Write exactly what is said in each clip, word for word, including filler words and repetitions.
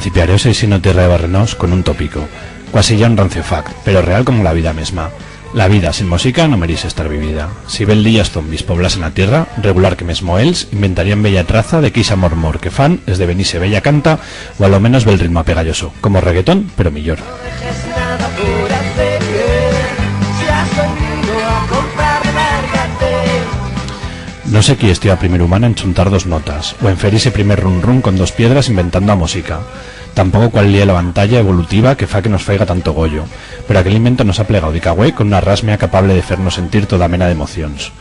Principiaré o seisino Tierra de Barrenaus con un topico, cuasi ya un rancio fact, pero real como la vida mesma. La vida sin mosica no merixe estar vivida. Si bel día os zombis poblasen a tierra, regular que mesmo ells inventarían bella traza de que ixa mor-mor que fan esdevenixe bella canta, u a lo menos bel ritmo apegalloso, como reggaetón, pero millor. No sé qui estió a primer humana en chuntar dos notas, u en fer ixe primer run-run con dos piedras inventando a mosica. Tampoco cuál ye la vantalla evolutiva que fa que nos faiga tanto goyo, pero aquel invento nos ha plegau dica hue con una rasmia capable de fer-nos sentir toda mena d'emocions.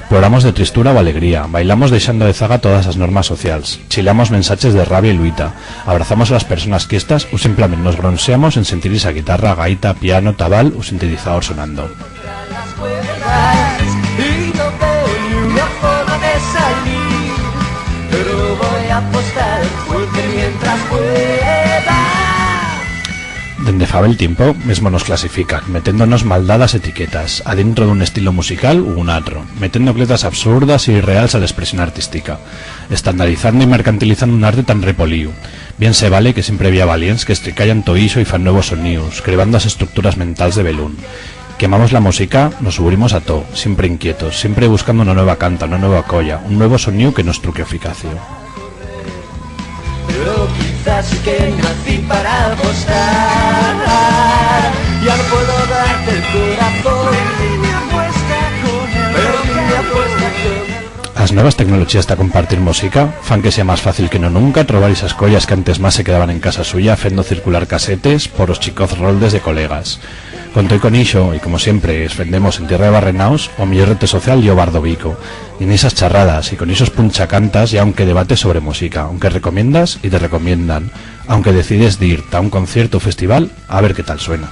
Ploramos de tristura u alegría, bailamos deixando de zaga todas as normas socials, chilamos mensaches de rabia y luita, abrazamos a las personas quiestas u simplament nos bronseamos en sentir ixa guitarra, gaita, piano, tabal u sintetizador sonando. Dende fa bel tiempo mesmo nos clasifican, metendo-nos maldadas etiquetas, adentro d'un estilo musical u un atro, metendo cletas absurdas y irreals a l'expresión artistica, estandarizando y mercantilizando un arte tan repoliu. Bien se vale que siempre bi ha valients que estricayan to ixo y fan nuevos sonius, crebando as estructuras mentals de belún. Quemamos la mosica, nos subrimos a to, siempre inquietos, siempre buscando una nueva canta, una nueva colla, un nuevo soniu que nos truque o ficacio. As nuevas tecnolochías ta compartir mosica fan que sea mas fácil que no nunca trobar ixas collas que antes mas se quedaban en casa suya fendo circular casetes por os chicoz roldes de colegas. Con toi con ixo, y como siempre es fendemos en Tierra de Barrenaus, o millor rete social ye o Bardo Vico. Y en ixas charradas y con ixos punchacantas ya aunque debates sobre mosica, aunque recomiendas y te recomiendan, aunque decides dir ta un concierto u festival a ver qué tal suena.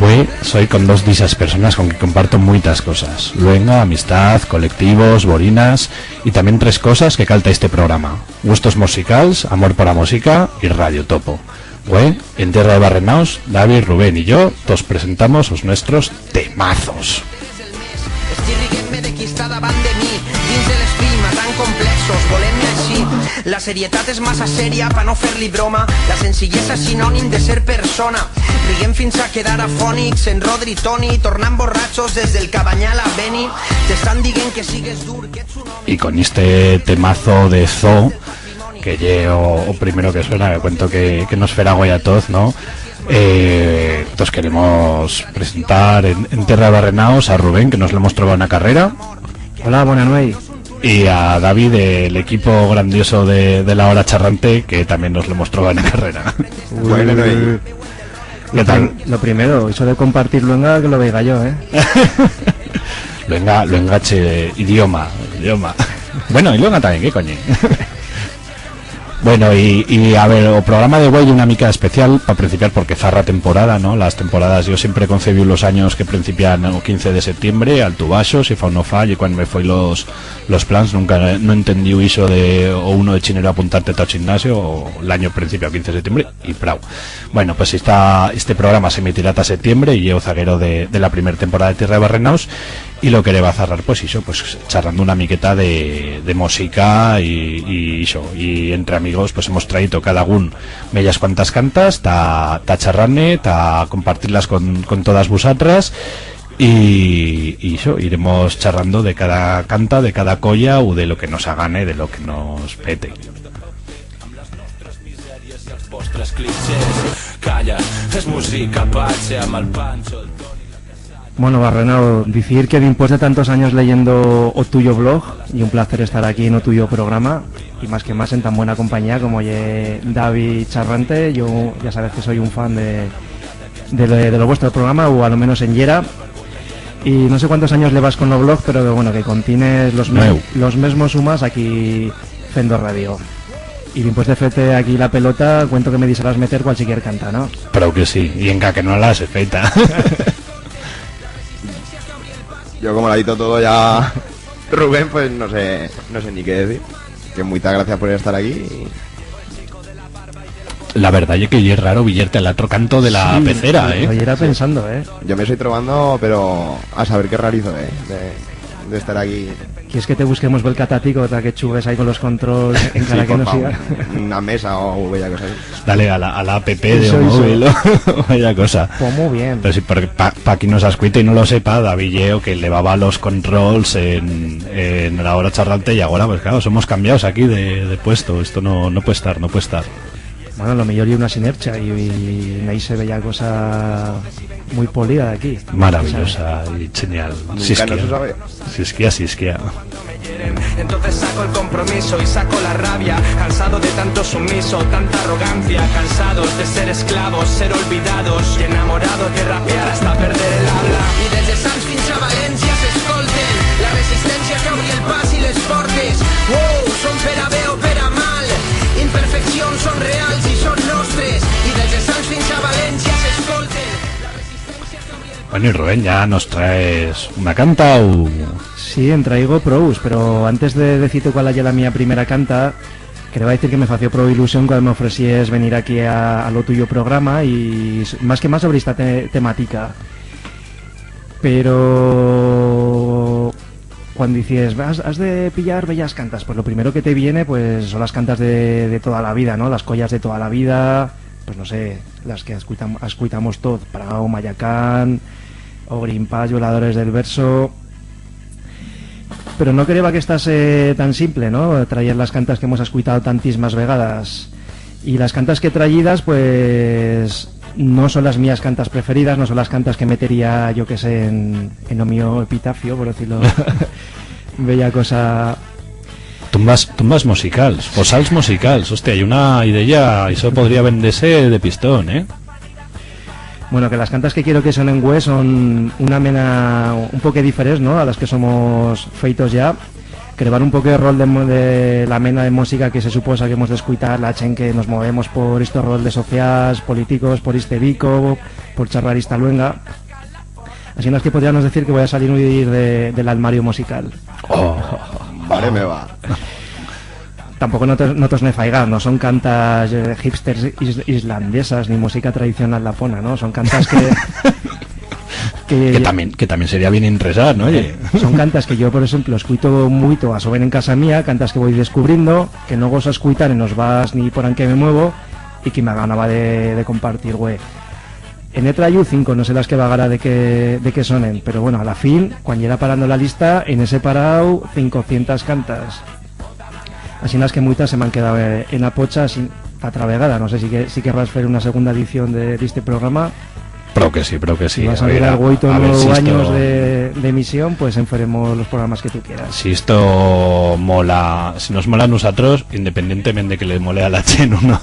Hue soi con dos d'ixas personas con que comparto muitas cosas: luenga, amistad, colectivos, borinas y tamién tres cosas que calta este programa: gustos musicals, amor por a música y Radio Topo. Hue, en Tierra de Barrenaus, David, Rubén y yo tos presentamos os nuestros temazos. Estié riguent-me de quistar davant de mi, dins de l'espín, matant complexos, volent-me així. La serietat és massa seria pa no fer-li broma, la senzillesa és sinònim de ser persona. Riguem fins a quedar afònics en Rodri Toni, tornant borratxos des del Cabanyal a Beni. T'estan dient que sigues dur, que ets un home. Y con este temazo de Zoo, que ye o, o primero que suena, que cuento que, que nos fera goya a toz, ¿no? Eh, tos queremos presentar en, en Tierra de Barrenaus a Rubén, que nos l'hemos trobau en a carrera. Hola, bona nueit. Y a David, del equipo grandioso de, de La Hora Charrante, que tamién nos l'hemos trobau en a carrera. Bona nueit. ¿Qué tal? Lo primero, eso de compartir luenga, que lo veiga yo, ¿eh? Luenga, luenga, che, idioma, idioma. Bueno, y luenga tamién, qué coño. Bueno, y, y a ver, o programa de hue ye una mica especial pa principiar porque zarra temporada, ¿no? Las temporadas, yo siempre concebiu los anyos que principian o quince de septiembre, alto u baixo, si fa u no fa, y cuando me foi los, los plans, nunca no entendí ixo de o uno de chinero apuntarte ta o gimnasio, o l'anyo principia o quince de septiembre, y prau. Bueno, pues esta, este programa s'emitirá ta septiembre y ye o zaguero de, de la primer temporada de Tierra de Barrenaus, y lo quereba zarrar, pues ixo, pues charrando una miqueta de, de música y, y ixo, y entre amigos, pues hemos traito cada un bellas cuantas cantas ta, ta charrar-ne, ta compartir-las con, con todas vusatras, y, y ixo, iremos charrando de cada canta, de cada colla u de lo que nos agane, de lo que nos pete. Amb les nostres misèries i els vostres clixés. Calla, és música, Patxe, amb el Pancho, el Toni, la Cassandra. Bueno, Barrenau, dicir que dimpués de tantos anyos leyendo o tuyo blog, ye un placer estar aquí en o tuyo programa, y más que más en tan buena compañía como ye David Charrante. Yo ya sabes que soy un fan de, de, lo- de lo vuestro programa, u a lo menos en yera. Y no sé cuántos anyos levas con o blog, pero bueno, que contines los, mes- Nueu. los mesmos humas aquí fendo radio. Y dimpués de fer-te aquí la pelota, cuento que me dixarás meter cualsiquier canta, ¿no? Prou que sí, y enca que no la se feita. Yo, como lo ha dito todo ya Rubén, pues no sé, no sé ni qué decir. Que muitas gracias por estar aquí y La verdat ye que ye raro viyerte a l'atro canto de la pecera, eh? Sí, lo yera pensando, eh. Yo me estoy trobando, pero a saber qué realizo, eh, de, de estar aquí. Quiers que te busquemos bel catatico ta que chugues ahí con los controls, encara que no siga. Sí, por favor. Una mesa o bella cosa así. Dale a la, a la app de o móvil, o bella cosa. Pues muy bien. Pero sí, porque pa, pa qui nos escuite y no lo sepa, David ye o que levaba los controls en, en La Hora Charrante y agora, pues claro, somos cambiados aquí de, de puesto. Esto no, no puede estar, no puede estar. Bueno, lo millor ye una sinercha y, y naixo bella cosa muy polida d'aquí. Maravillosa y genial. Nunca no se sabe. Sisquía, sisquía. Entonces saco el compromiso y saco la rabia, cansado de tanto sumiso, tanta arrogancia, cansados de ser esclavos, ser olvidados y enamorados de rapear hasta perder el habla. Y desde Sants fins a Valencia se escolten la resistencia que abrí el pas y les portes. Wow, son per a bé o per a mal, imperfección, son reals y son nostres. Y desde Sants fins a Valencia se escolten la resistencia que abrí el Bueno, y Rubén, ya nos traes una canta u... Sí, en traigo prous, pero antes de decir-te cuál ye la mía primera canta, quereba decir que me fació prou ilusión cuando m'ofrecies venir aquí a, a lo tuyo programa y s-, más que más sobre esta te-, tematica. Pero cuando dices, "Has, has de pillar bellas cantas", pues lo primero que te viene, pues, son las cantas de, de toda la vida, ¿no? Las collas de toda la vida, pues, no sé, las que escuitam-, escuitamos toz, Prau, Mayacán, o Green Pass, Violadores del Verso. Pero no quereba que estase tan simple, ¿no? Trayer las cantas que hemos escuitado tantismas vegadas. Y las cantas que he trayidas, pues, no son las mías cantas preferidas, no son las cantas que metería, yo qué sé, en, en o mío epitafio, por decirlo. Bella cosa. Tumbas, tumbas musicals, fosals musicals. Hostia, hay una idea, eso podría vender-se de pistón, eh? Bueno, que las cantas que quiero que sonen güe son una mena un poquet diferents, no?, a las que somos feitos ya. Crebar un poquet el rol de mo-, de la mena de música que se suposa que hemos d'escuitar la chent que nos movemos por estos rols de socials, políticos, por iste bico, por charrar ista luenga. Asinas que podríamos decir que voi a salir de, de l'armario musical. Oh, vale, me va. Tampoco no tos, no tos ne faigas, no son cantas, eh, hipsters is-, islandesas ni música tradicional lapona, no? Son cantas que, que... Que también, que también sería bien interesar, no? Oye. Son cantas que yo, por ejemplo, escuito muito a soben en casa mía, cantas que voi descubrindo, que no goso escuitar en os bars ni por an que me muevo, y que me aganaba de, de compartir, güe. En he trayiu cinco, no sé las que vagara de qué, de qué sonen, pero bueno, a la fin, cuan yera parando la lista, en ese parau, cincocientas cantas. Asinas que muitas se m'han quedau, eh, en a pocha, así, ta atra vegada. No sé si que, si querrás fer una segunda edición de, de este programa. Prou que sí, prou que sí. Si vas a mirar, güei, todos los años de, de emisión, pues, en faremos los programas que tú quieras. Si esto mola, si nos mola a nusatros, independientemente de que le mole a la chent o no,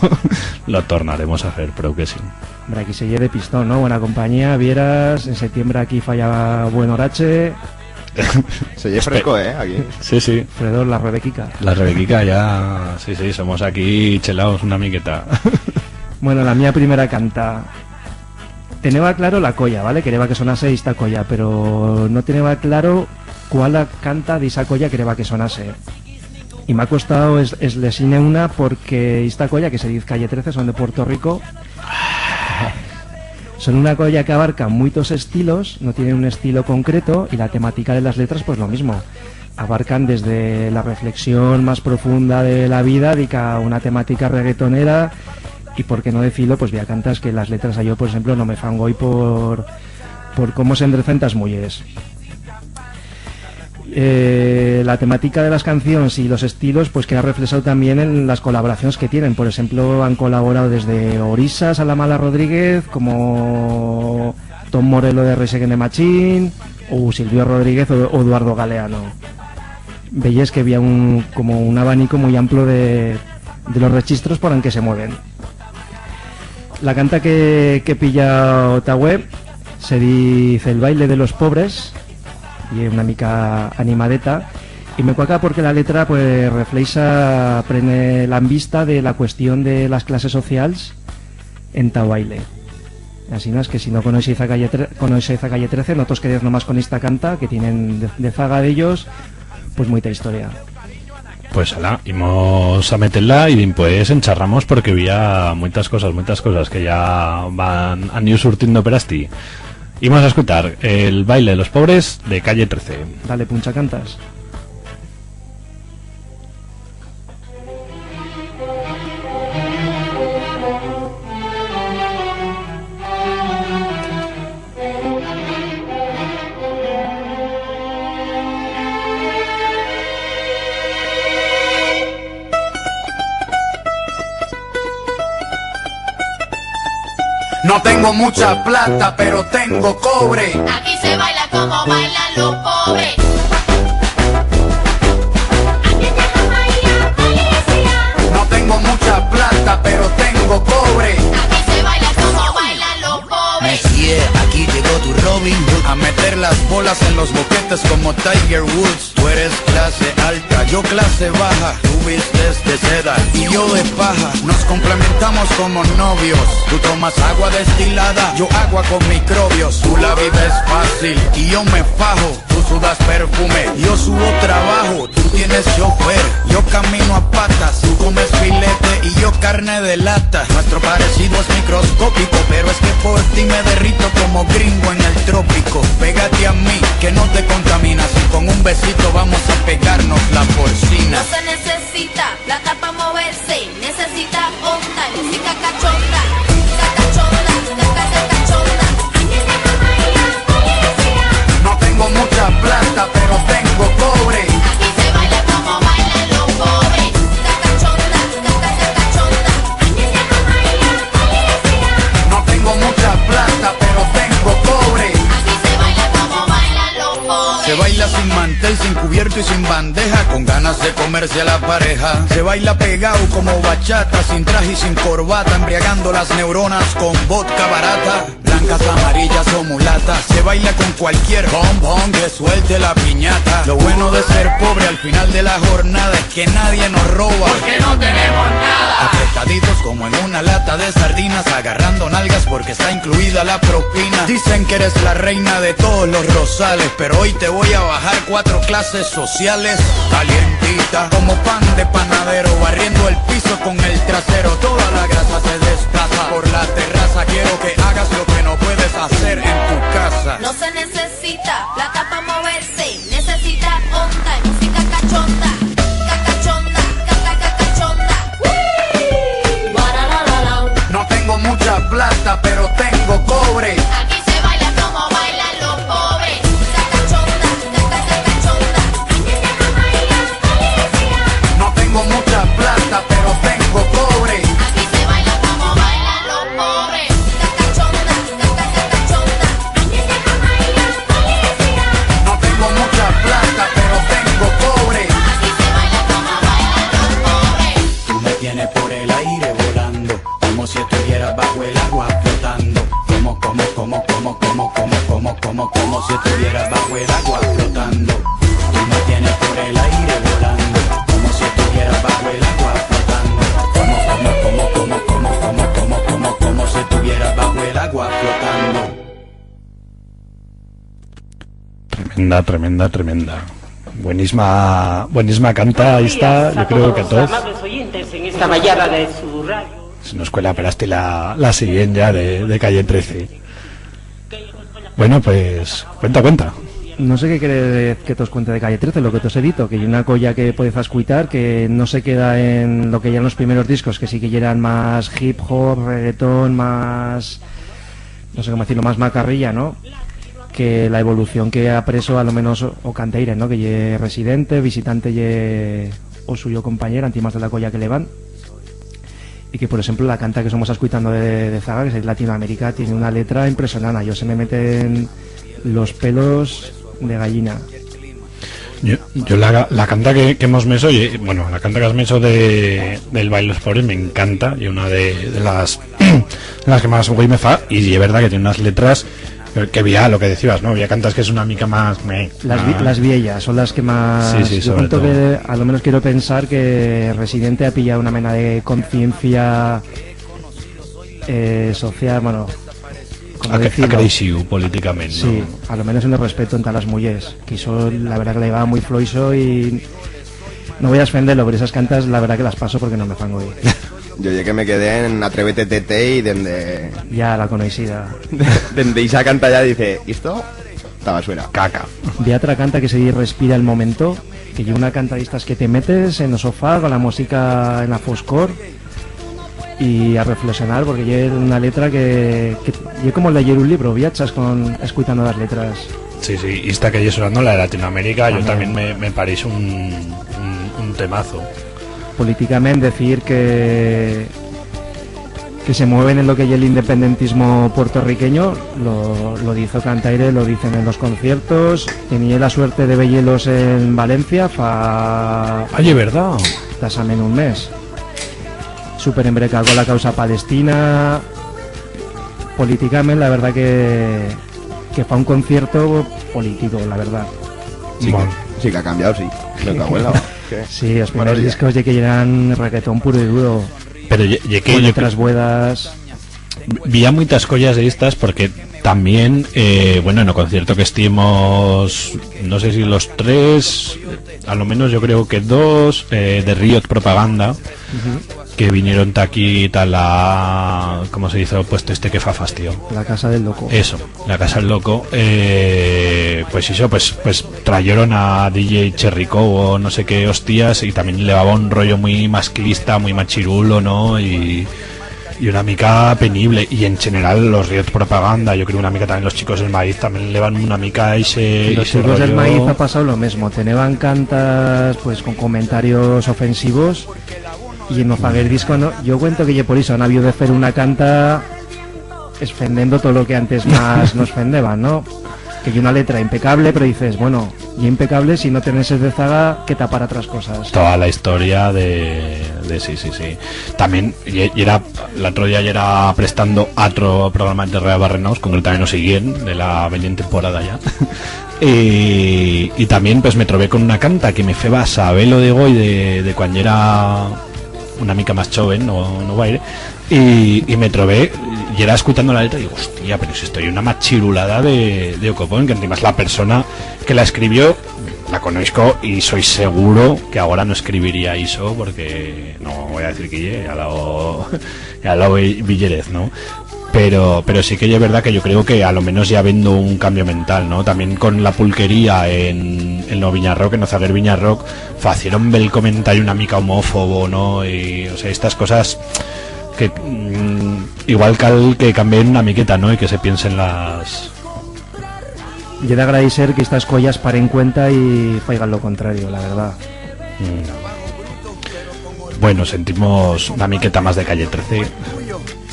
lo tornaremos a fer, prou que sí. Hombre, aquí se ye de pistón, ¿no? Buena compañía, vieras, en septiembre aquí falla buen horache. Se ye fresco, eh, aquí. Sí, sí. Fredor, la Rebequica. La Rebequica ya, sí, sí, somos aquí chelaos una miqueta. Bueno, la mía primera canta. Teneba claro la colla, ¿vale? Quereba que sonase ista colla, pero no teneba claro cuál la canta d'ixa colla quereba que sonase. Y m'ha costau es-, eslexir-ne una porque ista colla, que se diz Calle trece, son de Puerto Rico. Son una colla que abarca muitos estilos, no tienen un estilo concreto, y la temática de las letras, pues lo mismo. Abarcan desde la reflexión más profunda de la vida, dica una temática reggaetonera, y por qué no decir-lo, pues bi ha cantas que las letras a yo, por ejemplo, no me fan goi por, por cómo s'endrecen tas mullers. Eh, la temática de las cancions y los estilos, pues, queda reflexau también en las colaboracions que tienen. Por ejemplo, han colaborau desde Orisas a la Mala Rodríguez, como Tom Morello de Rage Against the Machine, u Silvio Rodríguez o, o Eduardo Galeano. Veyes que había un, como un abanico muy amplo de, de los rechistros por en que se mueven. La canta que, que pilla ta güe se diz El baile de los pobres, y es una mica animadeta, y me cuaca porque la letra, pues, refleixa, prene la vista de la cuestión de las clases socials enta o baile. Asinas que si no conoixéis a Calle tre-, conoixéis a Calle trece, no tos quedez nomás con esta canta, que tienen de, de zaga d'ellos, pues, muita historia. Pues ala, imos a meter-la y dimpués en charramos porque bi ha muitas cosas, muitas cosas que ya van, han iu surtiendo per astí. Imos a escutar el baile de los pobres de Calle trece. Dale, puncha cantas. No tengo mucha plata, pero tengo cobre. Aquí se baila como bailan los pobres. No tengo mucha plata, pero tengo cobre. Aquí se baila como bailan los pobres. Messier, aquí llegó tu Robin Hood a meter las bolas en los boquetes como Tiger Woods. Tú eres clase alta, yo clase baja. Tú vistes de seda y yo de paja. Nos complementamos como novios. Tú tomas agua destilada, yo agua con microbios. Tú la vives fácil y yo me fajo. Tú sudas perfume, yo subo trabajo. Tú tienes chofer, yo camino a patas. Tú comes filete y yo carne de lata. Nuestro parecido es microscópico, pero es que por ti me derrito como gringo en el trópico. Pégate a mí, que no te contaminas. Y con un besito vamos a pegarnos la porcina. No se necesita plata pa moverse, necesita onda, música cachonda, música cachonda, música cachonda. No tengo mucha plata, pero tengo cobre. Aquí se baila como bailan los pobres. Música cachonda, música cachonda. No tengo mucha plata, pero tengo cobre. Aquí se baila como bailan los pobres. Se baila sin mantel, sin cubierto y sin bandeja, con ganas de comerse a la pareja. Se baila pegao como bachata, sin traje y sin corbata, embriagando las neuronas con vodka barata. Blancas, amarillas o mulatas, se baila con cualquier bombón que suelte la piñata. Lo bueno de ser pobre al final de la jornada es que nadie nos roba. Porque no tenemos nada. Apretaditos como en una lata de sardinas, agarrando nalgas porque está incluida la propina. Dicen que eres la reina de todos los rosales, pero hoy te voy a bajar cuatro clases sociales. Calientita como pan de panadero, barriendo el piso con el trasero. Toda la grasa se desplaza por la terraza. Quiero que hagas lo que no puedes hacer en tu casa. No se necesita plata pa moverse, necesita onda y música cachonda. Ca-, cachonda, ca-, ca-, ca-, cachonda. No tengo mucha plata, pero tengo cobre. Aquí se baila como bailan los pobres. Música cachonda, ca-, ca-, ca-, cachonda. No tengo mucha plata, pero tengo cobre. Aquí se baila como bailan los pobres. Música cachonda, ca-, ca-, ca-, cachonda. No tengo mucha plata, pero tengo cobre. Aquí se baila como bailan los pobres. Tú me tienes por el aire volando, como si estuviera bajo el agua flotando. Como, como, como, como, como, como, como, como, como si estuviera bajo el agua flotando. Tú me tienes por el aire volando, como si estuviera bajo el agua flotando. Como, como, como, como, como, como, como, como, como si estuviera bajo el agua flotando. Tremenda, tremenda, tremenda. Buenisma, buenisma canta esta, yo creo que a toz. Buenos días a todos los amables oyentes en esta mañana de su radio. Se nos cuela per astí la, la siguiente ya de, de Calle trece. Bueno, pues, cuenta, cuenta. No sé qué queretz que tos cuente de Calle trece, lo que tos he dito, que ye una colla que podez escuitar, que no se queda en lo que yeran los primeros discos, que sí que yeran más hip hop, reggaetón, más, no sé cómo decirlo, más macarrilla, ¿no? Que la evolución que ha preso, a lo menos, o, o canteire, ¿no? Que ye Residente, Visitante ye o suyo compañero, antimás de la colla que levan. Y que, por ejemplo, la canta que somos escuitando de, de zaga, que es Latinoamérica, tiene una letra impresionante. Yo se me meten los pelos de gallina. Yo, yo la, la canta que, que hemos meso, ye, bueno, la canta que has meso de, del Baile los Pobres me encanta, y una de, de las, de las que más güey me fa, y es verdad que tiene unas letras que, que vía lo que decías, ¿no? Vía cantas que es una mica más, me, las vi-, ah, las viellas son las que más, sí, sí, yo sobre cuento todo. Que, a lo menos quiero pensar que Residente ha pillado una mena de conciencia, eh, social, bueno, como ha cre-, decirlo? Ha crecido políticamente, sí, ¿no? A lo menos en el respeto entre las mujeres, que eso, la verdad que le va muy floixo y No voi a esfender-lo, pero esas cantas, la verdat que las paso porque no me fan goyo. Yo ye que me quedé en Atrévete T T y dende... Ya, la conoixida. Dende ixa canta ya dice, "Isto, ta basuera." Caca. Bi atra canta que se di Respira el momento, que ye una canta d'istas que te metes en o sofá con la música en la foscor y a reflexionar, porque ye una letra que, que ye como leyer un libro, viachas con, escuitando las letras. Sí, sí, ista que ye sonando, la de Latinoamérica, yo también me, me pareix un, un, un temazo. Políticament, decir que, que se mueven en lo que ye el independentismo puertorriqueño, lo, lo dizo Cantaire, lo dicen en los conciertos. Tení la suerte de veyelos en Valencia fa... Ah, ye verdat. Tasament un mes. Súper embrecau con la causa palestina. Políticament, la verdat que, que fa un concierto político, la verdat. Sí que, sí que ha cambiau, sí. Me cago en la... Sí, os primers discos ye que yeran reggaetón puro y duro. Pero ye, ye que... Con letras buenas. Bi-, bi-, había muitas collas de estas porque también, eh, bueno, en o concierto que estimos, no sé si los tres, a lo menos yo creo que dos, eh, de Riot Propaganda, que vinieron ta aquí, ta la, ¿cómo se dice? O puesto este que fa fastidio. La Casa del Loco. Eso, la Casa del Loco. Eh, pues eso, pues, pues trayeron a D J Cherry Cow o no sé qué hostias y también levaba un rollo muy masclista, muy machirulo, ¿no? Y, y una mica penible. Y en general los Riot Propaganda, yo creo una mica también los Chicos del Maíz también levan una mica ese, ese rollo. Los Chicos del Maíz ha pasau lo mesmo. Teneban cantas, pues, con comentarios ofensivos. Y en o faguer disco, no, yo cuento que ye por iso, han habido de fer una canta esfendendo todo lo que antes más nos fendeban, ¿no? Que ye una letra impecable, pero dices, bueno, ye impecable si no tenés de zaga que tapar otras cosas. Toda la historia de, de, sí, sí, sí. También, ye-, yera, l'atro día yera prestando atro programa de Rea Barrenaus, concretamente o siguiente, de la venyent temporada ya. Y, y también, pues, me trobé con una canta que me feba saber-lo de goi de, de cuan yera una mica más choven, no, no guaire, y, y me trobé, yera escuitando la letra y digo, "Hostia, pero si esto ye una machirulada de, de o copón", que encima la persona que la escribió la conoixco y soi seguro que agora no escribiría ixo, porque no voi a decir qui ye, ya lo, ya lo ve-, viyerez, ¿no? Pero, pero sí que ye verdat que yo creo que a lo menos ya vendo un cambio mental, ¿no? También con la pulquería en, en o Viñarroc, en o zaguer Viñarroc, facieron bel comentario una mica homofobo, ¿no? Y, o sea, estas cosas que, mm, igual cal que cambien una miqueta, ¿no? Y que se piensen las... Ye d'agradecer que estas collas paren cuenta y faigan lo contrario, la verdat. Mm. Bueno, sentimos una miqueta más de Calle trece.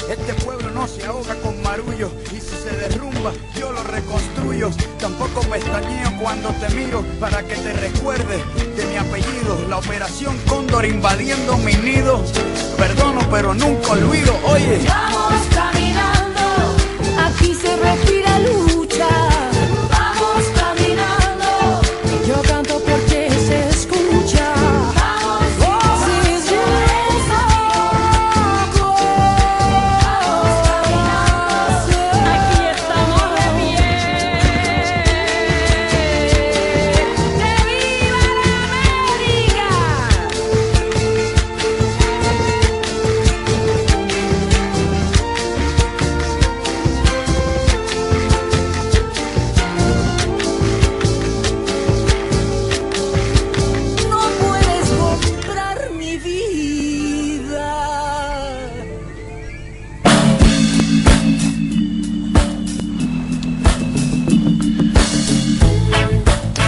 Este pueblo no se ahoga con marullo, y si se derrumba, yo lo reconstruyo. Tampoco me extrañeo cuando te miro, para que te recuerdes de mi apellido. La operación Cóndor invadiendo mi nido. Perdono, pero nunca olvido. Oye. Vamos caminando, aquí se respira lucha. Vamos caminando, yo canto porque se escucha. Vamos. Sí, sí. Vamos caminando, aquí estamos de pie. ¡Que viva la América! No puedes comprar mi vida.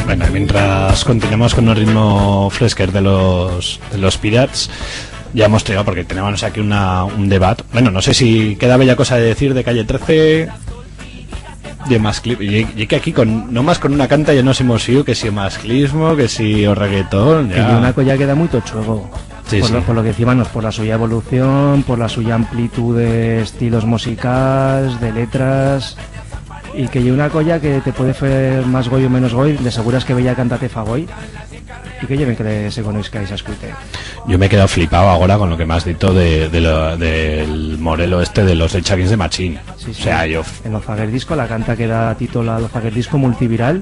Bueno, y mientras continuamos con un ritmo fresquer de los, de los Pirats, ya hemos tenido, porque teníamos aquí una, un debate. Bueno, no sé si queda bella cosa de decir de Calle trece, de mascli-, y, y que aquí con, no más con una canta ya nos hemos ido, que si o masclismo, que si o reggaetón, que ya. Ye una colla que da muito chuego. Sí, por lo, sí. Por lo que decíbanos, por la suya evolución, por la suya amplitud de estilos musicals, de letras, y que ye una colla que te puede fer más goi o menos goi, de seguras que bella canta te fa goi, y que ye ben que le, se conoixca y se escuite. Yo me he quedado flipado agora con lo que me has dito de, de lo, del morelo este de los Rage Against the Machine. Sí, sí. O sea, yo... En o zaguer disco, la canta que da títol a o zaguer disco multiviral,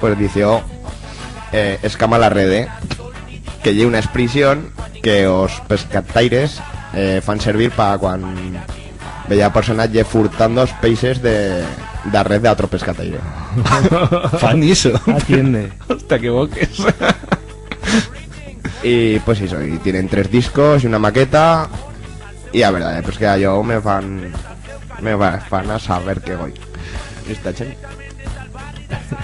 pues, dició, eh, escama la rede, que ye una expresión que os pescataires, eh, fan servir pa cuan bella persona ye furtando os peixes de, de a red de otro pescataire. Fan iso. Atiende. Hasta que boques. Y, pues, eso, y tienen tres discos y una maqueta. Y a verdad, eh, pues que a yo me fan, me fa-, fan a saber qué goi. Esta chent.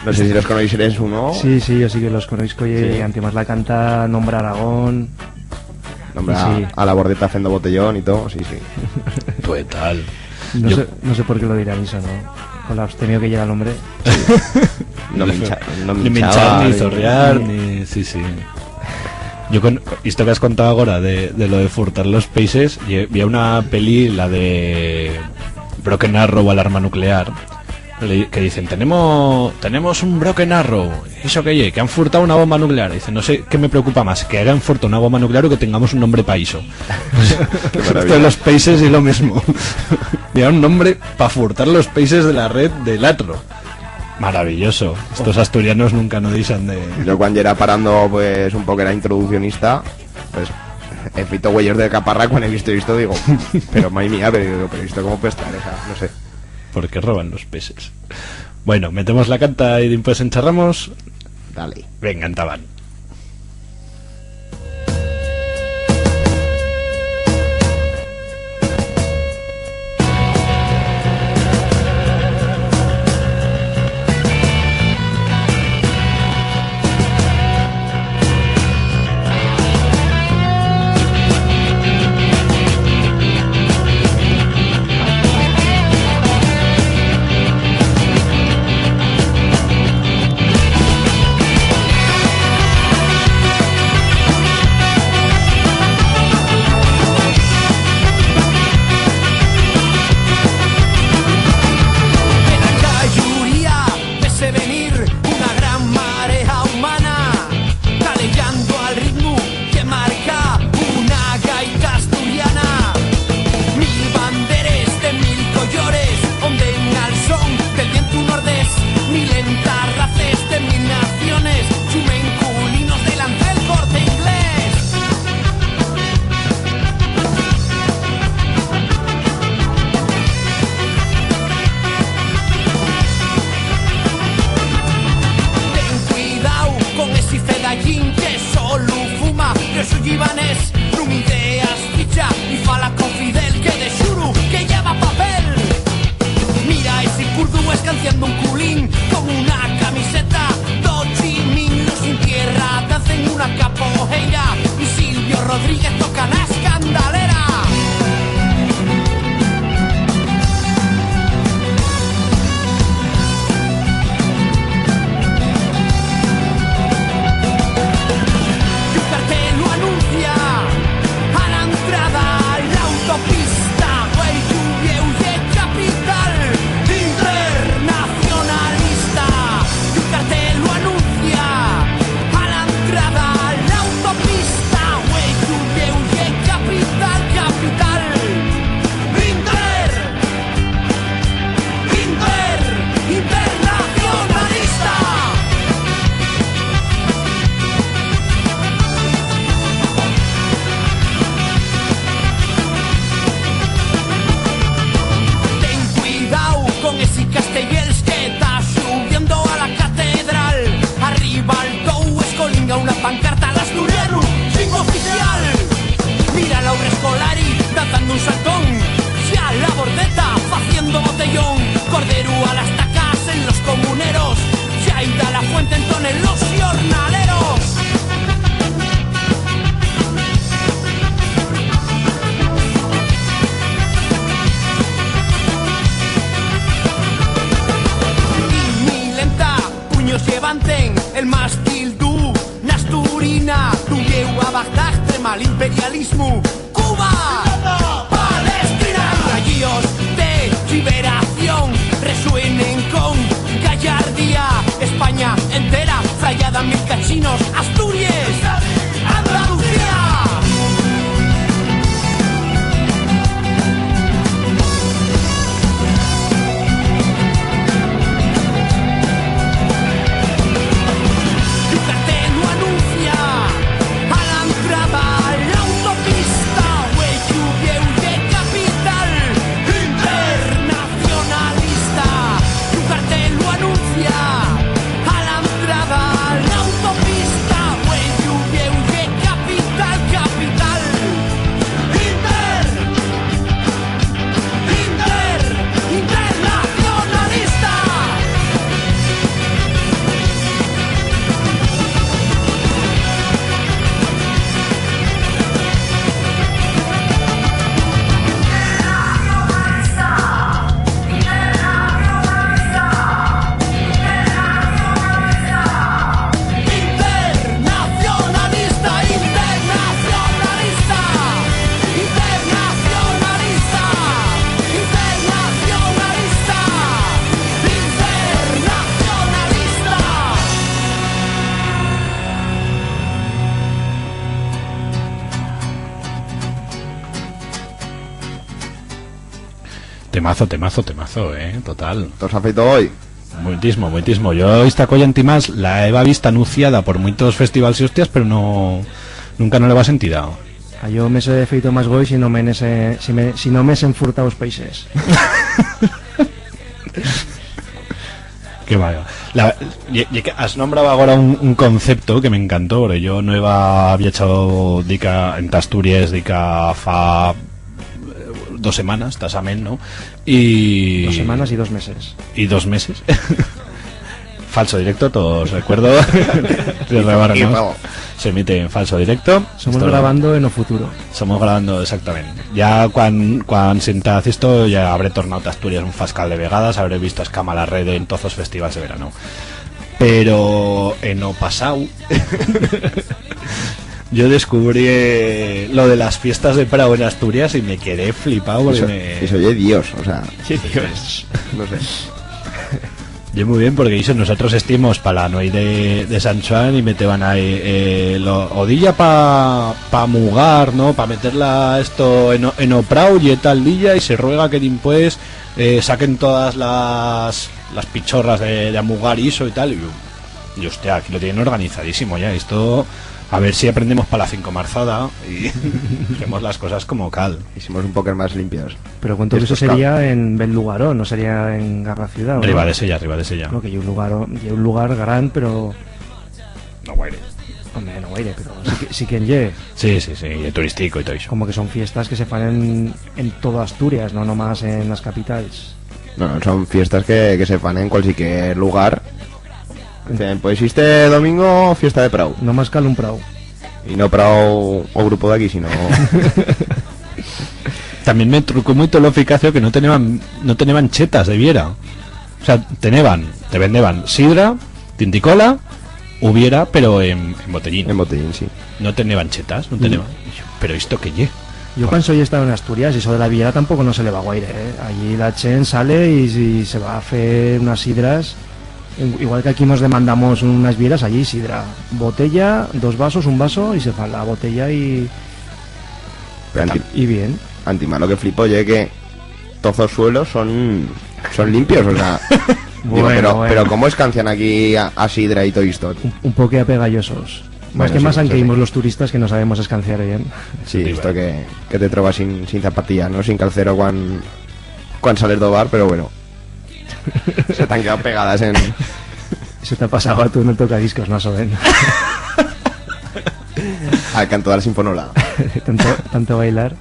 No sé si los conoixeres u no. Sí, sí, yo sí que los conozco y, sí, antimás la canta Nombre Aragón. Nombre a, sí, a la Bordeta fendo botellón y todo, sí, sí. Pues tal. No sé, no sé por qué lo dirán eso, ¿no? Con lo abstemio que llega el hombre. No me hincha, no me hinchaba, ni zorrear, ni, sí, sí. Yo con, esto que has contado ahora de, de lo de furtar los peixes, ye, vi una peli, la de Broken Arrow, Alarma Nuclear, le, que dicen, "Tenemos, tenemos un Broken Arrow." ¿Eso qué ye? Que han furtado una bomba nuclear. Dice, "No sé qué me preocupa más, que hayan furtado una bomba nuclear o que tengamos un nombre pa iso." Qué maravilla. Esto de los peixes y lo mismo. Ya un nombre pa furtar los peixes de la red del atro. Maravilloso. Estos asturianos nunca no dixan de... Yo cuando era parando, pues, un poco era introduccionista, pues, he fito güeyos de caparra cuando he visto esto, digo, "Pero, mai mía", pero digo, "Pero esto cómo puede estar?". O sea, no sé. ¿Por qué roban los peces? Bueno, metemos la canta y después encharramos. Dale. Venga, entaban. Que tocan a escandalera. Y un cartel lo anuncia a la entrada a l'autopista. Güei, Lluvieu ye capital internacionalista. Y un cartel lo anuncia a la entrada a l'autopista. Güei, Lluvieu ye capital, capital. Inter, inter, internacionalista. Ten cuidau con esi castellers que ta subiendo a la catedral. Arriba el tou escolinga una pancarta, l'asturiano, lingua oficial. Mira l'obra escolari danzando un saltón, ya la bordeta faciendo botellón. Cordero a las tacas en los comuneros, ya ida la fuente entón en los jornaleros. Y milenta, puños llevanten, el mastil du, n'asturina, du lleu a Bagdad, trema l'imperialismo, Cuba, Palestina, rayos de liberación resuenen con gallardía. España entera, frayada en mil cachinos, Asturies, Andalucía. Y un cartel lo anuncia a la entrada a l'autopista. Güei, Lluvieu ye capital internacionalista. Y un cartel lo anuncia a la entrada a l'autopista. Güei, Lluvieu ye capital, capital. Inter, inter, internacionalista. Internacionalista, internacionalista, internacionalista, internacionalista, internacionalista. Temazo, temazo, temazo, eh, total. Tos ha feito goi? Muitismo, muitismo. Yo esta colla, entimás, la heba vista anunciada por muitos festivals y hostias, pero no, nunca no l'heba sentida. A yo m'hese feito mas goi si no me n'hese, si me, si no m'hesen furtau os peixes. Qué vaya. La, ye, ye que has nombrado agora un, un concepto que m'encantó, porque yo no heba viachau dica en Asturias, dica fa, eh, dos semanas, tasament, no? Y dos semanas y dos meses. Y dos meses. Falso directo, todos, ¿de acuerdo? De rebarnos. Se emite en falso directo. Somos esto grabando en o futuro. Somos grabando, exactamente. Ya cuan, cuan sentaz esto, ya habré tornau ta Asturias un fascal de vegadas, habré visto a escama la red en toz os festivals de verano. Pero en o pasau, yo descubrí, eh, lo de las fiestas de Prau en Asturias y me quedé flipau porque eso, me eso ye Dios, o sea, ye Dios. No sé. Ye muy bien, porque ixo, nosotros estimos pa la nueit de, de San Chuan y meteban ahí, eh, lo, o día pa, pa mugar, ¿no? Pa meterla esto en o, en o prau, ye tal día, y se ruega que dimpués, eh, saquen todas las, las pichorras de, de amugar y ixo y tal. Y yo, y hostia, aquí lo tienen organizadísimo ya. Esto, a ver si aprendemos pa la cinco marzada y hacemos las cosas como cal. Hicimos un poco más limpios. Pero cuento que eso sería en bel lugarón, no sería en Garra Ciudad, ¿o no? Ribadesella, Ribadesella. No, que ye un lugar, ye un lugar gran, pero... No guaire. Hombre, no guaire, pero sí que, sí que en ye. Sí, sí, sí, y turístico y todo eso. Como que son fiestas que se fan en, en todo Asturias, no nomás en las capitals. No, son fiestas que, que se fan en cualquier lugar. Dicen, pues este domingo, fiesta de Prau. Nomás cal un prau. Y no para o, o grupo d'aquí, sino... También me trucó muito lo ficacio que no teneban, no teneban chetas de biera. O sea, teneban, te vendeban sidra, tinticola, u biera, pero en, en botellín. En botellín, sí. No teneban chetas, no teneban. Y yo, "Pero isto qué ye?". Yo cuando yo estaba en Asturias, eso de la biera tampoco no se le va guaire, ¿eh? Allí la chent sale y, y se va a fer unas sidras. En-, igual que aquí nos demandamos unas bieras, allí sidra. Botella, dos vasos, un vaso y se fa la botella y... Pero anti-, y bien. Antimás lo que flipo ye que toz os suelos son, son limpios, o sea, digo, bueno, pero, bueno, pero ¿cómo escancian aquí a, a sidra y todo esto? Un, un poco apegallosos. Más... Bueno, que sí, más, sí, aunque sí. Imos los turistas que no sabemos escanciar bien. Sí, sí, esto bueno. Que, que te trobas sin, sin zapatilla, ¿no? Sin calcero cuan, cuan sales do bar, pero bueno. Se t'han quedado pegadas en... Se t'ha pasado a tu en el tocadiscos, más o menos. Al canto de la sinfonola. Tanto, tanto bailar.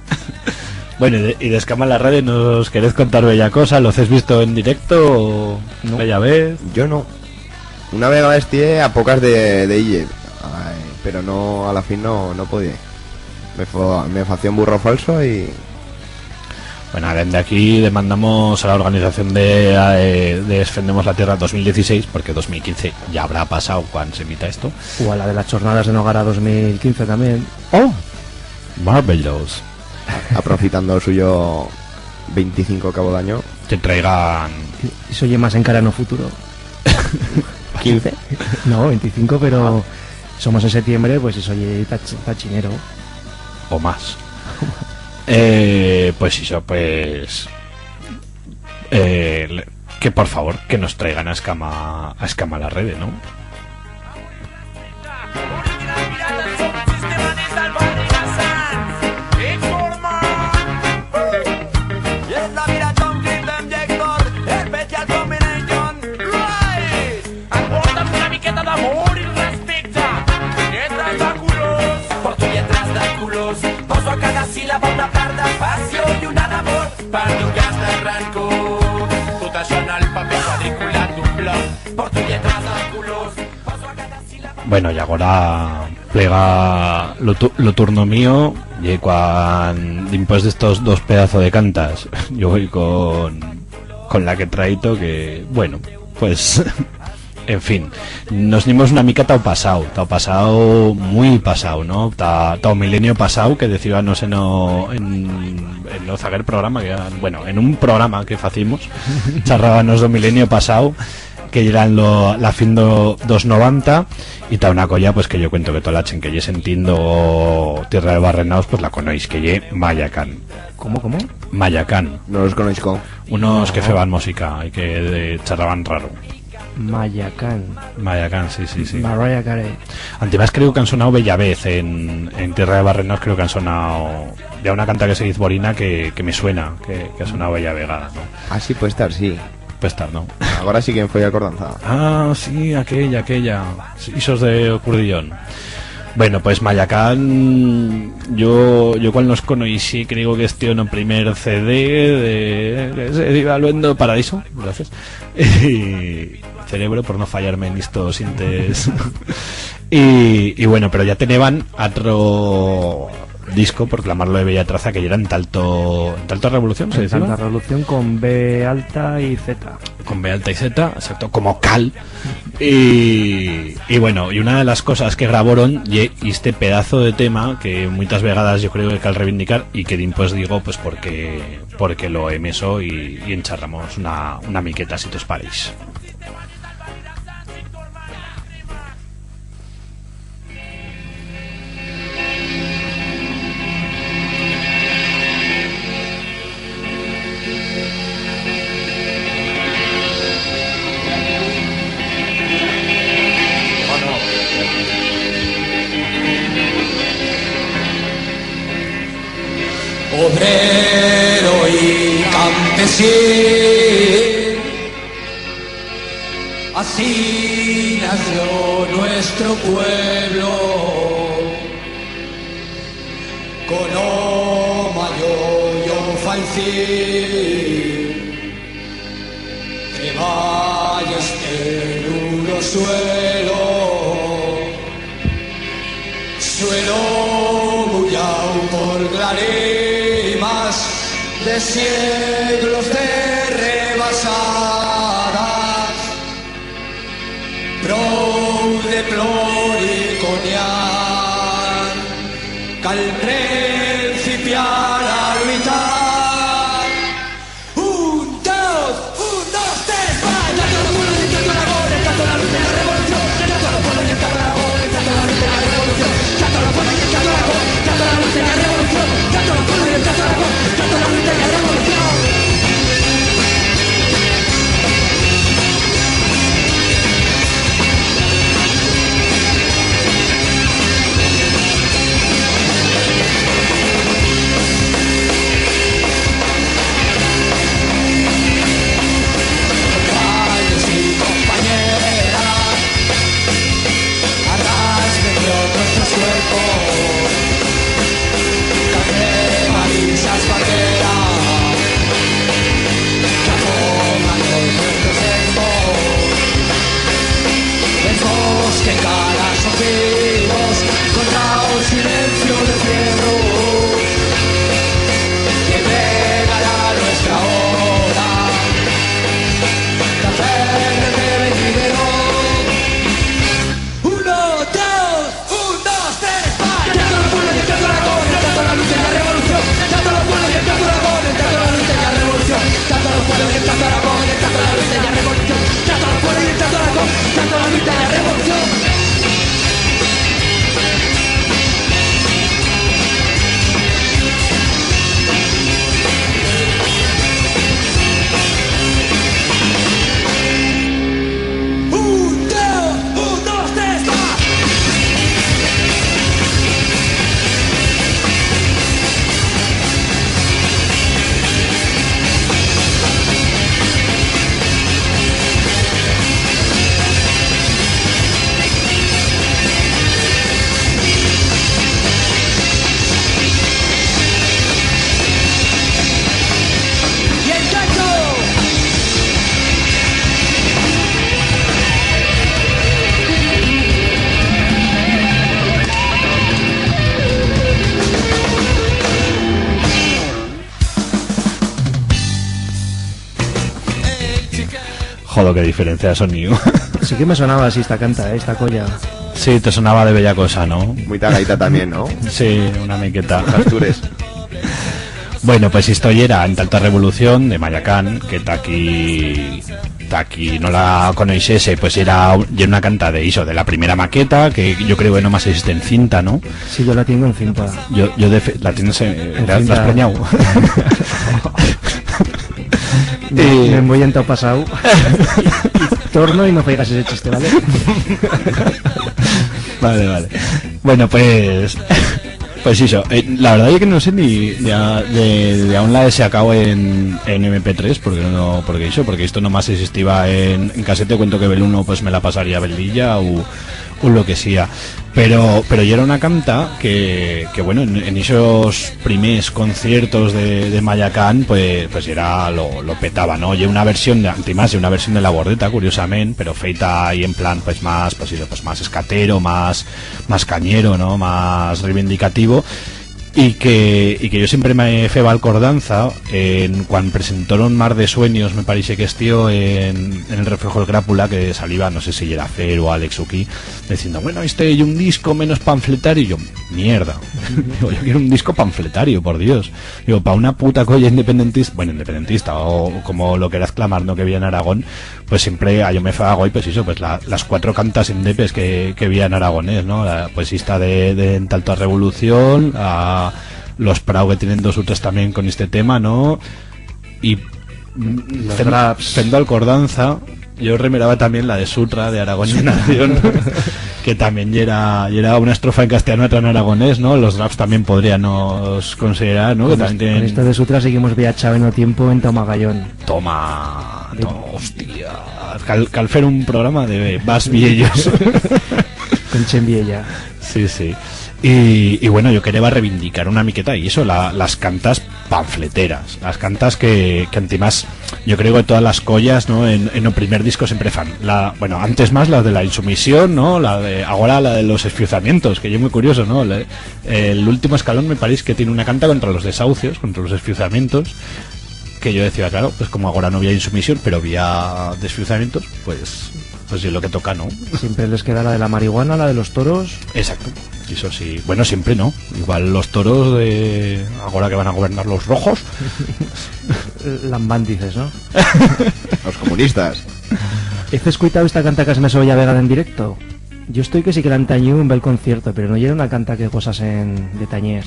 Bueno, y de, y d'Escama a la rede, ¿nos querez contar bella cosa? ¿Los hez visto en directo o... No. Bella vez? Yo no. Una vegada estié a pocas de, de ille, ai, pero no, a la fin no, no podí. Me fo-, me facía un burro falso y... Bueno, dende aquí demandamos a la organización de, eh, de Esfendemos la Tierra dos mil dieciséis, porque dos mil quince ya habrá pasau cuan se emita esto. U a la de las Chornadas de Nogara dos mil quince también. Oh, marvelous. A-, aprofitando o suyo venticinco cabo d'anyo. Que traigan... Eso ye más encara en o futuro. Quince? No, venticinco, pero somos en setiembre, pues eso ye tach-, tachinero. O más. Eh, pues eso, pues, eh, le-, que por favor, que nos traigan a Escama, a Escama la rede, ¿no? Aporta'm una miqueta d'amor y respecte. Lletres de colors. Porto lletres de colors. Poso a cada síl·laba una part de passió i una d'amor. Per lloc de rancor. Tot això en el paper quadriculat d'un bloc. Porto lletres de colors. Poso a cada síl·laba... Bueno, y agora plega lo tu-, lo turno mío, y cuan, dimpués d'estos dos pedazos de cantas, yo voy con, con la que he traito, que, bueno, pues, en fin, nos n'imos una mica ta o pasau, ta o pasau, muy pasau, ¿no? Ta, ta o milenio pasau, que decíbanos en o, en, en o zaguer programa, que, bueno, en un programa que facimos, charrábanos d'o milenio pasau, que yeran lo, la fin do, d'os novanta, y ta una colla, pues, que yo cuento que toda la chent que ye sentindo Tierra de Barrenaos, pues, la conoix, que ye Mayacán. ¿Cómo, cómo? Mayacán. No los conoixco. Unos que... No. Feban música y que, eh, charraban raro. Mayacán. Mayacán, sí, sí, sí. Mariah Carey. Antimás creo que han sonau bella vez en, en Tierra de Barrenaos, creo que han sonau... Ya una canta que se diz Borina que, que me suena, que, que ha sonau bella vegada, ¿no? Ah, sí, puede estar, sí. Puede estar, ¿no? Agora sí que me foi acordanza. Ah, sí, aquella, aquella. Sí, ixos de o Curdillón. Bueno, pues Mayacán, yo, yo cuan los conoixí, creo que estió en o primer C D de, de, de Viva Luendo Paradiso, gracias. Y Cerebro, por no fallarme en estos sintes. Y, y bueno, pero ya teneban atro disco, por clamarlo de bella traza, que yera Entalto, Entalto Revolución, ¿se decía? Entalto Revolución con B alta y Z. Con B alta y Z, exacto, como cal. Y, y bueno, y una de las cosas que grabaron ye este pedazo de tema que muitas vegadas yo creo que cal reivindicar y que dimpués digo, pues, porque, porque lo he meso y, y en charramos una, una miqueta, si tos pareix. Obrero y campesino, así nació nuestro pueblo, con o mayor y o falcín, que vaya este duro suelo. Suelo mullau por glarimas de sieglos de rebasadas, prou de plor y conyar, cal prencipiar a luitar. Un, dos, un, dos, tres, va! Compañeras, arrastre de otros los cuerpos, carne, marisas, bandera, que acoman los nuestros en vos. Vemos que encara sufrimos contra un silencio de fierro que pegará nuestra hora. Café de venidero. Uno, dos, un, dos, tres, va! Canto los pueblos y canto la revolución, canto los pueblos y canto la revolución, canto los pueblos y canto la revolución, canto los pueblos y canto la revolución, canto los pueblos y canto la revolución. Un, dos, un, dos, tres, va! Jodo, qué diferencia de sonido. Sí que me sonaba así esta canta, eh, esta colla. Sí, te sonaba de bella cosa, no? Muita gaita también, no? Sí, una miqueta. Astures. Bueno, pues isto yera Entalto a revolución de Mayacán, que ta qui, ta qui no la conoixese, pues yera, yera una canta de ixo, de la primera maqueta, que yo creo que nomás existe en cinta, no? Sí, yo la tiengo en cinta. Yo, yo de fe-, la tienes, eh, en la, la has cinta. Preñau. Me, eh, me'n voi enta o pasau. Torno y no faigas ese chiste, vale? Vale, vale. Bueno, pues, pues ixo, eh, la verdat ye que no sé ni de a, de, de a on la he sacau en, en M P tres, porque no, porque ixo, porque isto nomás existiba en, en casete, cuento que bel uno, pues me la pasaría bel día u, u lo que sía. Pero, pero yera una canta que, que, bueno, en, en ixos primers conciertos de, de Mayacán, pues, pues yera lo, lo petaba, no? Ye una versión de, antimás, ye una versión de La Bordeta, curiosament, pero feita ahí en plan, pues, más, pues, ixo, pues, más escatero, más, más cañero, no? Más reivindicativo. Y que, y que yo siempre me feba alcordanza en cuan presentaron Mar de Sueños, me parixe que estió en, en el Reflejo del Crápula, que saliba, no sé si yera Fer u Alex u qui, dicindo, bueno, este ye un disco menos panfletario. Y yo, mierda. Digo, yo quiero un disco panfletario, por Dios. Digo, pa una puta colla independentista, bueno, independentista, o como lo queraz clamar, no, que viva en Aragón, pues siempre a yo me feba goi, pues ixo, pues la, las cuatro cantas indepes que, que viva en aragonés, no? La, pues ista de, de Entalto a revolución, a los Prau que tienen dos u tres también con este tema, no? Y los fen-, raps. Fendo alcordanza, yo remeraba también la de Sutra, de Aragón y Nación, que también yera, yera una estrofa en castellano, otra en aragonés, no? Los raps también podríanos considerar, no? Que también tienen. Con esto de Sutra seguimos viachau en o tiempo enta o magallón. Toma, toma, hostia. Cal, cal fer un programa de vas viellos. Con chent viella. Sí, sí. Y, y bueno, yo quereba reivindicar una miqueta y eso, la, las cantas panfleteras. Las cantas que, que antimás, yo creo que todas las collas, ¿no? En, en o primer disco siempre fan. La, bueno, antes más la de la insumisión, ¿no? La de, agora la de los esfiuzamientos, que yo muy curioso, ¿no? Le- el último escalón me parece que tiene una canta contra los desahucios, contra los esfiuzamientos, que yo decía, claro, pues como agora no había insumisión, pero había desfiuzamientos, pues, pues es lo que toca, ¿no? Siempre les queda la de la marihuana, la de los toros. Exacto, eso sí. Bueno, siempre no. Igual los toros de agora que van a gobernar los rojos. Lambán, dices, ¿no? Los comunistas. ¿Hez escuitau esta canta que has meso ya vegada en directo? Yo estoy que sí que l'han tañiu un bel concierto, pero no yera una canta que gosasen de tañer.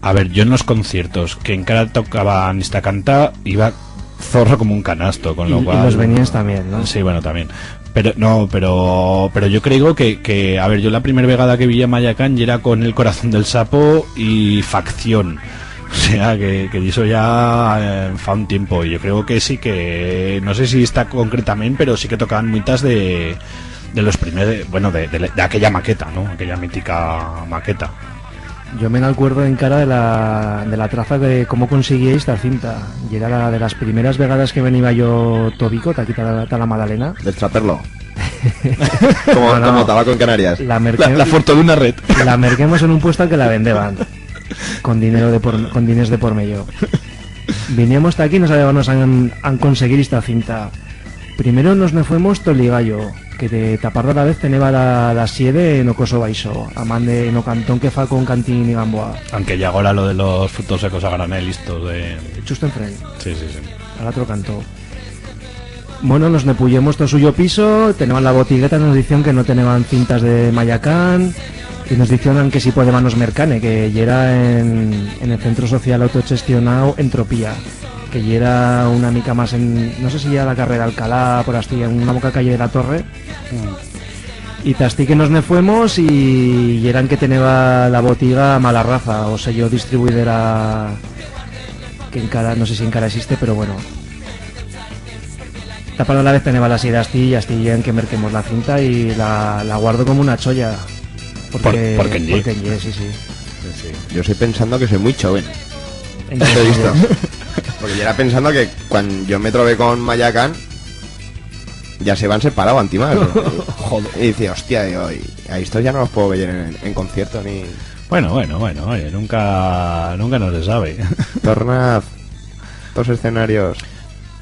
A ver, yo en los conciertos que encara tocaban esta canta, iba zorro como un canasto, con lo cual... Y los veniens también, ¿no? Sí, bueno, también. Pero, no, pero, pero yo creo que, que, a ver, yo la primera vegada que vi a Mayacán yera con El corazón del sapo y Facción. O sea, que, que eso ya, eh, fa un tiempo. Y yo creo que sí que, no sé si está concretamente, pero sí que tocaban muitas de, de los primeros, bueno, de, de, de aquella maqueta, ¿no? Aquella mítica maqueta. Yo me n'acuerdo encara de la, de la traza de cómo conseguí esta cinta. Y era la de las primeras vegadas que veniba yo tobico, ta aquí, ta la, ta la Madalena. D'estraperlo. Como, no, no, como tabaco en Canarias. La merque-, la, la forto d'una red. La merquemos en un puesto al que la vendeban. Con dinero de por, con diners de por medio. Viníamos ta aquí y no sabíamos an, an conseguir esta cinta. Primero nos ne fuemos ta o Ligallo, que de ta part d'alavez teneba la, la siede en o Coso Baixo, amán de, en o cantón que fa con Cantín y Gamboa. Anque ya agora lo de los frutos secos a granel, isto de... Chusto enfrent. Sí, sí, sí. Al otro canto. Bueno, nos ne puyemos ta o suyo piso, teneban la botigueta, nos dicían que no teneban cintas de Mayacán, y nos dicían que si podébanos mercar-ne, que yera en, en el centro social autochestionau Entropía, que yera una mica más en, no sé si yera la carrera Alcalá, por astí, en una boca calle de la Torre. Mm. Y ta astí que nos ne fuemos y yeran que teneba la botiga Mala Raza, o sello distribuidera que encara, no sé si encara existe, pero bueno. Ta part d'alavez teneba la siede astí y astí yeran que merquemos la cinta y la, la guardo como una cholla. Porque, por, porque en ye. Porque en ye, sí, sí. Sí, sí. Yo estoy pensando que soy muy joven. En ye. Te he visto. Porque yo era pensando que cuando yo me trobé con Mayacán, ya se van separado, antimás, ¿no? Joder. Y dice, hostia, digo, y a estos ya no los puedo ver en, en concierto ni... Bueno, bueno, bueno, oye, nunca, nunca no se sabe. Tornad. Tos escenarios.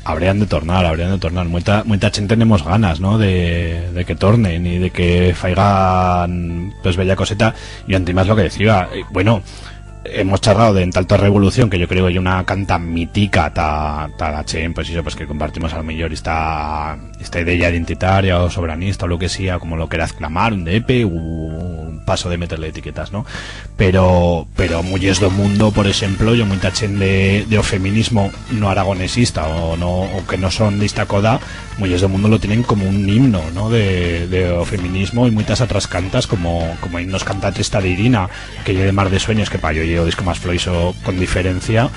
Habrían de tornar, habrían de tornar. Muita, muita chent tenemos ganas, ¿no? De, de que tornen y de que faigan, pues, bella coseta. Y antimás lo que decía, eh, bueno, hemos charrado de Entalto Revolución, que yo creo que ye una canta mítica ta, ta la chent, pues, eso, pues, que compartimos a lo millor esta, esta idea identitaria o soberanista o lo que sea, como lo queraz clamar, un D P u un paso de meter-le etiquetas, ¿no? Pero, pero mullers d'o mundo, por eixemplo, yo muita chent de, de o feminismo no aragonesista o no, o que no son d'ista coda, mullers d'o mundo lo tienen como un himno, ¿no? De, de o feminismo y muitas atras cantas como, como himnos cantates ta de Irina, que ye de Mar de Sueños, que pa yo ye o disco más floixo con diferencia,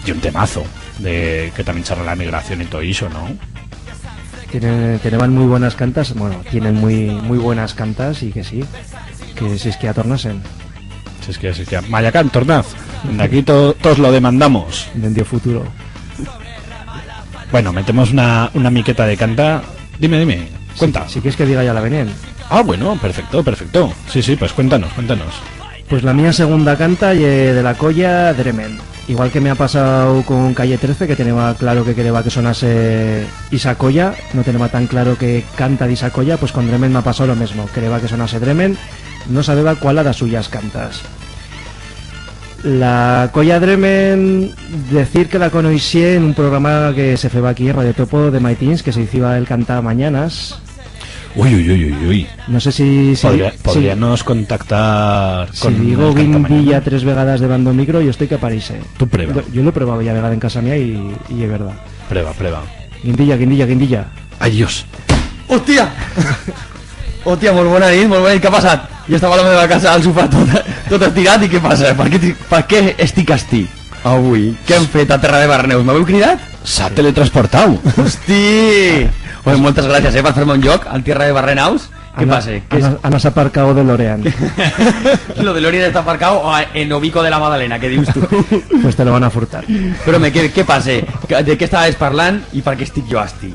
y un temazo, de, que también charra la migración y todo eso, ¿no? Tienen, teneban muy buenas cantas, bueno, tienen muy, muy buenas cantas y que sí, que si es que ya tornasen. Si es que, si es que, Mayacán, tornad. D'aquí to-, tos lo demandamos. Dende o futuro. Bueno, metemos una, una miqueta de canta. Dime, dime, cuenta. Si, si quieres que diga ya la venent. Ah, bueno, perfecto, perfecto. Sí, sí, pues cuéntanos, cuéntanos. Pues la mía segunda canta ye de la colla Dremen. Igual que me ha pasau con Calle trece, que teneba claro que quereba que sonase ixa colla, no teneba tan claro que canta d'ixa colla, pues con Dremen m'ha pasau lo mesmo. Quereba que sonase Dremen, no sabeba cuál a d'as suyas cantas. La colla Dremen, decir que la conoixié en un programa que se feba aquí en Radio Topo de maitins, que se diciba El Canta Mañanas. Ui, ui, ui, ui, ui. No sé si, si, podría, si, podríanos contactar si con digo el Canta Mañana. Guindilla tres vegadas debant d'o micro, yo estoy que apareixe. Tú prueba. Yo, yo lo he probado ya vegada en casa mía y, y es verdad. Prueba, prueba. Guindilla, guindilla, guindilla. Ai, Dios. Hostia! Hostia, molt bona nit, molt bona nit. Què ha passat? Jo estava a la meva casa, al sofà, tot, tot estirat, i què passa? Per què ti-, per què estic astí? Avui, què hem fet a Terra de Barreneus? M'heu cridat? S'ha teletransportau. Hosti! Bueno, moltes gràcies, eh, per fer-me un lloc al Tierra de Barrenaus. Qué pase? Qué... Ana, Ana s'ha aparcau o DeLorean. Lo DeLorean está aparcau a, en o Bico de la Madalena, que dius tu? Pues te lo van a furtar. Pero me, qué, qué pase? De qué estabas parlant y pa qué estic yo astí?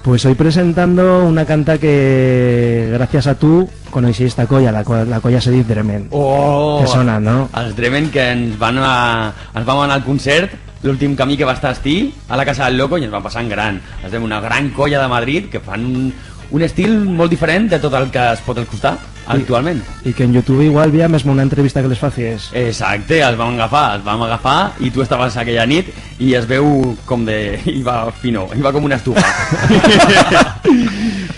Pues hoy presentando una canta que, gracias a tu, conoixí esta colla, la co-, la colla se diz Dremen. Oh! Te sona, no? Als Dremen que ens van a, ens vam anar al concert, l'últim camí que va estar astí, a la Casa del Loco, y ens vam passar en gran. Estem una gran colla de Madrid que fan un, un estil molt diferent de tot el que es pot escoltar actualment. I que en YouTube igual bi ha mesmo una entrevista que les facies. Exacte, els vam agafar, els vam agafar, y tu estaves aquella nit, y es veu com de... iba fino, iba com una estufa.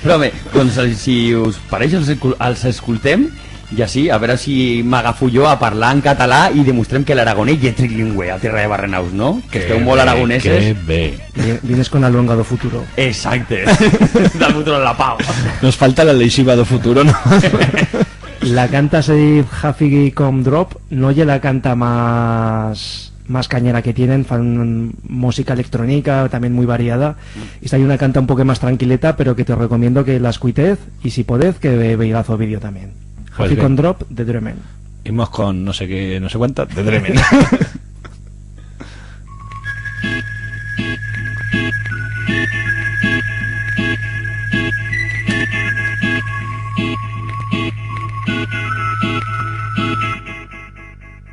Però bé, doncs, si us pareix, els escol-, els escoltem, y así, a veure si m'agafo yo a parlar en català y demostrem que l'aragonés ye trilingüe a tierra de barrenaus, no? Que esteu molt aragoneses. Que bé. Vi-, vienes con la luenga d'o futuro. Exacte. Del futuro en la pau. Nos falta la leixiva d'o futuro, no? La canta se diz Happy Come Drop, no ye la canta más, más cañera que tienen, fan música electronica, también muy variada, y esta ye una canta un poco más tranquileta, pero que te recomiendo que la escuitez, y si podez, que ve-, veigatz o vídeo también. Pues Happy Come Drop, de Dremen. Imos con no sé qué, no sé cuánta, de Dremen.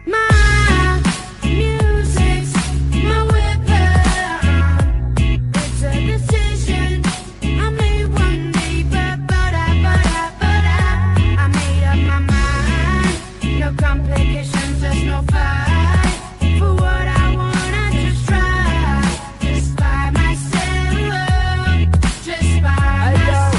My music's my weapon. It's a decision I made one day, but, but I, but I, but I, I made up my mind. No complications, just no fight. For what I want, I just try. Just by myself, just by myself.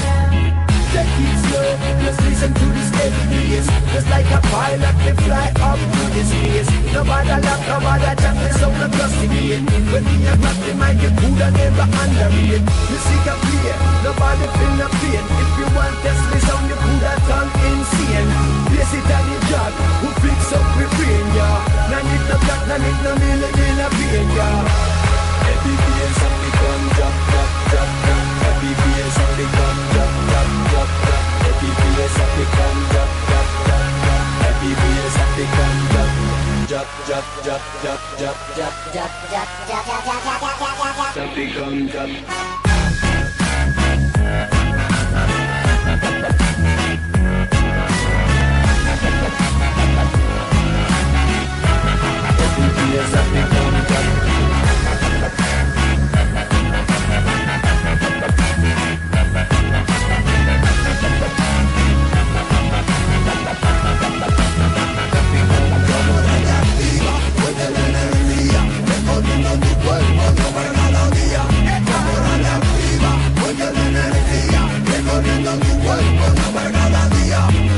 Take it slow, just listen to this heavy bass. Just like a pilot, we fly up to the space. No bother laugh, no bother chat, this song not just the beat. When me and Rap, they might get cool and never underrate. Music a play, nobody feel no pain. If you want test me sound, you coulda turn insane. Bass it and it drop, who fix up we brain, yeah. No need no clock, no need no million, million pain, yeah. Every bass and the gun drop, drop, drop, drop. Every bass and the gun drop, drop, drop, drop. Every bass and the gun drop, drop, drop, drop. Every bass and the gun drop, drop, drop, drop, drop.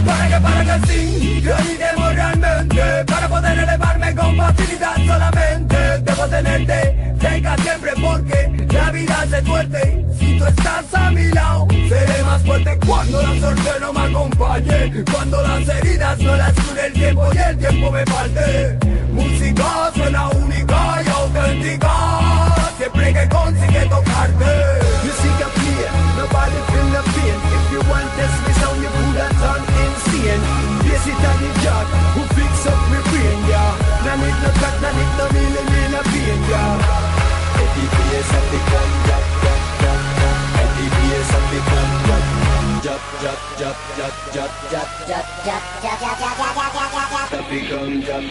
Para que, para que sí, que hoy debo realmente, para poder elevarme con facilidad solamente, debo tenerte cerca siempre porque la vida se tuerce. Si tú estás a mi lado, seré más fuerte cuando la suerte no me acompañe, cuando las heridas no las cure el tiempo y el tiempo me falte. Música suena única y auténtica, siempre que consigue tocarte. Music a play, nobody feel no pain. If you want test me sound, you coulda turn insane. Bass it and it drop, who fix up we brain, yeah. No need no crack, no need no million, million pain, yeah. Every bass and the gun drop, drop, drop, drop. Every bass and the gun drop, drop, drop, drop, drop, drop. Every gun drop.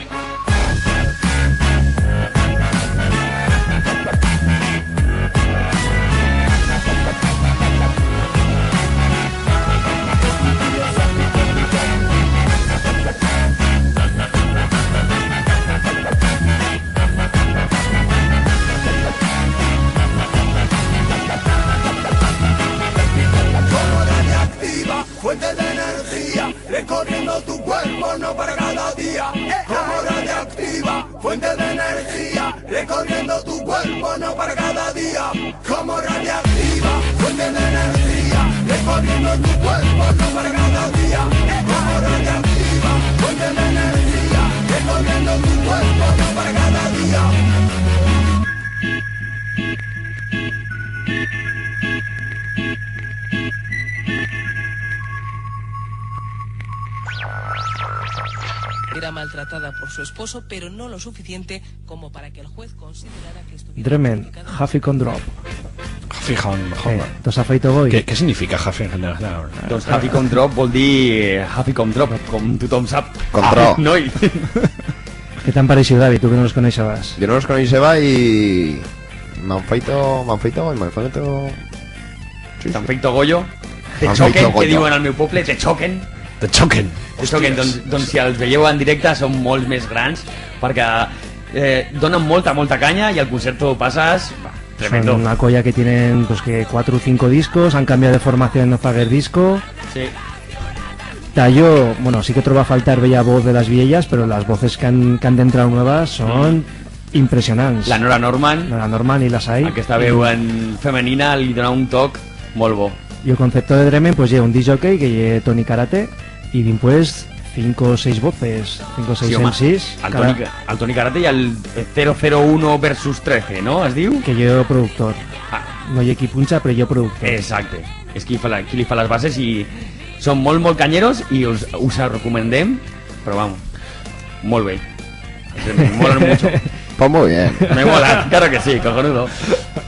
Como radioactiva, fuente de energía, recorriendo tu cuerpo, no para cada día. Como radioactiva, fuente de energía, recorriendo tu cuerpo, no para cada día. Como radioactiva, fuente de energía, recorriendo tu cuerpo, no para cada día. Como radioactiva, fuente de energía, recorriendo tu cuerpo, no para cada día. tratada por su esposo, pero no lo suficiente como para que el juez considerara que estuviera Dremen, justificada. Huffy con Drop. Huffy con, eh, ¿tos ha feito goi? ¿Qué, qué significa Huffy en general? Pues Huffy con Drop vol dir, eh, Huffy con Drop, con tothom sap. Con Drop. No, y ¿Qué t'han pareixit, David, tu que no los coneixebas? Yo no los coneixeba y m'han feito, m'han feito goi, m'han feito... Sí, t'han feito goyo. Te choquen, que diuen al meu poble, te choquen. Te choquen. Te choquen, don, don, si els veieu en directe són molt més grans, perquè, eh, donen molta, molta canya y el concert t'ho passes, bah, tremendo. Son una colla que tienen, pues, que cuatro o cinco discos, han cambiado de formación en no faguer disco. Sí. Ta yo, bueno, sí que trobo a faltar bella voz de las viellas, pero las voces que han, que han d'entrar nuevas son impresionants. La Nora Norman. Nora Norman y las hay. Aquesta veu en femenina li dona un toc molt bo. Y el concepto de Dremen, pues, ye un disc jockey que ye Tony Karate y dimpués cinco o seis voces, cinco o seis Sí, home, M Cs, al cada Tony Ka-, al Tony Karate y al cero cero uno versus trece, no? Has diu? Que yo productor. Ah. No ye qui puncha, pero yo productor. Exacte. Es qui fa la, qui li fa las bases y son molt, molt canyeros y us, us a recomendem, però vamos, molt bé. Me molan mucho. Pues muy bien. Me mola, claro que sí, cojonudo.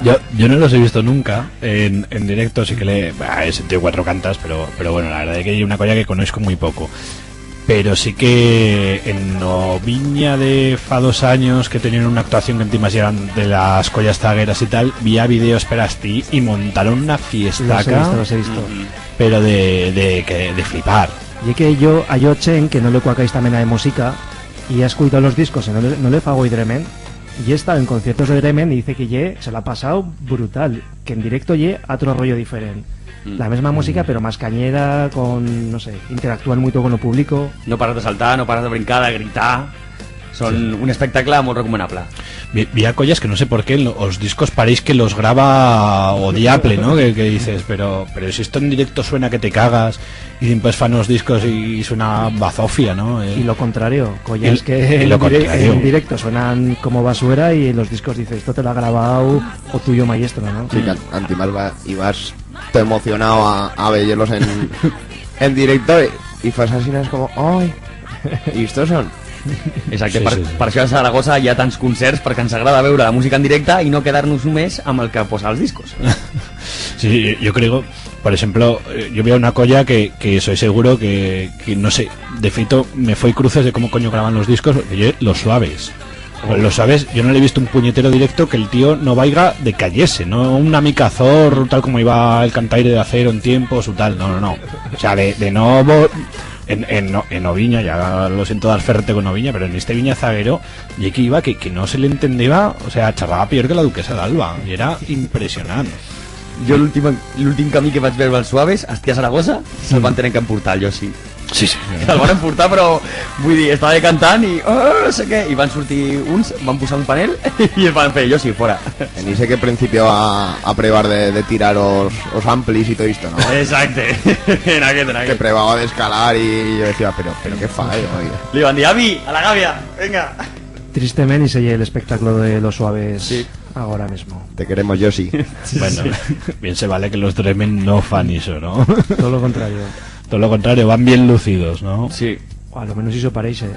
Yo, yo no los he visto nunca en, en directo, sí que le, bah, he sentido cuatro cantas, pero, pero bueno, la verdad es que hay una colla que conozco muy poco. Pero sí que en Noviña de fa dos anyos que tenían una actuación que entimas yeran de las collas zagueras y tal, vía videos per astí y montaron una fiestaca. Los he visto, los he visto. Pero de, de, que, de flipar. Ye que yo, a yo chen que no le cuaca esta mena de música y ha escuitau los discos y no le, no le fa goi Dremen y he estau en conciertos de Dremen y dice que ye, se l'ha pasau brutal, que en directo ye atro rollo diferent. Mm. La mesma música, pero más cañera, con, no sé, interactúan muito con o publico. No paras de saltar, no paras de brincar, de gritar. Son un espectacle molt recomenable. Vi, vi a collas que no sé por qué lo, os discos pareix que los graba o diable, ¿no? Que, que dices, pero, pero si esto en directo suena que te cagas, y después fan os discos y, y suena bazofia, ¿no? Eh, Y lo contrario, collas y, que y lo en dire-, contrario. En directo suenan como basura y los discos dices, esto te lo ha grabado o tuyo maestro, ¿no? Sí, que an-, antimás va, y vas todo emocionado a, a verlos en, en directo y, y fas así, ¿no? Es como, "Ay, y estos son". Exacte, sí, per, sí, sí. Per això a Zaragoza hi ha tants concerts, perquè ens agrada veure la música en directe i no quedar-nos només amb el que posa els discos. Sí, yo, yo creo, por ejemplo, eh, yo veo una colla que, que soy seguro que, que no sé, de feito me foi cruces de cómo coño graban los discos, porque yo, Los Suaves. Oh. Los Suaves, yo no le he visto un puñetero directo que el tío no vaiga de callese, no una mica azor, tal como iba el cantaire de Acero en tiempos o tal, no, no, no. O sea, de, de no vo-, en, en, no, en Oviña, ya lo siento dar ferrete con Oviña, pero en este Viña Zaguero, y que iba que, que no se le entendeba, o sea, charraba peor que la duquesa d'Alba, y era impresionante. Jo l'últim, l'últim camí que vaig veure als Suaves, hasta Zaragoza, se'l van tener que emportar, jo sí. Sí, sí. Se'l van emportar, però, vull dir, estava cantant i, oh, no sé què, i van sortir uns, van posar un panel i el van fer, jo sí, fora. En ese que principio a, a prebar de, de tirar os, os amplis y todo esto, ¿no? Exacte, en aquest, en aquest. Que prebaba d'escalar y yo decía, "Pero, pero qué fa, eh, oye?". Li van dir, "Avi, a la gavia, venga". Tristament, ixe ye l'espectaclo de los Suaves. Sí. Agora mismo. Te queremos, Josi. Bueno, bien se vale que los Dremen no fan ixo, ¿no? Todo lo contrario. Todo lo contrario, van bien lucidos, ¿no? Sí. O a lo menos ixo pareixe.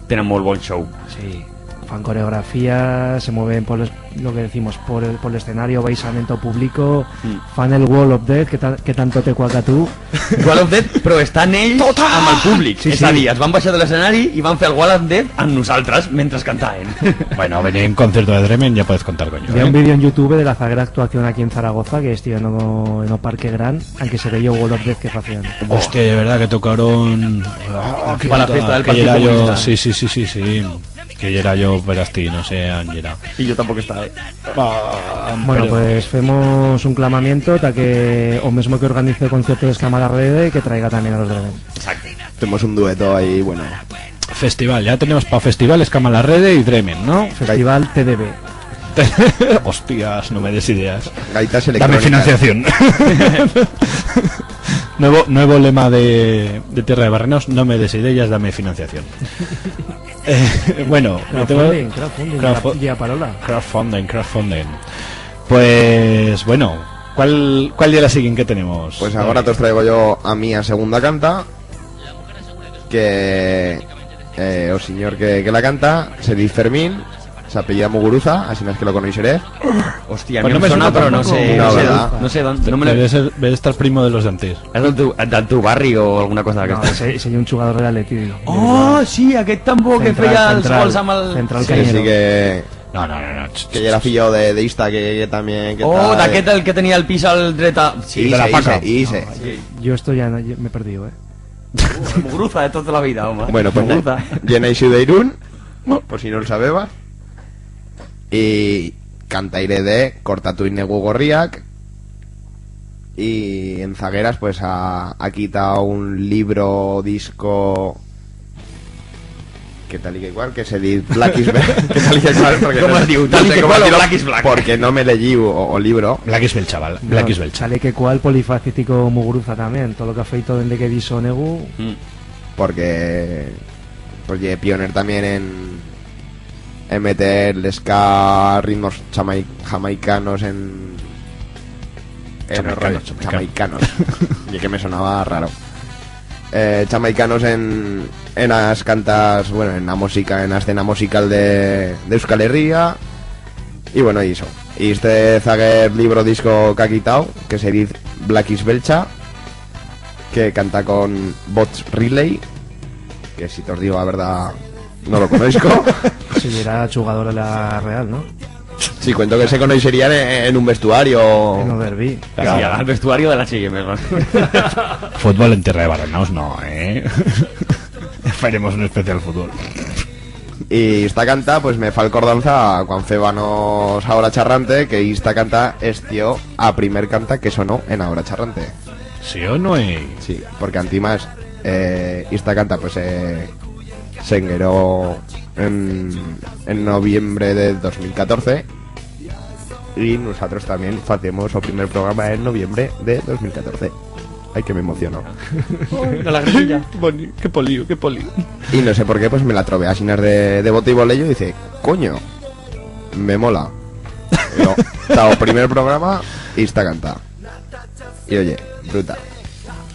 Tienen molt bon show. Sí. Fan coreografía, se mueven por los, lo que decimos, por el, por l'escenario, baixan en to publico, mm, fan el Wall of Death, que ta-, que tanto te cuaca a tu. Wall of Death, però estan ells amb el públic. Sí, és a dir, sí, es van baixar de l'escenari i van fer el Wall of Death amb nosaltres mentre cantaven. Bueno, venir a un concierto de Dremen ya puedes contar con yo, ¿eh? Hi ha un vídeo en YouTube de la zaguera actuación aquí en Zaragoza, que estivo en o, en o Parque Gran, en que se veía o Wall of Death que facían. Hostia, de verdad que tocaron, ah, pa la fiesta del Partido Comunista. Sí, sí, sí, sí, sí. Que yera yo, pero hasta no sé, on yera. Y yo tampoco estaba, eh. Bueno, pues femos un clamamiento ta que o mesmo que organice o concierto de Escama a la Rede, que traiga también a los Dremen. Exacto. Tenemos un dueto ahí, bueno. Festival, ya tenemos pa festival Escama a la Rede y Dremen, ¿no? Festival T D B. Hostias, no me des ideas. Gaitas electrónicas. Dame financiación. Nuevo, nuevo lema de, de Tierra de Barrenos, no me des ideas, dame financiación. Eh, bueno, crowdfunding, crowdfunding, crowdfu-, ya, ya parola. Crowdfunding, crowdfunding. Pues, bueno, ¿cuál, cuál ye la siguiente que tenemos? Pues agora tos traigo yo a mi a segunda canta, que Eh, o sinyor que, que la canta se diz Fermín, s'apellida Muguruza, asinas que lo conoixerez. Hostia, a mi me sona, pero no sé, no sé, no sé dónde, no me lo... Debe ser, debe estar primo de los de antes. Es del tu, del tu barri o alguna cosa d'aquesta. No, ese, ese ye un chugador de l'Atleti. Oh, sí, aquel tampoco que feya el gol, Samal. Central, central. Sí, sí, que... No, no, no, no. Que ya era fillo de, de esta, que, que también, que... Oh, tal, d'aquest el que tenía el pis al dreta. Sí, de la Paca. Ixe, ixe. No, yo, yo esto ya no, yo me he perdido, eh. Muguruza de tota la vida, home. Bueno, pues, Muguruza. Ye naixiu de Irún, por si no lo sabebas. Y cantaire de Cortatu y Negu Gorriak. Y en zagueras, pues, ha, ha quitau un libro, disco, que tal y que cual, que se diz Black is Be-, que tal y que cual, porque... ¿Cómo no, es diu? No sé cómo es diu, Black is Black. Porque no me leyiu o, o libro. Black is Bell, chaval. No, Black is Bell, chaval. Tal y que cual, polifacético Muguruza también. Todo lo que ha feito dende que dixo Negu. Mm. Porque, pues, ye pioner también en, en meter l'esca, ritmos chamai-, jamaicanos en, en... Chamaicanos, jamaicanos. Jamaicanos. Y que me sonaba raro. Eh, jamaicanos en, en as cantas, bueno, en la música, en la escena musical de, de Euskal Herria. Y bueno, y eso. Y este zaguer libro disco que ha quitau, que se diz Black is Belcha, que canta con Bots Riley, que si tos digo la verdad, no lo conoixco. Si yera chugador de la Real, no? Sí, cuento que se conoixerían en, en un vestuario. En o derbi. Claro. Sí, al vestuario de la H y M, ¿no? Fútbol en tierra de Barrenaus, no, eh? Faremos un especial fútbol. Y esta canta, pues, me fa acordanza cuan fébanos A Hora Charrante, que esta canta estió a primer canta que sonó en A Hora Charrante. Sí o no, eh? Sí, porque antimás, eh, esta canta, pues, eh, s'engueró en, en noviembre de dos mil catorce, y nusatros tamién facemos o primer programa en noviembre de dos mil catorce. Ai, que m'emociono. Ai, la lagrimilla. Qué boni-, qué poliu, qué poliu. Y no sé por qué, pues, me la trobé asinas de, de bote y boleyo y dice, "Coño, me mola." Pero, ta o primer programa, y esta canta. Y oye, bruta.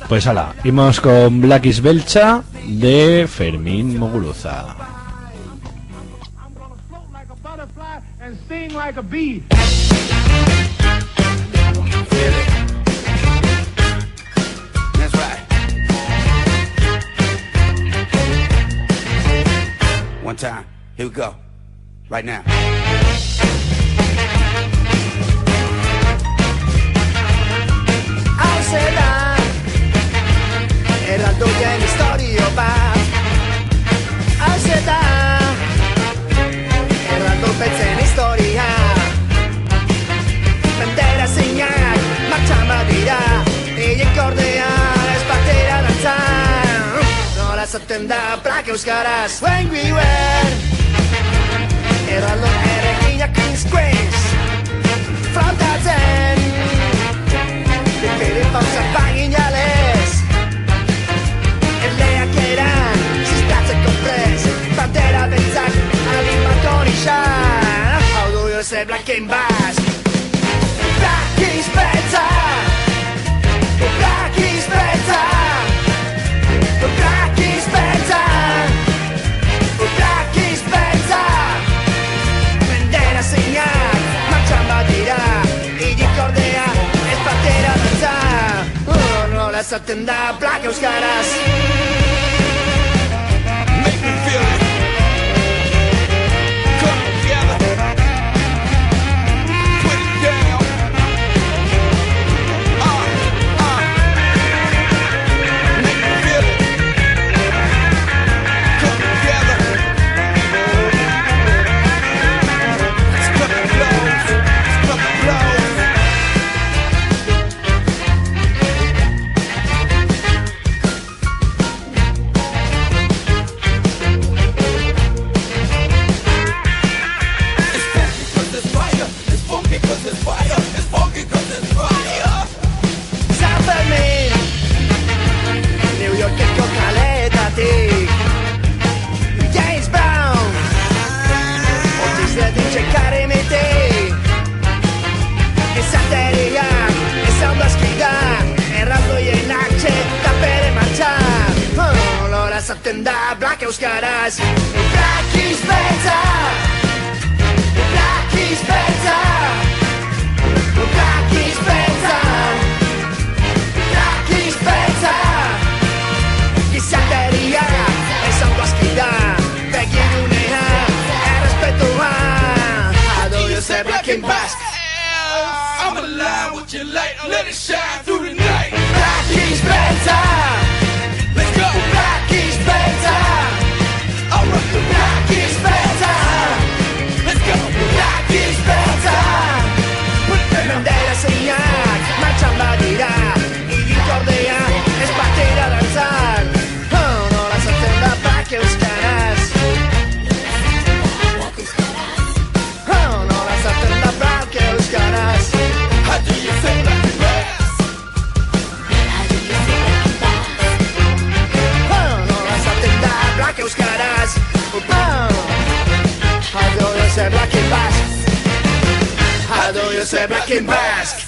Pues ala, imos con Black is Belcha de Fermín Muguruza. I'm gonna float like a butterfly and sting like a bee. That's right. One time. Here we go. Right now. Hauxe da erraldoien historio bat. Hauxe da erraldo beltzen historia. Bandera zeinak martxan badira, eiek ordea ez batera dantzan. Nola esaten da Black euskaraz? When we were erraldo erreginak, Queens, Queens, flautatzen. Bere pausa paginales, erleak eran ziztatzeko prest. Bandera beltzak animatu nixan. How do you say black in Basque? Black is better. Black is better. Black is better. Black is better. Bandera zeinak martxan badira, hilik ordea ez batera dantza. Oh, nola esaten da Black euskaraz? Make me feel it. Come together. Put it down. Uh, uh. Make me feel it. Come together. It's coming close. It's coming close. Caras, Black is better. Black is better. Black is better. Black is better. Gizateria, ez hau bazkida. Begirunea, errespetoa. How do you say black in Basque? I'm alive with your light, let it shine through the night. Black is better. Let's go. Black is better. Alright. Black is better. Let's go. Black is better. Put it down. Bandera zuriak martxan badira, hiri ordea ez batera dantzan. Oh, nola sartzen da black euskaraz? Oh, nola sartzen da black euskaraz? How do you say black in Basque? How do you say black in Basque? Oh, nola sartzen da black euskaraz? Oh, how do you say black in Basque? How do you say black in Basque?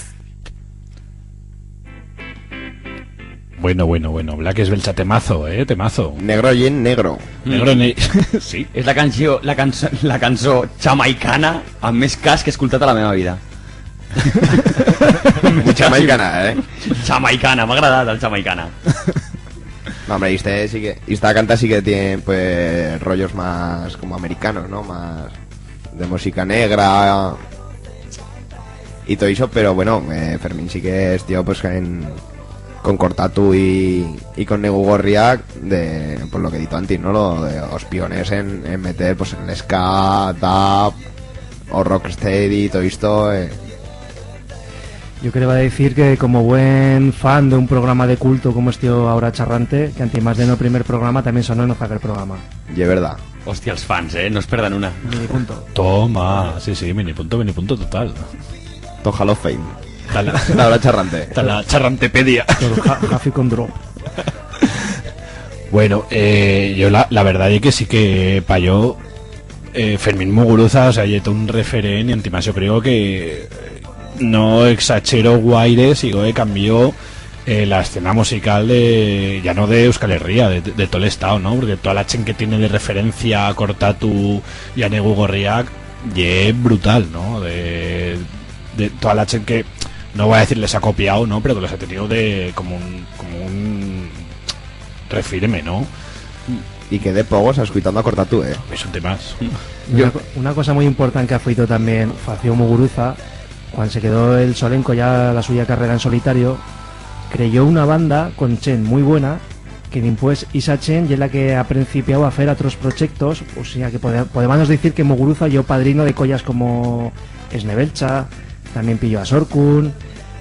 Bueno, bueno, bueno, Black es belcha, temazo, eh, temazo. Negro y en negro. Negro ni... sí. És la canció, la cançó, la cançó xamaicana amb més cas que he escoltat a la meva vida. Mucha americana, eh? Xamaicana, m'ha agradat el xamaicana. No, hombre, este sí que, esta canta sí que tiene, pues, rollos más como americanos, ¿no? Más de música negra y todo eso, pero bueno, eh, Fermín sí que es tío, pues, en, con Cortatu y, y con Negu Gorriak, de, por lo que he dicho antes, ¿no? Lo de los piones en, en meter, pues, en el ska, dub, o rocksteady y todo esto, eh. Yo quería decir que, como buen fan de un programa de culto como este ahora charrante, que antimás de no primer programa también sonó en aquel programa. Y es verdad. Hostia, els fans, eh? No es perdan una. Mini punto. Toma, sí, sí, mini punto, mini punto total. To Hall of Fame. Tala. La hora charrante. Tala charrantepedia. Pero ja-, Jafi con drop. Bueno, eh, yo la, la verdad es que sí que pa yo, eh, Fermín Muguruza, o sea, ye todo un referent, y antimás yo creo que, eh, no exagero guaire, sigo de cambio, eh, la escena musical de, ya no de Euskal Herria, de, de todo el estado, ¿no? Porque toda la chen que tiene de referencia a Cortatu y a Negu Gorriak, ye brutal, ¿no? De, de toda la chen que, no voy a decir les ha copiado, ¿no? Pero que los ha tenido de, como un, como un refirme, ¿no? Y que de pogos escuitando a Cortatu, eh. Es un temazo. Una co-, una cosa muy importante que ha feito también Facio Muguruza, cuando se quedó el solenco ya la suya carrera en solitario, creyó una banda con chen muy buena, que dimpués ixa chen ye la que ha principiau a fer otros proyectos, o sea que pode-, podemos decir que Muguruza yo padrino de collas como Esnebelcha, también pillo a Sorkun,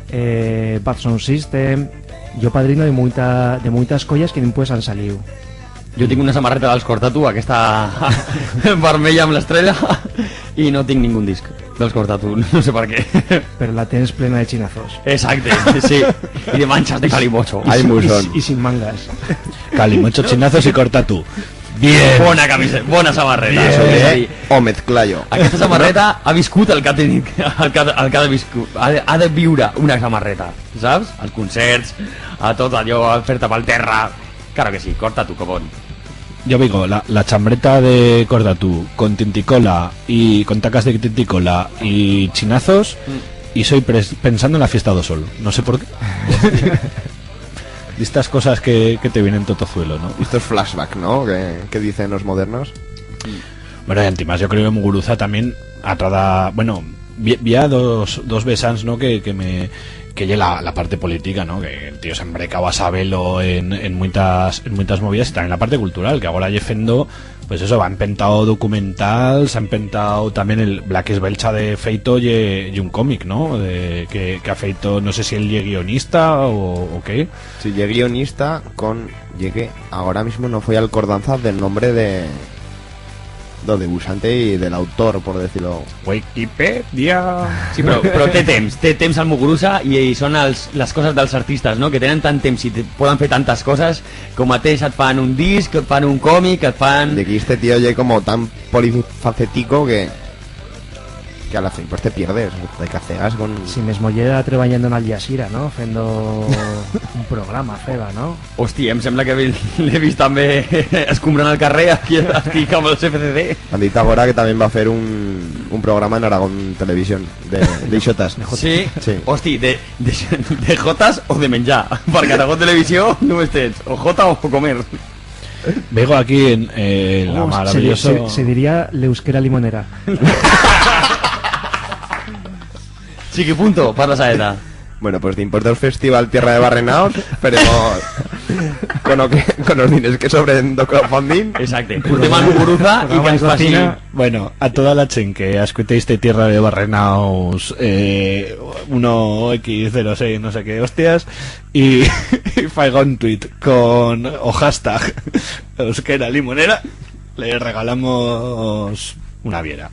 eh, Bad Sound System, yo padrino de muita, de muitas collas que dimpués han saliu. Yo tengo una samarreta dels Cortatu, aquesta vermella amb l'estrella, y no tinc ningún disc dels Cortatu, no sé per qué. Pero la tienes plena de chinazos. Exacte, sí. Y de manchas de calimocho. Hay musón. Y, y sin mangas. Calimocho, chinazos y Cortatu. Bien. Bona camisa, bona samarreta. Bien. Sí. O mezclayo. Aquesta samarreta ha viscut el que ha tenit, el que ha, el que ha de viscut, ha de, ha de viure una samarreta, saps? Als concerts, a tot allò, a fer tapar el terra. Claro que sí, Cortatu, copón. Yo digo, la, la chambreta de Cortatu con tinticola y con tacas de tinticola y chinazos, mm, y soy pres-, pensando en la fiesta do sol. No sé por qué. De estas cosas que, que te vienen totozuelo, ¿no? Estos flashback, ¿no? Que, que dicen los modernos. Bueno, y antimás yo creo que Muguruza también a trada-, bueno, vi-, vi a dos, dos vessants, no? Que, que me, que ye la, la parte política, no? Que el tío s'ha embrecau a sabelo en, en muitas, en muitas movidas, y también la parte cultural, que agora ye fendo, pues eso, va empentao documentals, ha empentao también el Black Esbelcha de feito ye, ye un cómic, no? De, que, que ha feito, no sé si el ye guionista o, o qué. Si ye guionista con, ye que ahora mismo no foi alcordanza del nombre de, do dibuixante y del autor, por decirlo. Wikipedia. Sí, però, però té temps, té temps el Muguruza y, y son els, les coses dels artistes, no? Que tenen tant temps y te, poden fer tantes coses, com mateix et fan un disc, et fan un còmic, et fan... De que este tío ye como tan polifacético que Que a la fin, pues, te pierdes, te caceas con... Si mesmo yera treballando en Al Jazeera, no? Fendo un programa, feba, no? Hosti, em sembla que vi-, l'he vist també escumbrant al carrer, aquí, aquí, amb els F C C. Han dit agora que también va fer un, un programa en Aragón Televisión, de, de ixotas. Sí? Sí. Hosti, de, de, de jotas o de menjar? Perquè Aragón Televisión no estens o jota o comer. Vego aquí en, eh, la... Oh, se di-, maravillosa se, se diría l'euskera limonera. Chiquipunto, parla saeta. Bueno, pues, d'impuestos festival Tierra de Barrenaos, esperemos con o que, con os diners que sobren d'o crowdfunding. Exacte. Purtem a Muguruza y que ens faci... Bueno, a toda la chent que escuite este Tierra de Barrenaos, eh, uno X cero seis, no sé qué hostias, y, y faiga un tuit con o hashtag Euskera Limonera, le regalamos una biera.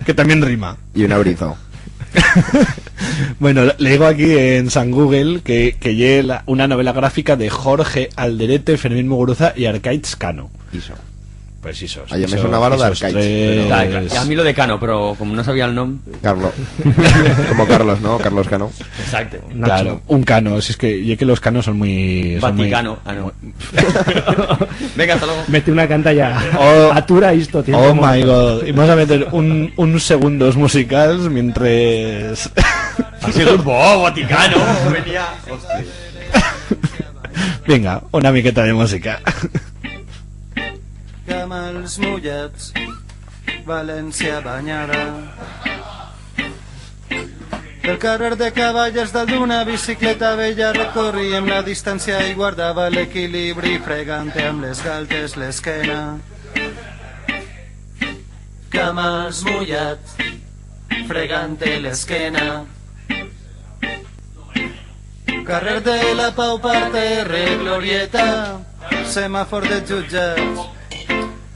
Que también rima. Y un abrizo. Bueno, le digo aquí en San Google que, que ye la, una novela gráfica de Jorge Alderete, Fermín Muguruza y Arcaitz Cano. Ixo. Pues ixos, a yo me ixos, sonaba lo de ixos Arcaitz, tres. Pero... Claro, claro. A mí lo de Cano, pero como no sabía el nom. Carlo. Como Carlos, ¿no? Carlos Cano. Exacto. Nacho. Claro, un cano, si es que, ye que los canos son muy, son muy... Vaticano, ah, no. Venga, hasta luego. Mete una canta ya. Oh, atura esto, tío. Oh my God. Y vamos a meter un, un segundos musicals mientras... Ha sigut bo, Vaticano. Venía. Hostia. Venga, una miqueta de música. Camals mullats, València banyada. Del carrer de Cavallers dalt d'una bicicleta vella recorríem la distància i guardava l'equilibri fregant-te amb les galtes l'esquena. Camals mullats, fregant-te l'esquena. Carrer de la Pau, parterre, glorieta, semàfor de jutjats,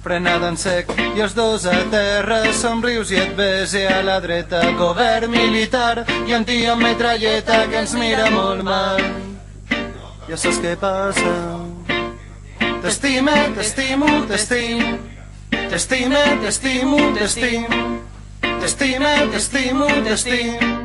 frenada en sec i els dos a terra, somrius i et bese a la dreta, govern militar i un tio amb metralleta que ens mira molt mal. Ja saps què passa? T'estime, t'estimo, t'estim. T'estime, t'estimo, t'estim. T'estime, t'estimo, t'estim.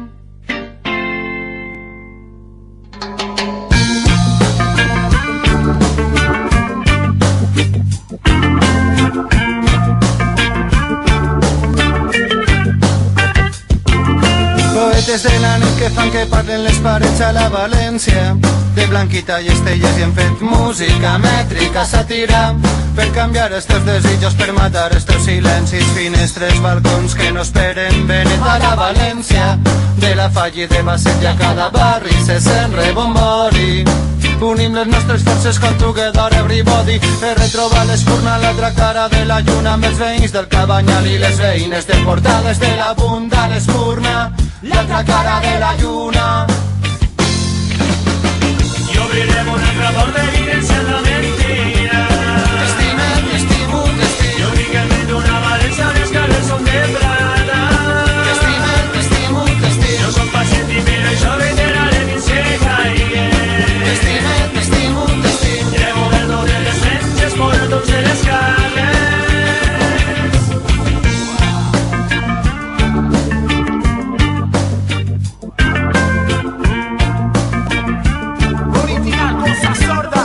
Poetes de la nit que fan que parlen les parets a la València. De blanquita i estelles i hem fet música mètrica, sàtira, per canviar els teus desitjos, per matar els teus silencis, finestres, balcons que no esperen, Benet a la València. De la Falla i de Basset i a cada barri se sent rebombori. Unim les nostres forces com Together Everybody per retrobar l'espurna, l'altra cara de la lluna, amb els veïns del Cabanyal i les veïnes de Portades de la Bunda, l'espurna, l'altra cara de la lluna. I obrirem una altra porta evidenciant la mentida. T'estime, t'estimo, t'estim. I obrirem una València on els carrers són de plata. T'estime, t'estimo, t'estim. Jo soc pacient i per això reiteraré fins que caigue. T'estime, t'estimo, t'estim. I el govern de les menges, portons de les carrers. Política, cosa sorda,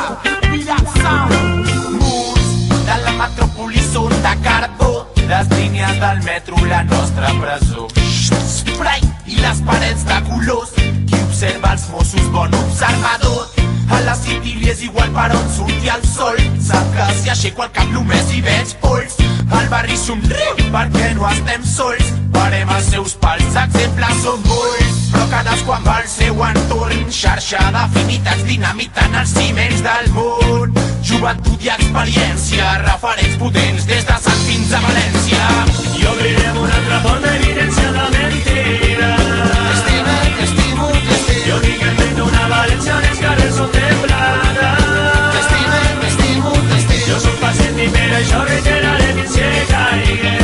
Vila Sound. Murs de la metròpoli són de carbó, les línies del metro, la nostra presó. Spray i les parets de colors, qui observa els Mossos, bon observador. A la City li és igual per on surti el sol, sap que si aixeco el cap només hi veig polls. El barri somriu perquè no estem sols, parem els seus pals, exemples són molts, però cadascú amb el seu entorn, xarxa d'afinitats dinamiten els ciments del món. Joventut i experiència, referents potents des de Sant fins a València. I obrirem una altra porta evidenciant la mentida. T'estime, t'estimo, t'estim. Jo dic en una València on els carrers són de plata. T'estime, t'estimo, t'estim. Jo soc pacient i per això reiteraré fins que caigue.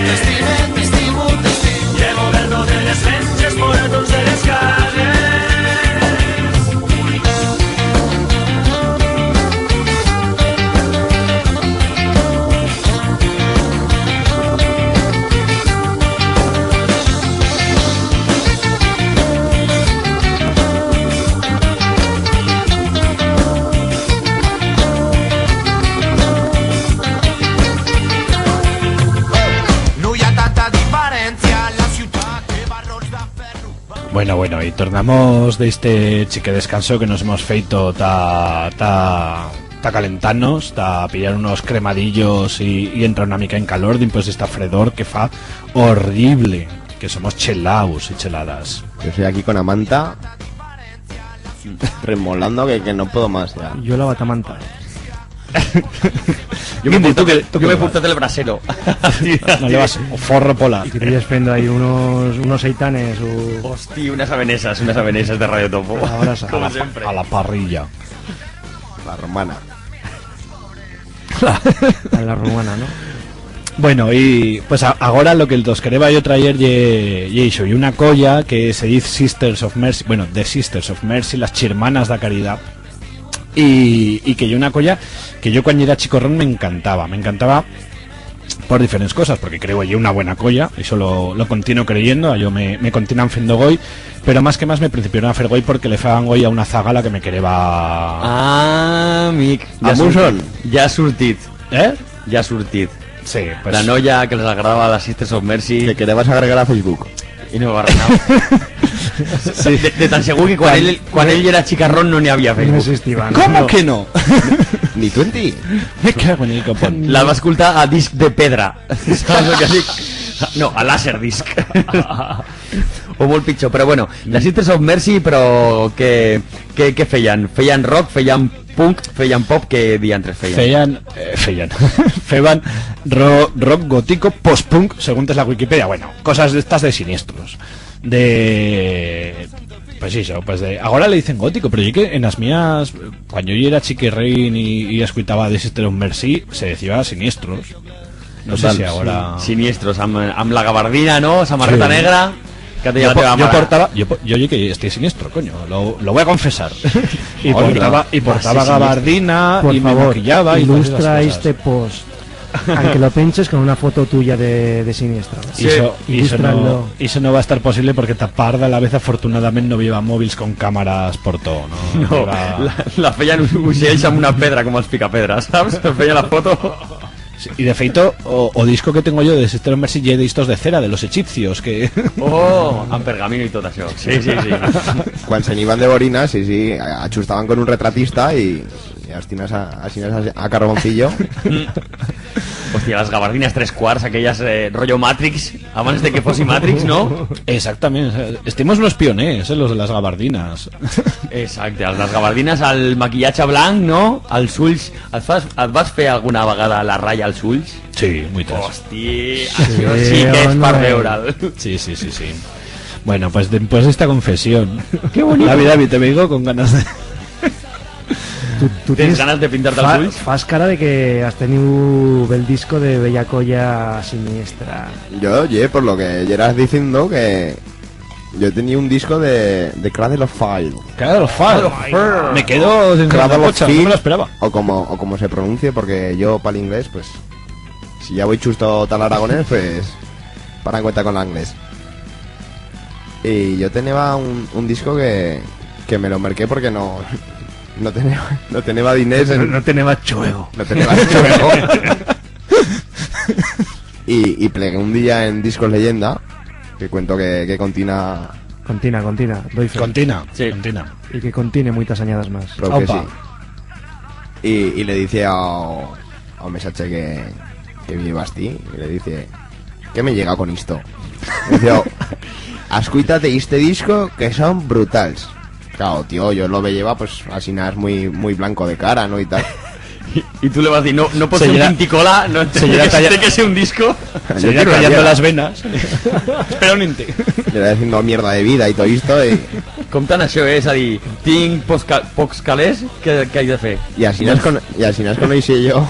T'estime, t'estimo, t'estim. I el govern de les menges, moratons de les carrers. Bueno, bueno, y tornamos de este chique descanso que nos hemos feito ta, ta, ta calentar-nos, ta pillar unos cremadillos y, y entrar una mica en calor dimpués d'esta fredor que fa horrible, que somos chelaus y cheladas. Yo soy aquí con a manta, remolando que, que no puedo más ya. Yo la batamanta. Yo me he portado el, yo me he portado el brasero. No le vas, o forro polar. Y que te lleves fendo ahí unos, unos seitanes o... Hostia, unas avenesas, unas avenesas de Radio Topo. Ahora sa- Como a la, siempre. A la parrilla. La romana. A la romana, ¿no? Bueno, y, pues, a-, agora lo que tos quereba yo trayer ye, ye ixo, y una colla que se diz Sisters of Mercy, bueno, The Sisters of Mercy, las Chirmanas da Caridad, y, y que ye una colla que yo cuando yera chicorrón me encantaba, me encantaba por diferents cosas, porque creo que ye una buena colla, ixo lo, lo contino creyendo, a yo me, me continan fendo goi, pero más que más me principieron a fer goi porque le feban goi a una zaga a la que me quereba. Ah, amic, ya... A Muson. Surtit, ya surtit. Eh? Ya surtit. Sí, pues. La noia que les agradaba a las Sisters of Mercy. Que querebas agregar a Facebook. Y no va nada. Sí. De, de tan segur que cuan... Cuan él, cuan él yera chicarrón no n'i había Facebook. No existiba, no. ¿Cómo que no? Ni twenty. Me cago en el copón. La va escoltar a disc de pedra. ¿Sabes lo que dic? No, a Laserdisc. O molt pitjor, però bueno, las Sisters of Mercy, però que, que, que feyan? Feyan rock, feyan punk, feyan pop, que diantres feyan? Feyan, eh, feyan. Feban ro-, rock gótico, post-punk, según tes la Wikipedia. Bueno, cosas d'estas de siniestros. De, pues ixo, pues de, agora le dicen gótico, pero ye que en as mías, cuando yo yera chiquirrín y, y escuitaba The Sisters of Mercy, se decía siniestros. No sé si agora... Total. Sí. Siniestros, amb, amb la gabardina, no? Samarreta negra, que te... Yo po-, yo portaba, yo po-, yo ye que estoy siniestro, coño, lo, lo voy a confesar. Y portaba, y portaba gabardina, y me maquillaba, y todas esas cosas. Por favor, ilustra este post. Aunque lo penches con una foto tuya de, de siniestro. Sí. Ixo, ixo no, ixo no va a estar posible porque ta part d'alavez, afortunadament, no i heba móvils con cámaras por todo, ¿no? No, la, la feyan u-, uixells amb una pedra, como els picapedras, ¿sabes? Feyan la foto. Sí, y de feito, o, o disco que tengo yo de Sisters of Mercy ye d'istos de cera, de los egipcios, que... Oh, amb pergamino y tot això. Sí, sí, sí. Cuan se'n iban de borina, sí, sí, a-, achustaban con un retratista y, y asinas a, asinas a, a carboncillo. Hostia, las gabardinas tres cuarts, aquellas, eh, rollo Matrix, abans de que fosi Matrix, no? Exactament. Estimos los pioners, eh, los de las gabardinas. Exacte, las gabardinas al maquillache blanc, no? Als ulls. Et fas, et vas fer alguna vegada la raya als ulls? Sí, muitas. Hosti, sí, això sí que és per veure'l. Sí, sí, sí, sí. Bueno, pues después de esta confesión, qué bonito. David, David, te veo con ganas de... Tens ganas de pintar-te els ulls? Fas cara de que has teniu bel disco de bella colla siniestra. Yo, ye, por lo que yeras diciendo, que yo tenía un disco de, de Cradle of Filth. Cradle of Filth. Me quedo sense... Cradle of Filth, no me lo esperaba. O como, o como se pronuncie, porque yo, pa'l inglés, pues, si ya voi chusto tal aragonés, pues, para en cuenta con l'anglés. Y yo teneba un, un disco que, que me lo merqué porque no, no teneba, no teneba diners. No, no teneba chuego. No teneba chuego. Y, y plegué un día en Discos Leyenda, que cuento que, que contina... Contina, contina, doi fe. Contina, sí. Contina. Y que contine muitas anyadas más. Prou que sí. Y, y le dice a, a un mesache que, que vive bastí, y le dice: "¿Qué me llega con isto?". Me dice: "Ascuita-te este disco, que son brutals". Claro, tío, yo lo veyeba, pues, asinas muy, muy blanco de cara, ¿no? Y tal. Y, y tú le vas a decir: "No, no puede ser un tinticola, no, tiene que ser un disco". Se ya callando las venas. Espera un inte. Le va diciendo mierda de vida y todo esto, y... Contan això, eh, es a dir, tinc pocs ca-, pocs calés, que, que hay de fer? Y asinas con-, y asinas conocí yo.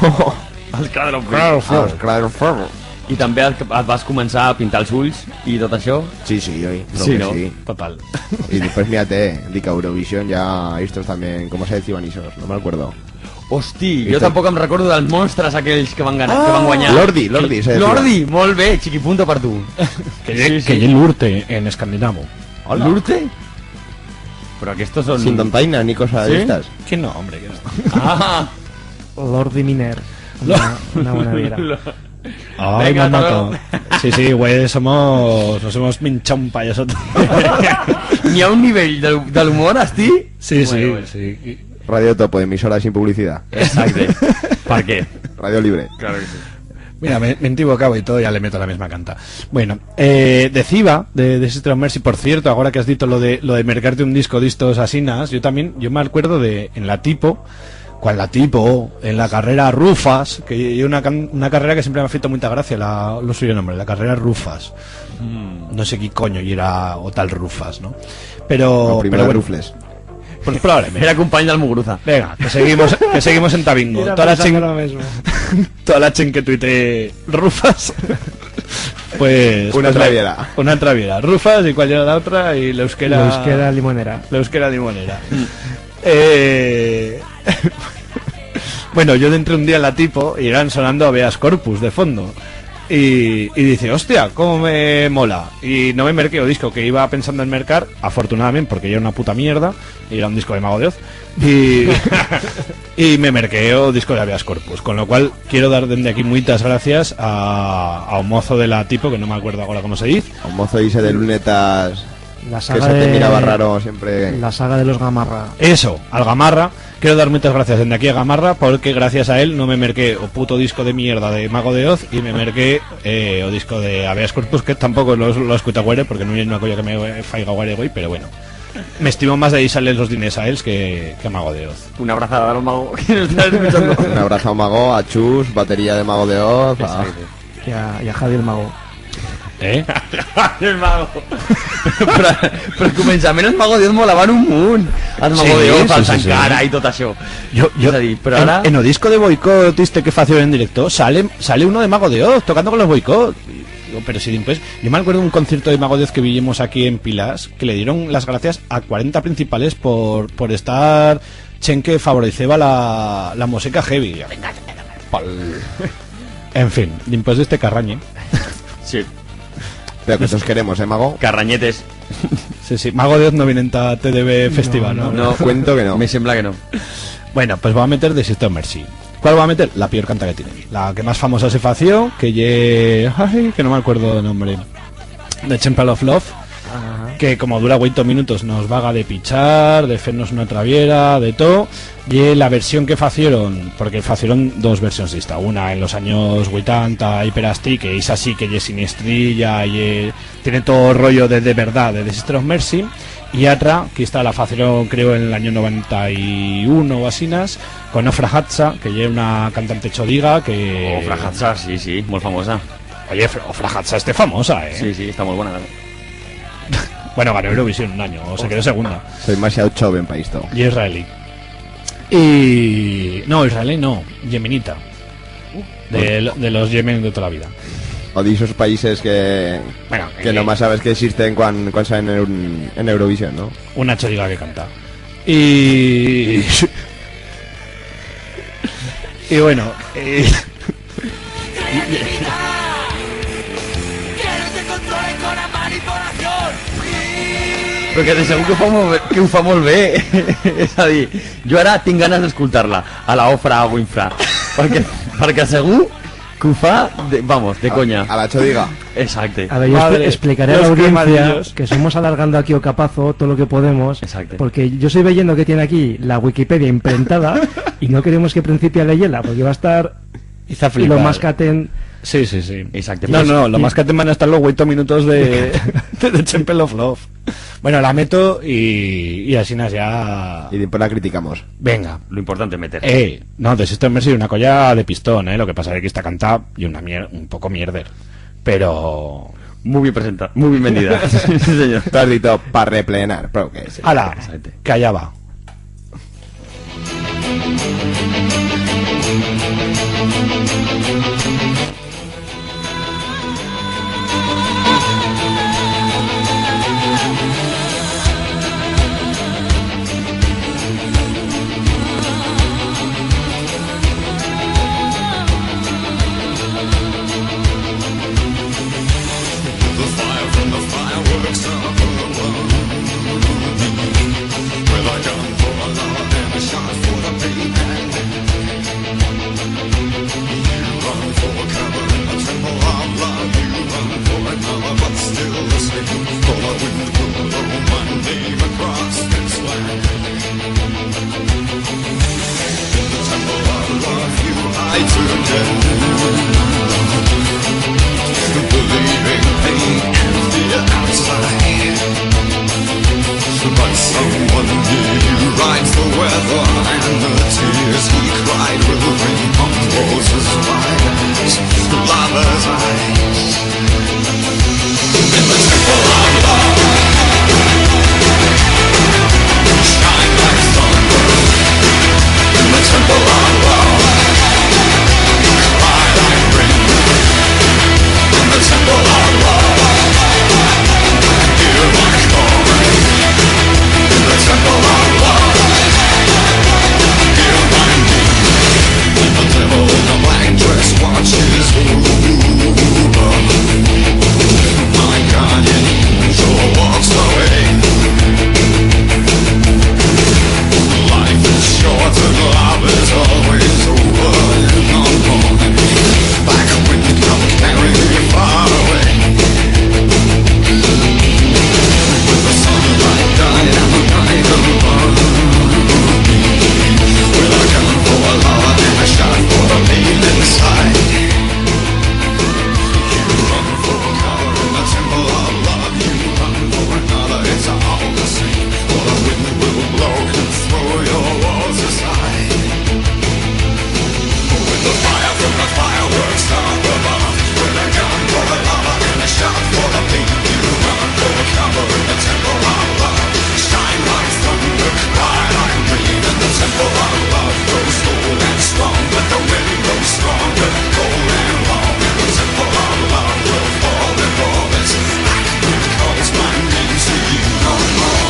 Als Cradle of Filth. Als Cradle of Filth. I també et, et vas començar a pintar els ulls i tot això? Sí, sí, oi, creo que sí. Total. Y después, mírate, dic a Eurovisión ya estos también, ¿cómo se decían esos? No me acuerdo. Hosti, yo tampoco me recuerdo dels monstres aquells que van ganar, que van guanyar. Lordi, Lordi, se decía. Lordi, molt bé, chiquipunto per tu. Que ye, sí, que sí. Ye l'urte en escandinavo. Hola. ¿L'urte? Pero aquestos son... Sin tontaina ni cosa de estas. ¿Sí? Que no, hombre, que no. Ah. Lordi Miner. Una, una buena biera. Ai, m'ha matau. Sí, sí, güei, somos, nos hemos minchau un payaso. N'i ha un nivel de, de l'humor, astí? Sí, sí, sí. Radio Topo, emisora sin publicidad. Exacte. Pa qué? Radio Libre. Claro que sí. Mira, me, me he equivocado y todo, ya le meto la misma canta. Bueno, eh, deciba de, de Sister of Mercy, por cierto, ahora que has dicho lo de, lo de mercarte un disco de estos asinas, yo también, yo me acuerdo de, en la Tipo, cuan la Tipo, en la carrera Rufas, que ye una can-, una carrera que siempre me ha feito muita gracia la, lo suyo nombre, la carrera Rufas. No sé qué coño y era o tal Rufas, ¿no? Pero, pero bueno. Rufles. Pues probablemente. Era compañía del Muguruza. Venga, que seguimos, que seguimos en Tabingo. Toda la chen-, toda la chen que tuitee Rufas, pues, una traviera. Una traviera. Rufas y cuál era la otra y l'euskera. L'euskera limonera. L'euskera limonera. Eh, bueno, yo dentré un día en la Tipo y eran sonando Habeas Corpus de fondo. Y, y dice, hostia, cómo me mola. Y no me merqué o disco que iba pensando en mercar, afortunadamente, porque ya era una puta mierda, y era un disco de Mago de Oz. Y, y me merqué o disco de Habeas Corpus. Con lo cual, quiero dar dende aquí muitas gracias a, a o mozo de la Tipo, que no me acuerdo ahora cómo se dice. O mozo dice de lunetas. La saga de... Que se te miraba raro siempre. La saga de los Gamarra. Eso, al Gamarra. Quiero dar muitas gracias dende aquí a Gamarra porque gracias a él no me merqué o puto disco de mierda de Mago de Oz y me merqué, eh, o disco de Habeas Corpus, que tampoco lo, lo escuta guaire porque no es una cosa que me faiga guaire, güey, pero bueno. Me estimo más de deixar-les los diners a ells que, que a Mago de Oz. Una abrazada a los Mago que nos están escuchando. Un abrazo a Mago, a Chus, batería de Mago de Oz, a... Exacto. Y a, y a Javi el Mago. Eh? Javi el Mago. Pero, pero començament els Mago de Oz molaban un munt. El Mago de Oz, sí, sí, sí. Sankara y tot això. Yo, yo, en, en o disco de Boicot, este que facieron en directo, sale, sale uno de Mago de Oz tocando con los Boicot. Digo, pero si después, yo me acuerdo de un concierto de Mago de Oz que vivimos aquí en Pilas, que le dieron las gracias a cuarenta principales por, por estar chen que favoreceba la, la música heavy. Pal. En fin, dimpués d'este carrañe. Sí. Pero que tos queremos, eh, Mago? Carrañetes. Sí, sí. Mago de Oz no vienen ta T D B Festival, no? No, no. Cuento que no. Me sembla que no. Bueno, pues va a meter The Sister of Mercy. ¿Cuál va a meter? La pior canta que tienen. La que más famosa se fació, que ye... Ai, que no me acuerdo de nombre. The Temple of Love, que como dura oito minutos nos vaga de pichar, de fer-nos una traviera, de todo. Ye la versión que facieron, porque facieron dos versions d'esta, una en los anyos ochenta y per astí, que ixa sí que ye siniestrilla y, eh, tiene todo o rollo de, de verdad, de The Sister of Mercy, y atra, que esta la facieron, creo, en el año noventa y uno o asinas, con Ofra Hatsa, que ye una cantante chodiga que... Ofra Hatsa, sí, sí, muy famosa. Oye, Fra-, Ofra Hatsa este famosa, eh? Sí, sí, está muy buena también. Bueno, ganó Eurovisión un año, o se quedó segunda. Soy demasiado joven pa esto. Y israelí. Y... no, israelí no, yemenita. De, de los Yemen de toda la vida. O de esos países que, bueno, que nomás sabes que existen cuan, cuan salen en, en Eurovisión, ¿no? Una chodiga que canta. Y... y bueno, eh, Porque de segur que ho fa molt bé, que ho fa molt bé. És a dir, jo ara tinc ganes d'escoltar-la, a la Ofra Winfra. Perquè, perquè segur que ho fa de, vamos, de coña. A la chodiga. Exacte. A ver, yo expli-, explicaré a la audiencia que somos alargando aquí o capazo todo lo que podemos, porque yo estoy leyendo que tiene aquí la Wikipedia imprentada y no queremos que principie a leyerla, porque va a estar... Lo más caten. Sí, sí, sí. Exacte. No, no, lo más caten van a estar los oito minutos de, de, de Temple of Love. Bueno, la meto y, y asinas ya. Y después la criticamos. Venga. Lo importante es meter. Eh, no, The Sister of Mercy una colla de pistón, eh. Lo que pasa es que esta canta y una mier-, un poco mierder. Pero... Muy bien presenta-, muy bien vendida. Sí, señor. T'has dito pa replenar, pero que sí. Ala, que allá va. Believing pain and fear outside. But someone near you writes the weather, and the tears he cried will ring on roses white as lover's eyes. In the temple of love, shine like thunder. In the temple of love, cry like rain. In the temple of love, hear my calling. In the temple of love, hear my name. And the devil in a black dress watches over. My guardian angel walks away. Life is short and love is always over in the morning. Black wind come carry me far away. With the sunlight died and the night alone. With a gun for a lover and a shot for the pain inside. You run for cover in the temple of love. You run for another, it's all the same. For the wind will blow and throw your walls aside. With the fire from the fireworks up above, with a gun for the lover and a shot for the pain, you run for cover in the temple of love. Shine like thunder, cry like rain in the temple of love. Grows cold and strong, but the wind grows stronger. Cold and long, and the temple of love will fall in orbits. Calls my name to you no more.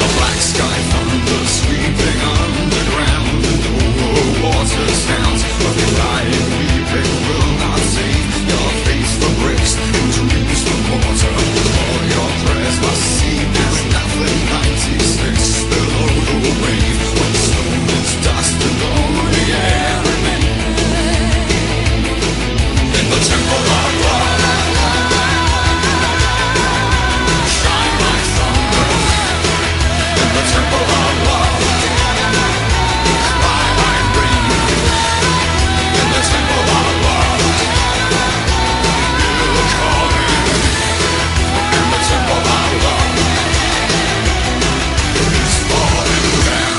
The black sky thunder sweeping underground, and over water sounds of crying, weeping will not save. Your face for bricks and dreams for mortar. All your prayers must seem as nothing. Ninety-six below the wave, when stone is dust and only air remains. In the temple of love, shine like thunder. In the temple of love, fly like rain. In the temple of love, feel the calling. In the temple of love, it's falling down.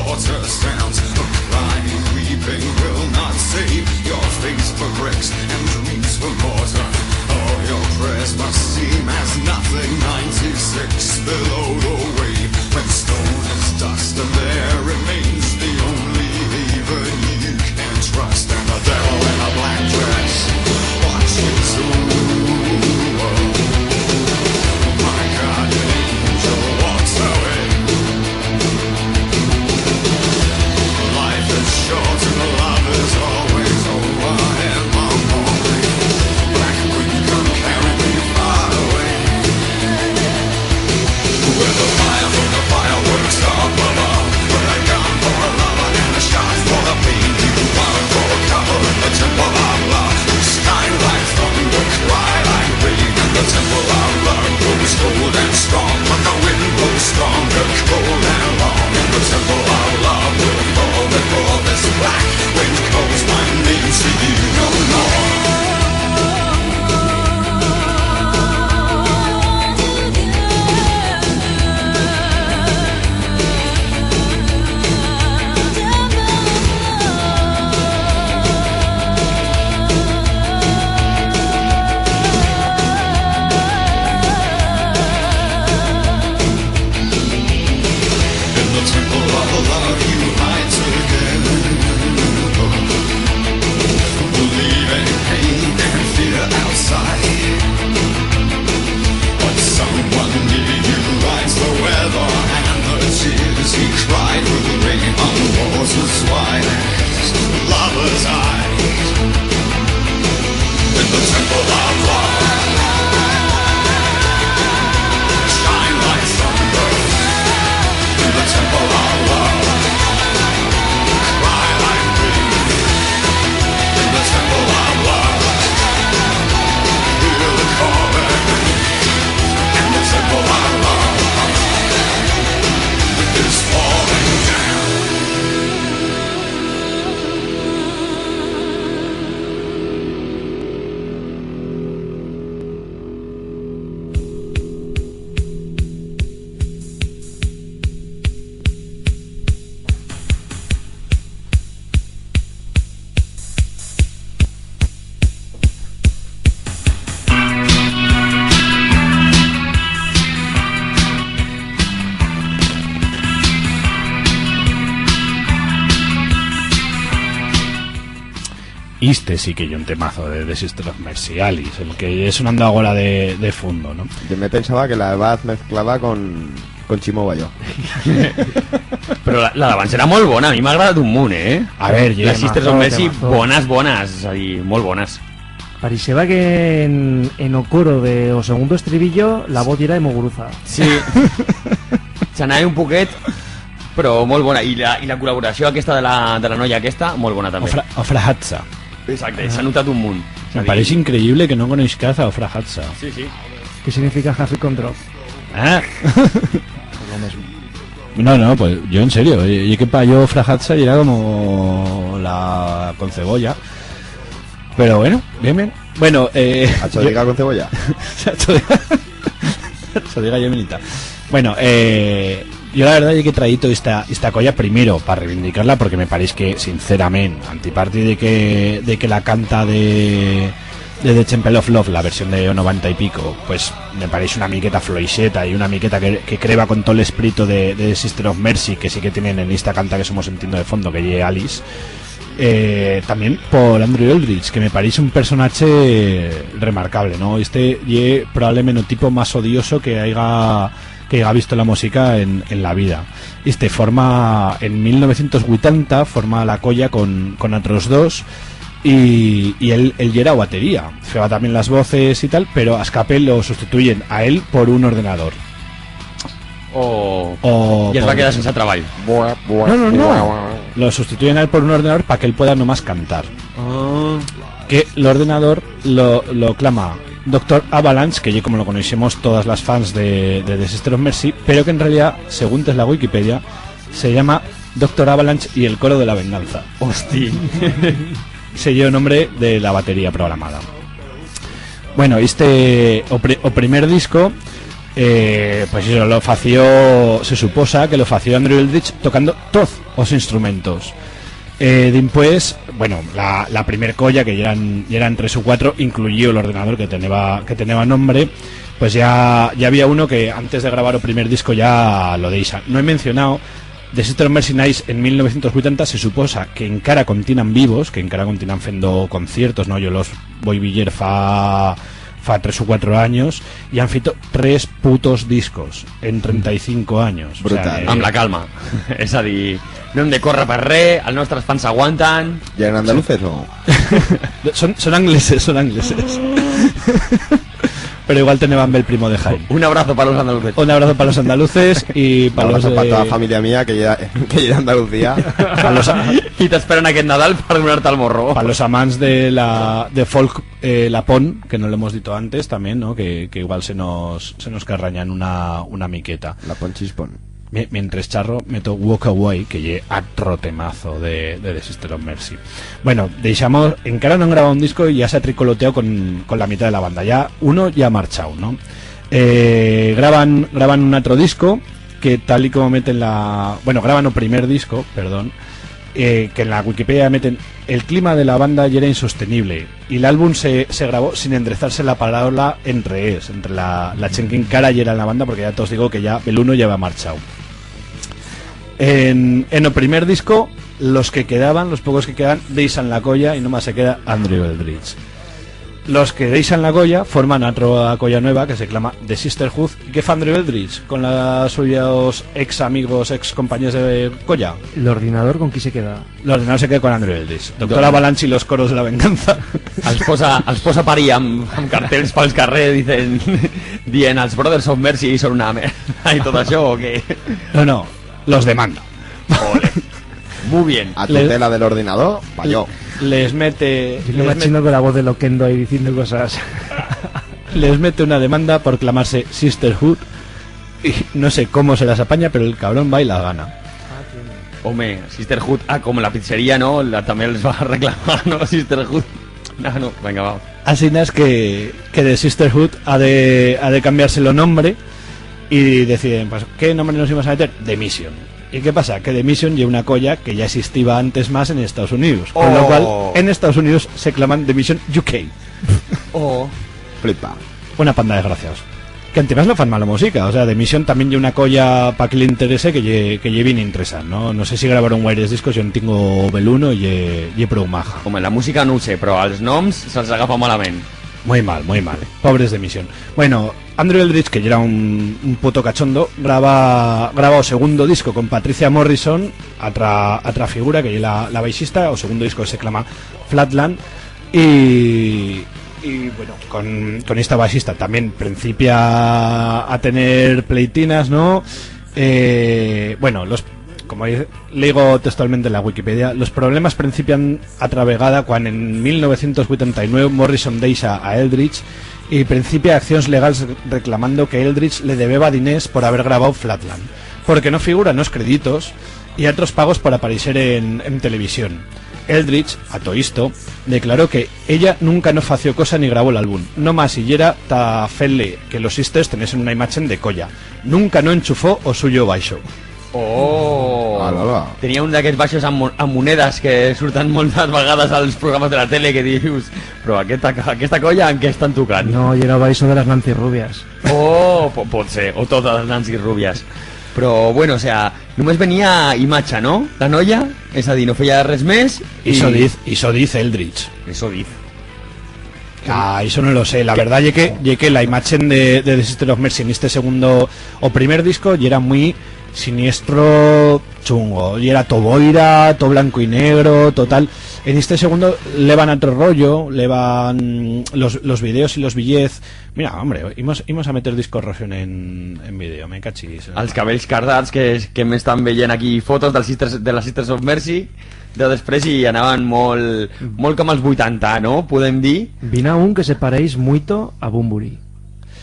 Water sounds of crying, weeping will not save. Your face for bricks and dreams for mortar. All your prayers must seem as nothing. Ninety-six below the wave, when stone is dust and there remains the only haven you can trust. Iste sí que ye un temazo de, de Sister of Mercy, Alice, el que ye sonando agora de, de fondo, ¿no? Yo me pensaba que la heba mezclada con, con Chimo Bayo. Pero la, la d'abans era molt bona, a mi m'ha agradat un munt, eh? A ver, ye... Las Sisters of Mercy, bonas, bonas, o sea, y molt bonas. Parixeba que en, en o coro de o segundo estribillo la voz yera de Muguruza. Sí. S'anava un poquet, però molt bona. I la, i la col·laboració aquesta de la, de la noia aquesta, molt bona també. Ofra-, Ofrahatsa. Exacte, s'ha notat un munt. Me pareix increïble que no conoixcaz a Ofrahatsa. Sí, sí. Qué significa Happy Control? Ah. No, no, pues yo en serio, eh, ye que pa yo Ofrahatsa yera como la con cebolla. Pero bueno, bien, bien. Bueno, eh, ¿Hacho diga con cebolla? Hacho diga, hacho diga ye menita. Bueno, eh, yo la verdad ye que he traíto esta, esta colla primero pa reivindicar-la, porque me pareix que, sincerament, antiparti de que, de que la canta de, de The Temple of Love, la versión de o noventa y pico, pues me pareix una miqueta floixeta y una miqueta que, que creba con tot l'esprito de, de Sister of Mercy, que sí que tienen en esta canta que somos sintiendo de fondo, que ye Alice. Eh, tamién por Andrew Eldridge, que me pareix un personache remarcable, ¿no? Este ye probablement o tipo más odioso que haiga, que haiga visto la musica en, en la vida. Este forma, en mil novecientos huitanta, forma la colla con, con atros dos, y, y él, él yera o batería. Feba tamién las voces y tal, pero a escape lo sustituyen a él por un ordenador. O, o... Y es va quedar sense traballo. No, no, no. Lo sustituyen a él por un ordenador pa que él pueda nomás cantar. Ah. Que l'ordenador lo, lo clama Doctor Avalanche, que ye como lo conoixemos todas las fans de, de The Sister of Mercy, pero que en realidad, según tes la Wikipedia, se llama Doctor Avalanche y el coro de la venganza. Hosti. Se ye o nombre de la batería programada. Bueno, este, o pri-, o primer disco, eh, pues eso, lo fació, se suposa que lo fació Andrew Eldridge tocando toz os instrumentos. Eh, dimpués, bueno, la, la primer colla, que yeran, yeran tres u cuatro, incluyiu l'ordenador que teneba, que teneba nombre, pues ya, ya había uno que antes de grabar o primer disco ya lo deixa. No he mencionau, The Sister of Mercy naix en mil novecientos huitanta, se suposa que encara continan vivos, que encara continan fendo conciertos, no? Yo los voi viyer fa, fa tres u cuatro anyos, y han feito tres putos discos en trenta y cinco anyos. O sea, brutal. Eh, amb la calma. Es a dir, no hem de córrer per res, els nostres fans s'aguanten. ¿Ya eran andaluces o? Son, son angleses, son angleses. Pero igual teneban el primo de Jaén. Un abrazo pa los andaluces. Un abrazo pa los andaluces y pa los... Un abrazo pa toda la familia mía que ya, que ya Andalucía. Pa los... Y t'esperen aquest Nadal per donar-te el morro. Pa los amants de la, de folk, eh, lapón, que no lo hemos dito antes también, ¿no? Que, que igual se nos, se nos carrañan una, una miqueta. Lapón chispón. Mi-, mientras charro, meto Walk Away, que ye atro temazo de, de The Sister of Mercy. Bueno, deixamos, encara no han grabado un disco y ya se ha tricoloteado con, con la mitad de la banda. Ya uno ya ha marchado, ¿no? Eh, graban, graban un atro disco que tal y como meten la, bueno, graban o primer disco, perdón, eh, que en la Wikipedia meten: "El clima de la banda yera insostenible y l'album se, se grabó sin endrezar-se la paraula entre es", entre la, la chent que encara yera en la banda, porque ya tos digo que ya el uno ya heba marchau. En, en o primer disco, los que quedaban, los pocos que quedan, deixan la colla y nomás se queda Andrew Eldridge. Los que deixan la colla forman otra colla nueva que se clama The Sisterhood. ¿Y qué fa Andrew Eldridge con los suyos ex amigos, ex compañeros de colla? L'ordinador, con qui se queda? L'ordinador se queda con Andrew Eldridge. Doctor Avalanche y los coros de la venganza. Els posa, els posa parir amb, amb cartells pels carrers, dicen, dient, "Els Brothers of Mercy son una merda", y tot això, o què? No, no, los demanda. Ole. Muy bien. A tutela de l'ordinador, pa yo. Les mete, yo me imagino con la voz de Loquendo ahí diciendo cosas. Les mete una demanda por clamarse Sisterhood. Y no sé cómo se las apaña, pero el cabrón va y las gana. Home, Sisterhood, ah, como la pizzería, ¿no? La, también les va a reclamar, ¿no? Sisterhood. No, no, venga, va. Así es que, que The Sisterhood ha de, ha de cambiar-se lo nombre y deciden, pues, ¿qué nombre nos imos a meter? The Mission. ¿Y qué pasa? Que The Mission ye una colla que ya existiba antes más en Estados Unidos, con lo cual en Estados Unidos se claman The Mission U K. Oh. Flipa. Una panda de desgraciados. Que antimás no fan mala música, o sea, The Mission tamién ye una colla pa que le interese, que ye, que ye bien interesant, no? No sé si grabaron guaires discos, yo en tingo bel uno y ye, ye prou maja. Home, la música no ho sé, però als noms se'ls agafa malament. Muy mal, muy mal. Pobres The Mission. Bueno, Andrew Eldritch, que yera un, un puto cachondo, graba, graba o segundo disco con Patricia Morrison, atra, atra figura, que ye la, la baixista, o segundo disco se clama Flatland, y, y, bueno, con, con esta baixista también principia a tener pleitinas, no? Eh, bueno, los, como dice, leigo textualmente en la Wikipedia, los problemas principian atra vegada cuan en mil novecientos huitanta y nueu Morrison deixa a Eldritch y principia accions legals reclamando que Eldritch le debeba diners por haber grabau Flatland, porque no figura en os creditos y atros pagos por apareixer en, en televisión. Eldritch, a to isto, declaró que ella nunca no fació cosa ni grabó l'album, no mas si yera ta fer-le que los Sisters tenesen una imachen de colla. Nunca no enchufó o suyo baixo. Oh! Ala, ala. Tenía un d'aquests baixos amb, amb monedas que surten moltes vegades als programes de la tele que dius, però aquesta, aquesta colla en què estan tocant? No, yera o baixo de las Nancy Rubias. Oh, po-, pot ser, o totes les Nancy Rubias. Però, bueno, o sea, només venia imatge, no? La noia, és a dir, no feia res més. Ixo diz, ixo diz Eldritch. Ixo diz. Ah, ixo no lo sé. La verdat ye que, ye que la imachen de, de The Sisters of Mercy en este segundo, o primer disco, yera muy siniestro, chungo. Yera to boira, to blanco y negro, to tal. En este segundo levan atro rollo, levan los, los videos y los billez. Mira, hombre, imos, imos a meter Disco Rosion en, en video, me cachis. Als cabells cardats que, que m'estan veient aquí fotos dels Sisters, de les Sisters of Mercy de després y anaven molt, molt com als vuitanta, no? Podem dir. Vin a un que se pareix muito a Bunbury.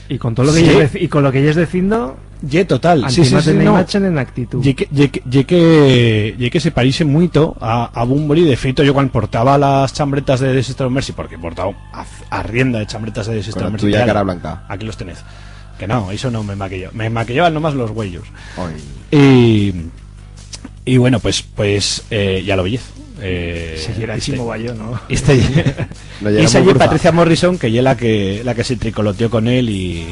Y con todo lo que... Sí. Yes deci-, y con lo que yes dicindo, ye total, sí, sí, sí, no. Antimás en imachen, en actitud. Ye que, ye que, ye que, ye que se parixe muito a, a Bunbury. De feito, yo cuan portaba las chambretas de The Sisters of Mercy, porque portaba a, a rienda de chambretas de The Sisters of Mercy. Con la tuya cara blanca. Aquí los tenez. Que no, eso no me maquilló. Me maquillaban nomás los güellos. Oi. Y, y bueno, pues, pues, eh, ya lo veis. Eh, si yera este, Chimo Bayo, ¿no? Este, no, ya era esa muy ye brutal. Patricia Morrison, que ye la que, la que se tricoloteó con él y,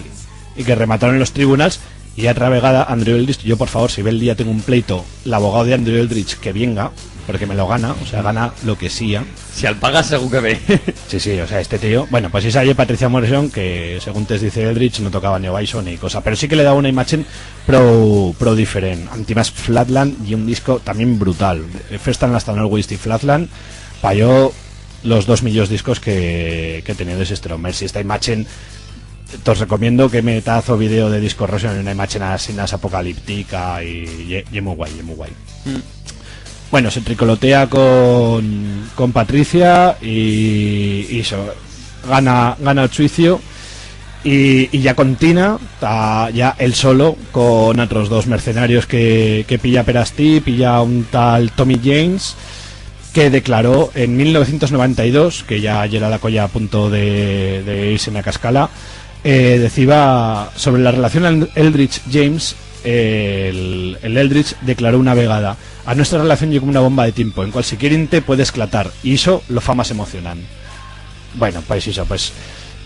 y que remataron en los tribunals. Y atra vegada, Andrew Eldritch, yo, por favor, si bel día tengo un pleito, l'abogado de Andrew Eldritch que vienga, porque me lo gana, o sea, gana lo que sea. Si al pagas, segur que ve. Sí, sí, o sea, este tío, bueno, pues esa ye Patricia Morrison, que según tes dice Eldritch, no tocaba ni o baixo ni cosa, pero sí que le daba una imachen pro, pro diferent. Antimás Flatland ye un disco también brutal. First and Last and Always y Flatland, pa yo, los dos millors discos que, que he tenido de Sisters of Mercy. Esta imachen, tos recomiendo que metaz o video de Disco Rosion, una imachen así, más apocalíptica y ye, ye muy guai, ye muy guai. Mm. Bueno, se tricolotea con, con Patricia y, y eso, gana, gana el juicio y, y ya continua, ta, ya él solo, con otros dos mercenarios que, que pilla per astí, pilla un tal Tommy James, que declaró en mil novecientos noventa y dos, que ya yera la colla a punto de, de irse a cascala, eh, deciba sobre la relación Eldritch-James, el, el Eldritch declaró una vegada: "A nuestra relación ye como una bomba de tiempo, en cualsiquier inte puede esclatar, y ixo lo fa más emocionant". Bueno, pues ixo, pues,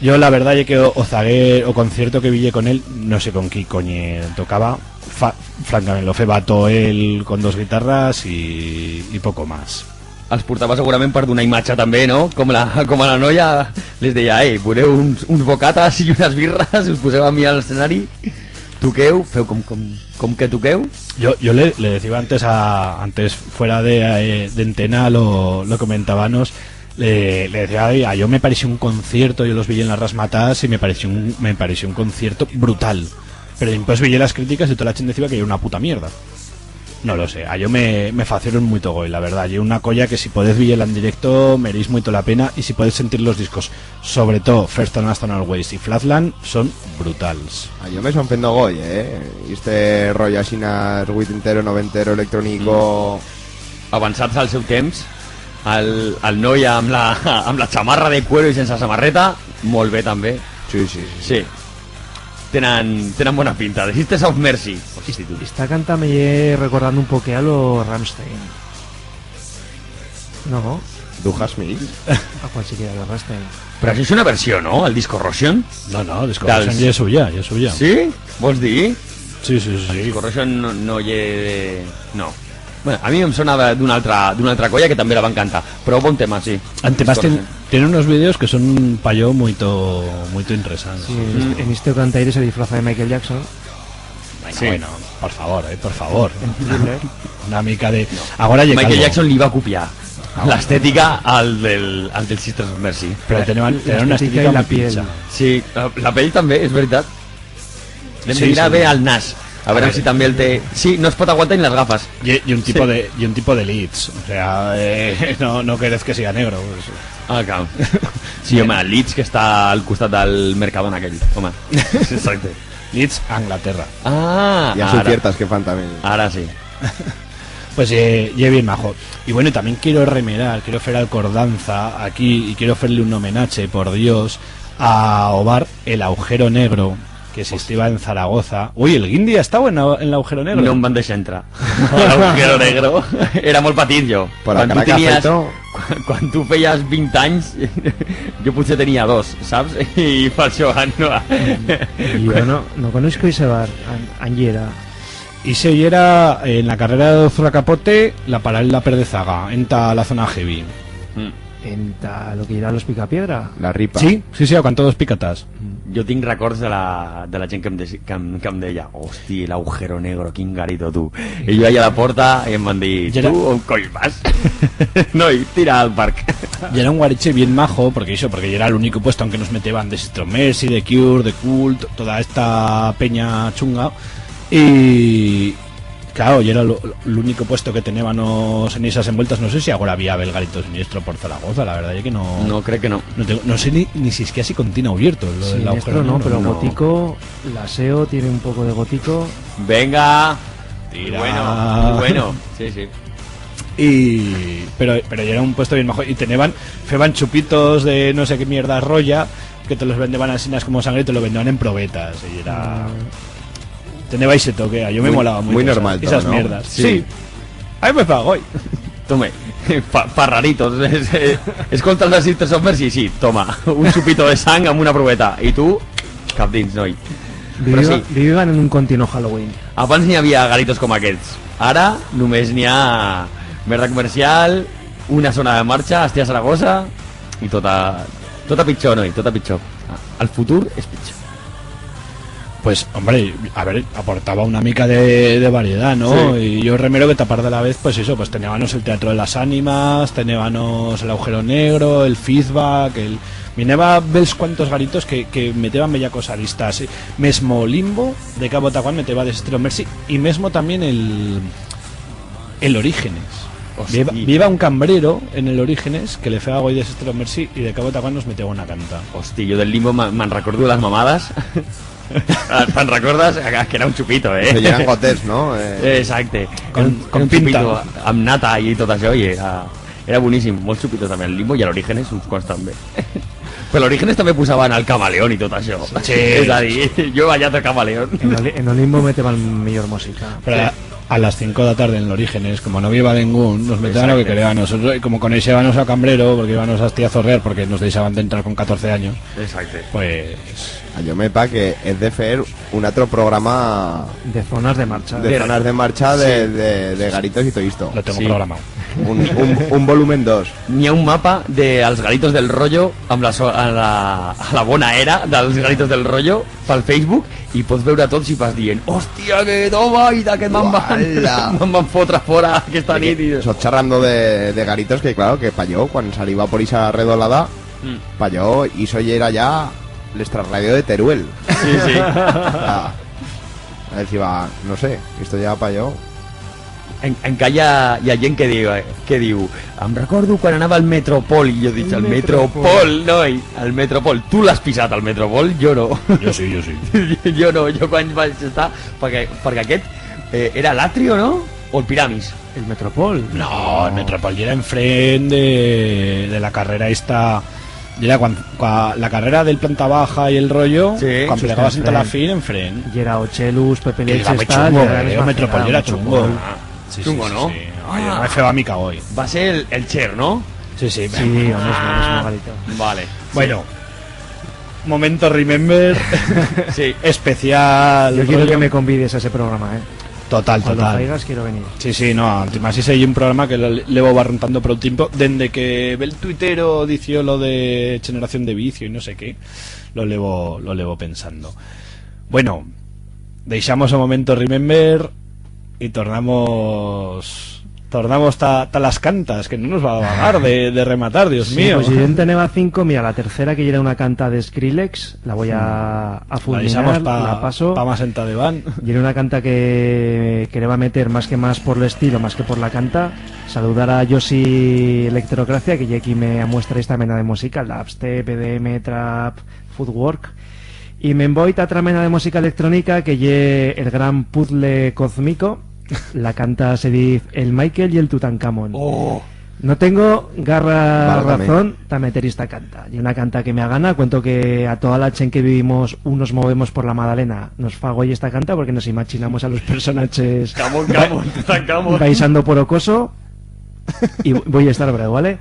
yo la verdat ye que o, o zaguer, o concierto que viye con él, no sé con qui coñe tocaba, fa-, francament, lo feba to él con dos guitarras y, y poco más. Els portava segurament per donar imatge també, no? Com la, com a la noia les deia: "Ei, voleu uns, uns bocatas y unas birras?", us poseu a mirar a l'escenari, toqueu, feu com, com, com que toqueu. Yo, yo le, le decía antes a, antes fuera de, eh, de antena, lo, lo comentábamos, le, le decía: "Ai, a yo me pareció un concierto, yo los vi en las Rasmatas y me pareció un, me pareció un concierto brutal". Pero después vi las críticas y toda la gente decía que era una puta mierda. No lo sé, a yo me, me facieron muito goi, la verdat. Ye una colla que si podez vier-la en directo, mereix muito la pena, y si podez sentir los discos, sobre todo First and Last and Always y Flatland, son brutals. A yo me son fendo goi, eh? Este rollo así, nas vuitentero, noventero, electrónico. Mm. Avançats al seu temps, al, al noi amb la, amb la chamarra de cuero y sense samarreta, molt bé també. Sí, sí, sí. Sí. Tenen, tenen bona pinta. The Sisters of Mercy. Hosti, tu. Esta canta me ye recordando un poquet a lo Rammstein. No? Tú has me. A cualquiera le arrastren. Pero això és una versió, no? El Disco Rosion. No, no, Disco Rosion ya es suya, ya es suya. Sí? Vols dir? Sí, sí, sí, sí. El Disco Rosion no, no ye de... No. Bueno, a mi em sona de- d'una altra, d'una altra colla que també la van cantar. Però bon tema, sí. Antemás Disco ten, Rosion. Ten unos vídeos que son pa yo muito, muito interesants. Sí, en este, en este cantaire se disfraza de Michael Jackson. Bueno, sí. Bueno, por favor, eh, por favor. En Thriller. Una mica de... No. Ahora llega Michael algo. Jackson li va copiar la estética al del, al del Sisters of Mercy. Pero tenía, tenía una estética y la piel. Sí, la, la pell també, és veritat. L'hem de mirar bé al nas. A veure si també el té... Sí, no es pot aguantar ni les gafes. Y, y un tipo de, y un tipo de Leeds, o sea, eh, no, no querés que siga negro, pues. Ah, claro. Sí, home, el Leeds que està al costat del Mercadona aquell, home. Exacte. Leeds, Anglaterra. Ah, y a su ciertas que fan también. Ara sí. Pues, eh, ye bien majo. Y bueno, también quiero remerar, quiero fer alcordanza aquí y quiero fer-le un homenache, por Dios, a o bar El Agujero Negro, que existiba en Zaragoza. Ui, el guindi ha estau en la, en l'Agujero Negro. No em van deixar entrar. L'Agujero Negro. Era molt petit, jo. Quan tu tenies, quan, quan tu feies vint anys, jo potser tenia dos, saps? I per això no... Jo no, no conozco ese bar. An-, an yera. Ixe yera en la carrera de Zurracapote, la paral·lela per dezaga, enta la zona heavy. Mm. Enta lo que yera los Picapiedra. La Ripa. Sí, sí, sí, a cuanto dos picatas. Jo tinc records de la, de la gent que em desi-, que em, que em deia: «Hosti, el Agujero Negro, quin garito, tu.» Y yo ahí a la porta y em van dir: «Tu on coi vas?» No, y tira al parc. Yera un guariche bien majo, porque ixo, porque yera l'unico puesto en que nos meteban de Sisters of Mercy, de Cure, de Cult, toda esta penya chunga. Y, claro, yera lo, l'unico puesto que tenébanos en esas envueltas. No sé si agora había bel Garito Siniestro por Zaragoza, la verdad es que no. No, creo que no. No tengo, no sé ni, ni si es que así continúa abierto lo del Agujero Negro. Siniestro no, pero gótico, la SEO tiene un poco de gótico. Venga. Tira. Muy bueno, muy bueno. Sí, sí. Y, pero, pero yera un puesto bien majo. Y teneban, feban chupitos de no sé qué mierda roya, que te los vendeban asinas como sangre y te lo vendeban en probetas. Y era... Mm. Teneba ixe toque, a yo me molaba mucho esas, esas mierdas. Muy normal todo, ¿no? Sí. Sí. A mí me pago, oi. Tome, pa, pa raritos. Es, eh, escolta las Sisters of Mercy, sí, toma, un chupito de sang amb una probeta. Y tú, cap dins, noi. Però sí. Viviban en un continuo Halloween. Abans n'i havia garitos com aquests. Ara només n'hi ha merda comercial, una zona de marxa, Hostia Zaragoza, y tot a, tot a pitjor, noi, tot a pitjor. El futur és pitjor. Pues, hombre, a ver, aportaba una mica de, de variedat, no? Sí. Y yo remero que ta part de la vez, pues eso, pues tenébanos el Teatro de las Ánimas, tenébanos el Agujero Negro, el Feedback, el... Mineba bels cuantos garitos que, que meteban bella cosa lista, sí. Mesmo Limbo, de cabo ta cuan, meteba de Sisters of Mercy, y mesmo también el, el Orígenes. Hostia. Viva, viva un cambrero en el Orígenes que le feba goi de Sisters of Mercy y de cabo ta cuan nos meteba una canta. Hostia, yo del Limbo me, me'n recordo de las mamadas. Te'n recordas? Que era un chupito, eh? Que eran gotes, no? Eh. Exacte. Con, con pinta. Era un, era un chupito amb nata y tot això, y era, era boníssim. Molts chupitos també. El Limbo y el Orígenes, uns quants també. Però l'Orígenes també posaven el Camaleón y tot això. Sí. És a dir, jo he ballat el Camaleón. En el, en el Limbo meteban millor música. Però a, a las cinco de la tarde en l'Orígenes, como no viva ningún, nos metían lo que querían nosotros, y como coneixébanos a cambrero, porque íbanos a Hostia Zorrear, porque nos deixaban de entrar con catorce años, exacte, pues... A yo me pa que es de fer un otro programa de zonas de marcha. De zonas de marcha, de, sí, de, de garitos y todo esto. Lo tengo programado. Sí. Un, un, un volumen dos. N'hi ha un mapa de als Galitos del Rollo amb la so-, a la, a la bona era dels Galitos del Rollo pel Facebook y pots veure tots i vas dient: «Hòstia, que toma!» Y d'aquest me'n van, me'n van fotre fora aquesta nit. Sot charrando de, de garitos que, claro, que pa yo, cuan saliba por ixa redolada, mm, pa yo, ixo yera ya l'extrarradio de Teruel. Sí, sí. O sea, decía, no sé, esto ya pa yo. En, encara hi ha, hi ha gent que diu, eh, que diu: «Em recordo quan anava al Metropol», i jo dic: «Al Metropol, noi, al Metropol.» Tu l'has pisat, al Metropol? Jo no. Jo sí, jo sí. Jo no, jo quan vaig estar... Perquè, perquè aquest, eh, era l'Atrio, no? O el Piramis? El Metropol. No, el Metropol yera enfrent de, de la carrera esta, yera cuan, cua-, la carrera del Planta Baja y el rollo, sí, cuan plegabas enta la fin, enfrent. Yera Ochelus, Pepe Leches, tal, yera la mesma zona, Metropol. Que yera chungo, eh, el Metropol yera chungo. Ah, sí, sí, chungo, sí, no? Sí. Ai, me feba mica goi. Va ser el, el Cher, no? Sí, sí, sí, lo mismo, lo mismo, Garito. Vale. Bueno, momento remember. Sí. Especial. Yo quiero que me convides a ese programa, ¿eh? Total, total. Cuando caigas, quiero venir. Sí, sí, no, además ese es un programa que lo llevo barruntando por un tiempo, desde que el tuitero dició lo de generación de vicio y no sé qué, lo llevo, lo llevo pensando. Bueno, deixamos o momento remember y tornamos, tornamos ta, ta las cantas, que no nos va a vagar de, de rematar, Dios mío. Sí, pues yo en teneba cinco, mira, la tercera, que ya era una canta de Skrillex, la voy a, a fulminar, la paso. La deixamos pa, pa más enta devant. Y era una canta que quereba meter más que más por l'estilo, más que por la canta. Saludar a Josi Electrocracia, que ye qui me amuestra esta mena de música, el dubstep, E D M, trap, footwork. Y me'n voi ta atra mena de música electronica, que ye el gran puzzle cozmico. La canta se diz El Michael y el Tutankamón. Oh. No tengo garra razón ta meter esta canta. Y una canta que me agana, cuento que a toda la chent que vivimos u nos movemos por la Madalena nos fa goi esta canta porque nos imaginamos a los personaches baixando por o coso. Y voi a estar bravo, ¿vale?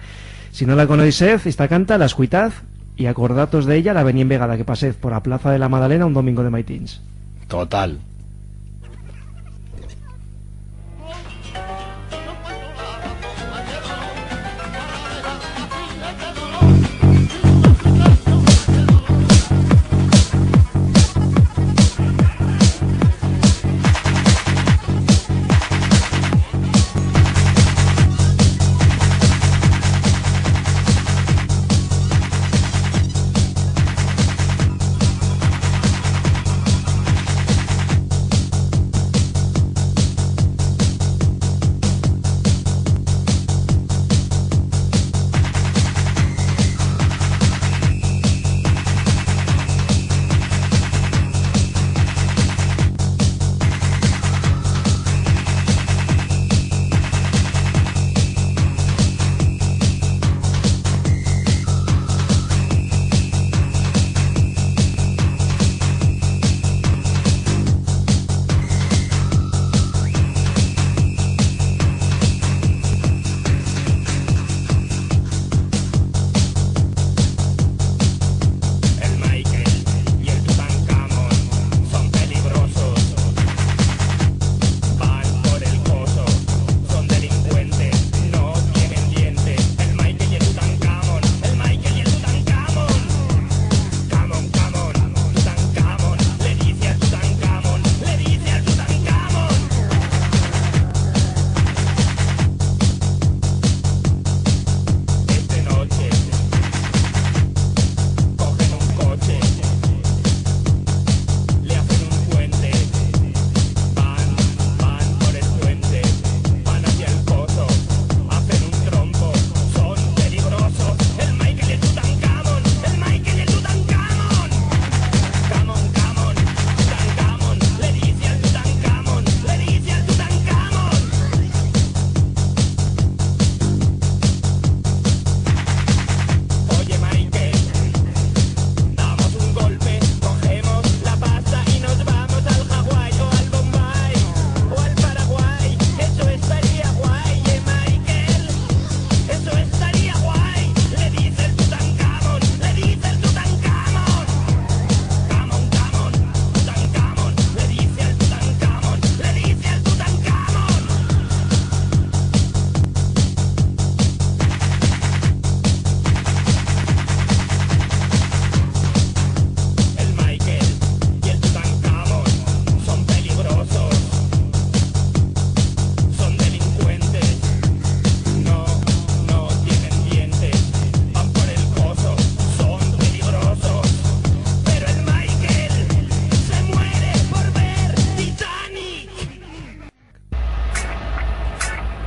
Si no la conoixez, esta canta, la escuitaz y acordatos de ella la venién vegada que pasez por a Plaza de la Madalena un domingo de maitins. Total.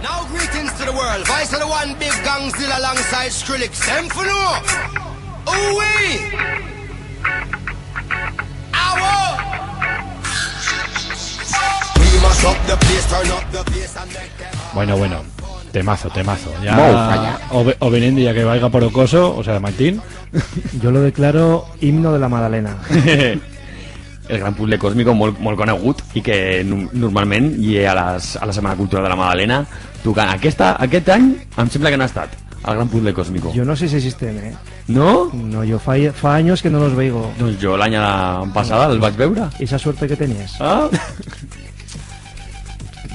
Now greetings to the world. Voice of the one big Gangzilla alongside Skrillex. Dem fi know. Ooh-wee. Awo. We mash up the place, turn up the place and make them... Bueno, bueno. Temazo, temazo. Ya... Mou falla. O ve-, o veniendo ya que vaiga por o coso, o sea, Martín. Yo lo declaro himno de la Madalena. El gran puzzle cósmico, molt, molt conegut, y que nu-, normalment ye a las, a la Setmana Cultural de la Madalena. Tocan aquesta, aquest any, em sembla que no ha estat. al Gran Puzzle Cósmico? Yo no sé si existen, eh. No? No, yo fa, fa anyos que no los veigo. Pues yo l'anya pasada el vaig veure. Esa suerte que tenies. Ah.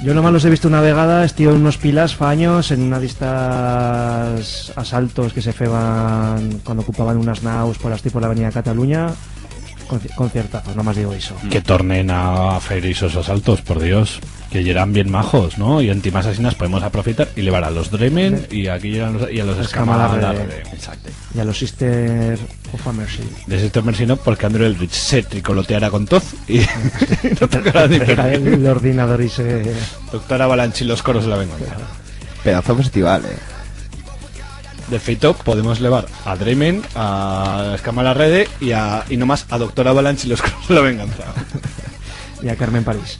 Yo nomás los he visto una vegada, estivo en unos pilars fa anyos en una d'istas asaltos que se feban cuando ocupaban unas naus por astí por l'avenida Cataluña. Conci-, conciertazo, nomás digo ixo. Que tornen a fer ixos asaltos, por Dios, que yeran bien majos, ¿no? Y antimás asinas podemos aprofitar y levar a los Draimen y aquí yeran los, y a los Escamala Rede. Exacto. Y a los Sister of a Mercy. De Sister of Mercy no, porque Andrew Eldritch se tricoloteará con toz y no tocará ni... Era el ordenador y se... Doctor Avalanche y los coros de la venganza. Pedazo festival, eh. De feito, podemos levar a Draimen, a Escamala Rede y a, y nomás a Doctor Avalanche y los coros de la venganza. Y a Carmen París.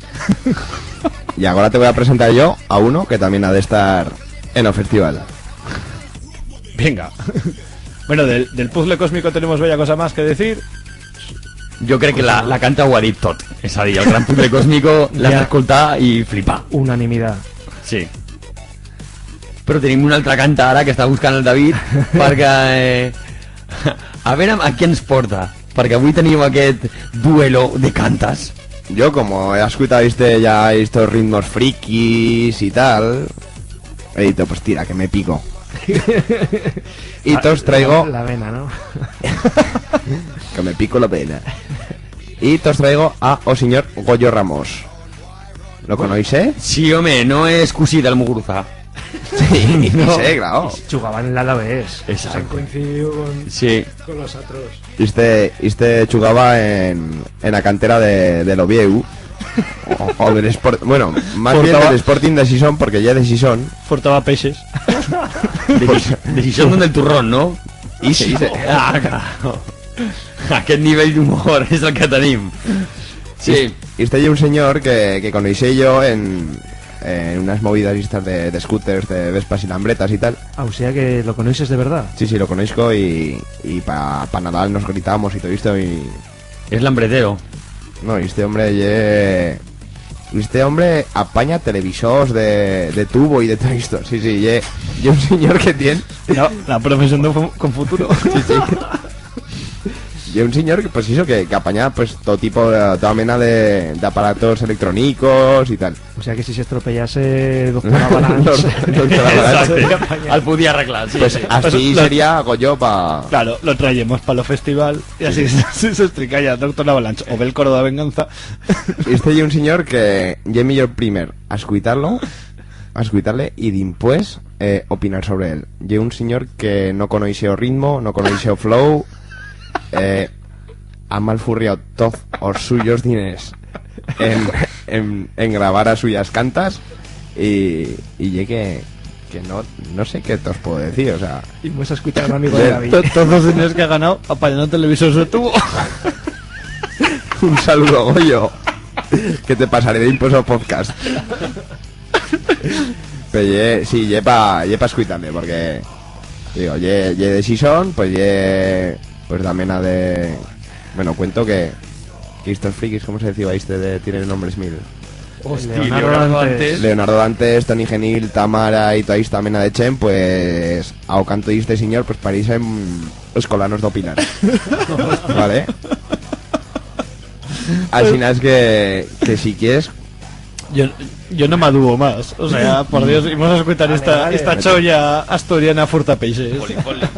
Y agora te voy a presentar yo a uno que también ha de estar en o festival. Venga. Bueno, del, del puzzle cósmico tenemos bella cosa más que decir. Yo creo que la, la canta ho ha dit tot. Es a dir, el gran puzzle cósmico l'has d'escoltar y flipar. Unanimidad. Sí. Però tenim una altra canta ara que està buscant el David, perquè, eh, a veure a qui ens porta, perquè avui tenim aquest duelo de cantas. Yo, como he escuchado este, ya estos ritmos frikis y tal, he dicho, pues tira, que me pico. Y tos traigo... La, la vena, ¿no? Que me pico la vena. Y tos traigo a o señor Goyo Ramos. Lo conoixes? Sí, home, no es cusí del Muguruza. Sí, no. Sí, claro. Chugaban en l'Alavés. Exacto. S'han coincidiu con, sí, con los atros. Iste, iste chugaba en, en a cantera de, de l'Ovieu. O, o del Sport-, bueno, más bien del Sporting de Xixón, porque ya de Xixón. Portaba peixes. De Xix-, de Xixón donde el turrón, ¿no? Y sí, sí. Ah, claro. Aquel nivel d'humor es el que tenim. Sí. Iste, iste ye un señor que, que conoixí yo en, en unas movidas estas de, de scooters, de Vespas y Lambretas y tal. Ah, o sea que lo conoixes de verdad. Sí, sí, lo conoixco y, y pa, pa Nadal nos gritamos y todo esto y... Es lambretero. No, y este hombre ye, este hombre apanya televisors de, de tubo y de todo esto. Sí, sí, ye, ye un señor que tien... No, la profesión de fu-, con futuro. Sí, sí. Y un señor que, pues, eso, que, que apaña, pues, todo tipo de, toda mena de, de aparatos electronicos y tal. O sea que si s'estropeyase, doctor Avalanche. Doctor Avalanche. Exacto. Al podía arreglar, sí, pues sí. Así sería Goyo pa... Claro, lo trayemos pa lo festival y así se, se estricalla doctor Avalanche o bel coro de venganza. Este ye un señor que ye millor primer a escuitar-lo, a escuitar-le y dimpués, eh, opinar sobre él. Ye un señor que no conoixe o ritmo, no conoixe o flow, eh, ha malfurriau toz os suyos diners en, en, en grabar as suyas cantas y, y ye que, que no, no sé qué tos puedo decir, o sea... Y vamos a escuchar a un amigo de David. To-, toz os diners que ha ganau apanyando televisors de tubo. Un saludo, Goyo. Que te pasaré dimpués o podcast. Pero ye, sí, ye pa, ye pa escuitar-le, porque, digo, ye, ye de Xixón, pues ye, pues tamén a de, bueno, cuento que, que estos frikis, ¿cómo se decía este de tienen nombres mil? Hostia, Leonardo Leonardo Dantes. Dantes. Leonardo Dantes, Toni Genil, Tamara y toda esta mena de chent, pues, a o canto d'iste señor, pues, parecen escolanos d'o Pilar. Vale? Asinas que, que si quiers, yo, yo no m'adubo más. O sea, por Dios, imos a escuitar esta, esta cholla asturiana furtapeixes. Vale, vale.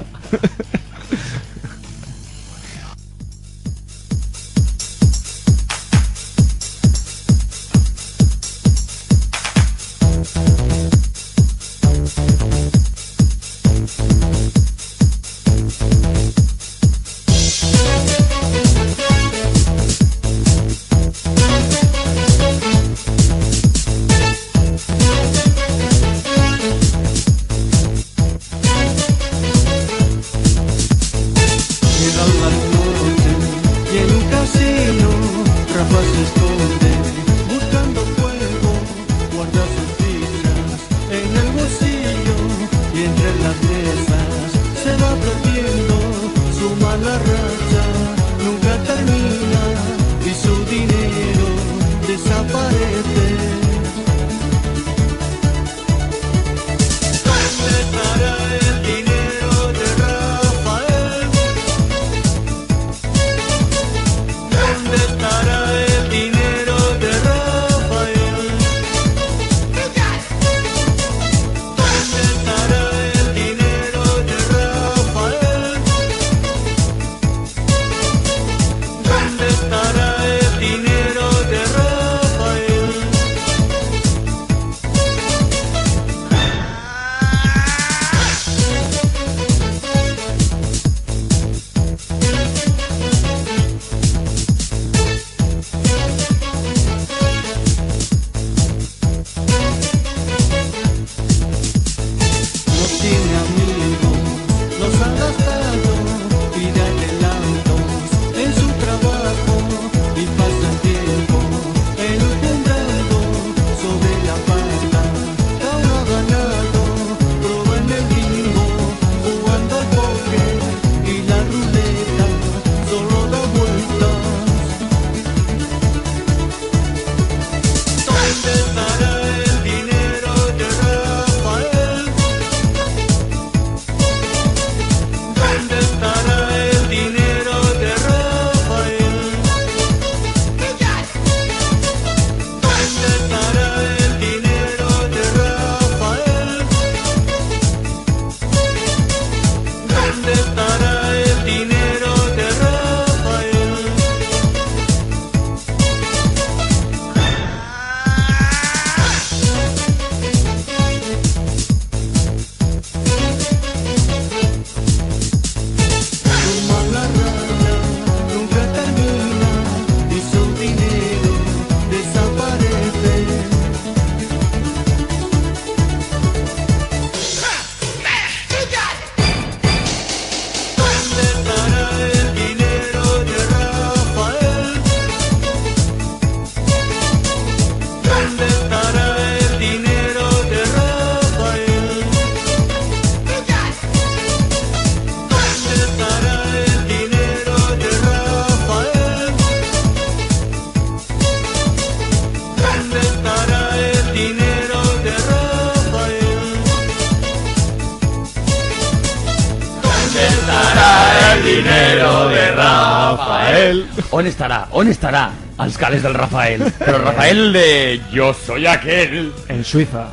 Rafael. On estará? On estará? Als calés del Rafael. Pero Rafael de Yo soy aquel. En Suiza.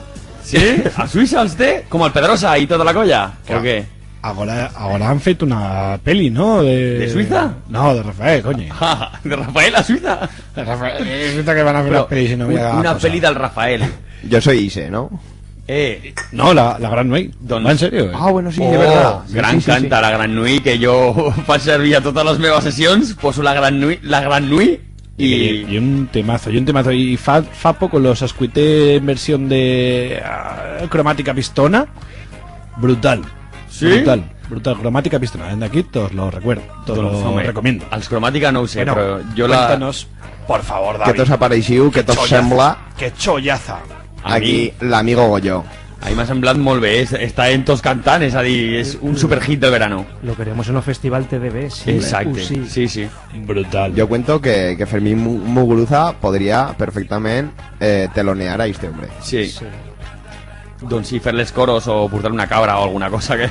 Sí? A Suiza, usted? Como el Pedrosa y tota la colla? ¿O qué? Agora, agora han feito una peli, no? De... De Suiza? No, de Rafael, coño. Ah, de Rafael a Suiza. De Rafael, resulta que van a fer una peli, si no me haga cosa. Pero una peli del Rafael. Yo soy Ise, ¿no? Eh. No, la, la Gran Nuit. Va, en serio, eh. Ah, bueno, sí, es verdad. Oh, sí, gran canta, la Gran Nuit, que yo fa servir a todas las mevas sesions, poso la Gran Nuit, la Gran Nuit, y, y un temazo, y un temazo. Y fa, fa poco los escuité en versión de, ah, cromática pistona. Brutal. Sí? Brutal, brutal. Cromática pistona. Dende aquí tos lo recuerdo, tos lo recomiendo. Als cromática no ho sé, pero yo la... Cuéntanos, por favor, David. Qué t'os ha pareixiu, qué t'os sembla? Qué chollaza. Aquí, l'amigo Goyo. A mi m'ha semblat molt bé, es-, està en tots cantants, és a dir, és un superhit del verano. Lo queremos en un festival T D B, sí. Exacte, sí, sí. Brutal. Yo cuento que, que Fermín Mu-, Muguruza podría perfectamente, eh, telonear a este hombre. Sí. Sí. Doncs sí, fer-les coros o portar una cabra o alguna cosa que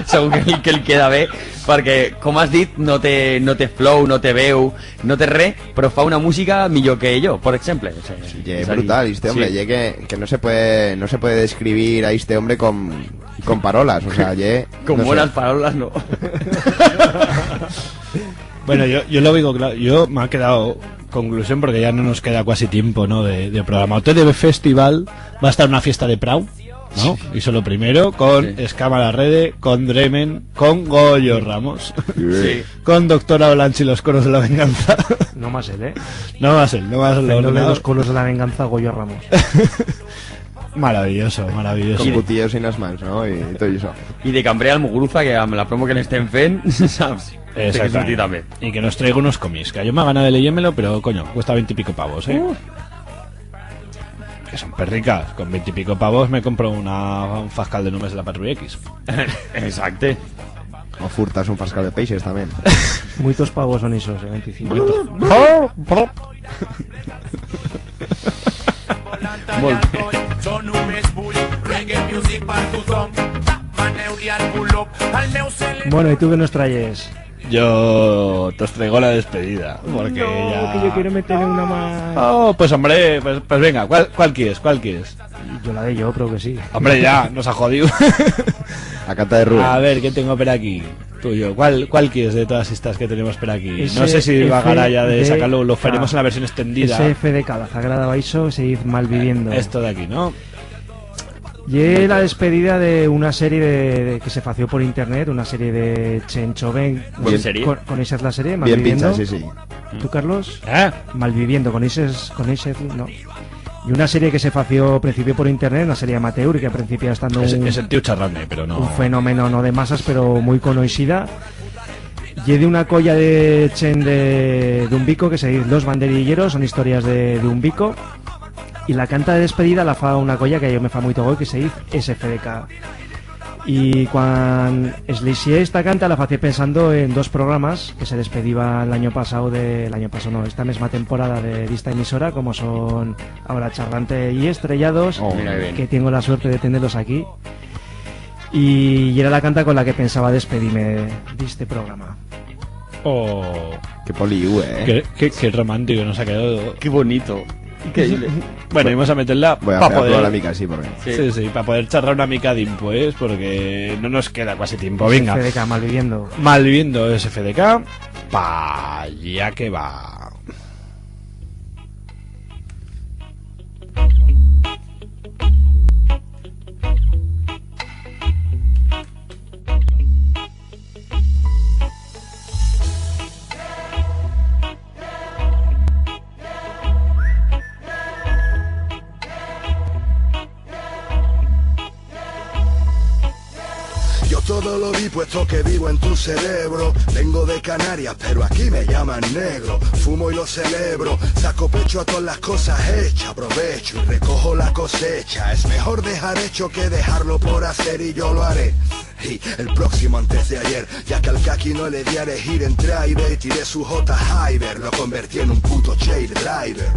segur que, que li queda bé, perquè, com has dit, no té, no té flow, no té veu, no té res, però fa una música millor que jo, per exemple. O sea, sí, ye brutal, este hombre, sí. Ye que, que no se puede, no se puede describir a este hombre con, con parolas, o sea, ye, con buenas parolas, no. Bueno, yo, yo lo digo claro, yo me ha quedado conclusión porque ya no nos queda casi tiempo, ¿no? De, de programa. O T D B Festival va a estar una fiesta de Prau, ¿no? Sí. Y eso lo primero, con Escama la Rede, con Dremen, con Goyo Ramos, sí, con Doctor Avalanche y los Coros de la Venganza. No más él, ¿eh? No más él, no más él. Fendo los Coros de la Venganza, Goyo Ramos. Maravilloso, maravilloso. Con cutillos en las manos, ¿no? Y, y todo eso. Y de cambrer al Muguruza, que amb la promo que n'estem fent, saps? Exactamente. Té que sortir también. Y que nos traiga unos cómics, que yo me ha ganado de leyérmelo, pero, coño, cuesta veinte y pico pavos, ¿eh? Uh. Que son perricas. Con veinte y pico pavos me compro una, un fascal de números de la Patrulla X. Exacte. O furtas un fascal de peixes también. Muitos pavos son esos, eh, veinticinco. Muitos. Molt bé. Bueno, ¿y tú qué nos traes? Yo tos traigo la despedida, porque... No, ya que yo quiero meterle una más. Oh, pues hombre, pues, pues venga, ¿cuál, cuál quieres? ¿Cuál quieres? Yo la de yo, creo que sí. Hombre, ya, nos ha jodido. A cata de Rubén. A ver, ¿qué tengo por aquí? Tuyo. ¿Cuál, cuál quieres de todas estas que tenemos por aquí? No sé si vagará ya de sacarlo, lo faremos en la versión extendida. S F D K, la Sagrada Baixo, se diz Malviviendo. Esto de aquí, ¿no? Ye la despedida de una serie de, de, que se fació por internet, una serie de Chencho Ben. Buena serie. Co-, ¿coneixes la serie? Bien pincha, sí, sí. ¿Tú, Carlos? ¿Eh? Malviviendo, ¿coneixes, coneixes, no? Y una serie que se fació a principio por internet, una serie amateur que a principio estando... Es, un, es el tío charrando, pero no. Un fenómeno, no de masas, pero muy conocida. Ye de una colla de chen de, de un bico que se dice Los Banderilleros, son historias de, de un bico. Y la canta de despedida la fa una colla que a yo me fa muito goi, que se dice S F D K. Y cuan eslixí esta canta la fací pensando en dos programas que se despediban l'anyo pasau de, l'anyo pasau no, esta mesma temporada de, d'esta emisora, como son Ahora Charrante y Estrellados, oh, mira que bien, que tengo la suerte de tenerlos aquí. Y yera la canta con la que pensaba despedir-me d'este programa. Oh. Qué poliu, eh? Qué, qué, qué romántico nos ha quedado. Qué bonito. Increíble. Bueno, vamos a meter-la pa poder... Voy a probar una mica, sí, porque... Sí, sí, pa poder charrar una mica dimpués, porque no nos queda casi tiempo. Venga. S F D K, Malviviendo. Malviviendo, S F D K, pa allá que va. Yo todo lo vi puesto que vivo en tu cerebro. Vengo de Canarias, pero aquí me llaman negro. Fumo y lo celebro. Saco pecho a todas las cosas hechas. Aprovecho y recojo la cosecha. Es mejor dejar hecho que dejarlo por hacer y yo lo haré. Y el próximo antes de ayer, ya que al Kaki no le di a elegir entre A y B, tiré su J Hyber, lo convertí en un puto chair driver.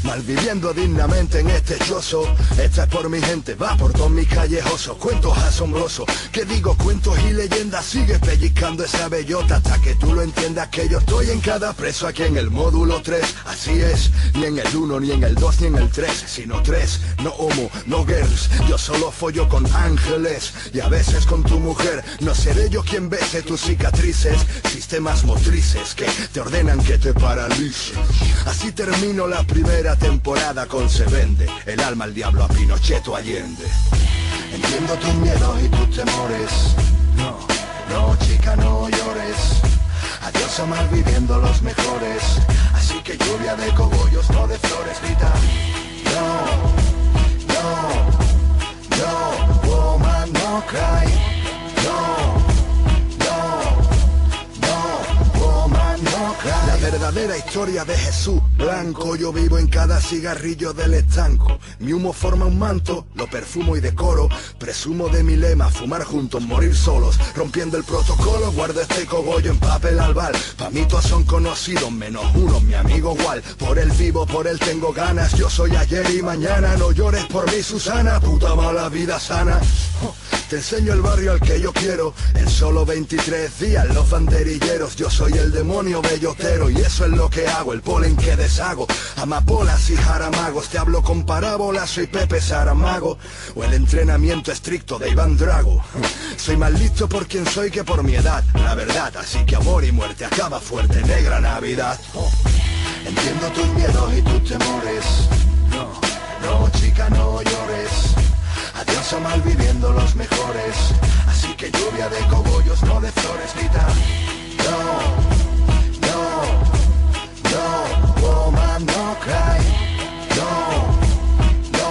Malviviendo dignamente en este choso. Esta es por mi gente, va por toz mis callejosos. Cuentos asombrosos, que digo cuentos y leyendas. Sigue pellizcando esa bellota hasta que tú lo entiendas, que yo estoy en cada preso aquí en el módulo tres. Así es, ni en el uno, ni en el dos, ni en el tres, sino tres. No homo, no girls, yo solo follo con ángeles. Y a veces con tu mujer, no seré yo quien bese tus cicatrices. Sistemas motrices que te ordenan que te paralices. Así termino la primera temporada con Se vende el alma al diablo, a Pinochet o Allende. Entiendo tus miedos y tus temores. No, no, chica, no llores. Adiós a malviviendo los mejores. Así que lluvia de cogollos, no de flores, grita. No, no, no, woman, no cry. No, no, no, woman, no cry. La verdadera historia de Jesús Blanco. Yo vivo en cada cigarrillo del estanco. Mi humo forma un manto, lo perfumo y decoro. Presumo de mi lema, fumar juntos, morir solos. Rompiendo el protocolo, guardo este cogollo en papel albal. Pa mí todos son conocidos, menos uno, mi amigo Wal. Por él vivo, por él tengo ganas. Yo soy ayer y mañana. No llores por mí, Susana, puta mala vida sana. Te enseño el barrio al que yo quiero. En solo veintitrés días los banderilleros. Yo soy el demonio bellotero y eso es lo que hago. El polen que deshago. Amapolas y jaramagos. Te hablo con parábolas, soy Pepe Saramago. O el entrenamiento estricto de Iván Drago. Soy más listo por quien soy que por mi edad, la verdad. Así que amor y muerte, acaba fuerte, negra Navidad. Entiendo tus miedos y tus temores. No, no, chica, no llores. Adiós a malviviendo los mejores. Así que lluvia de cogollos, no de flores, grita. No, no, no, woman, no cry. No, no,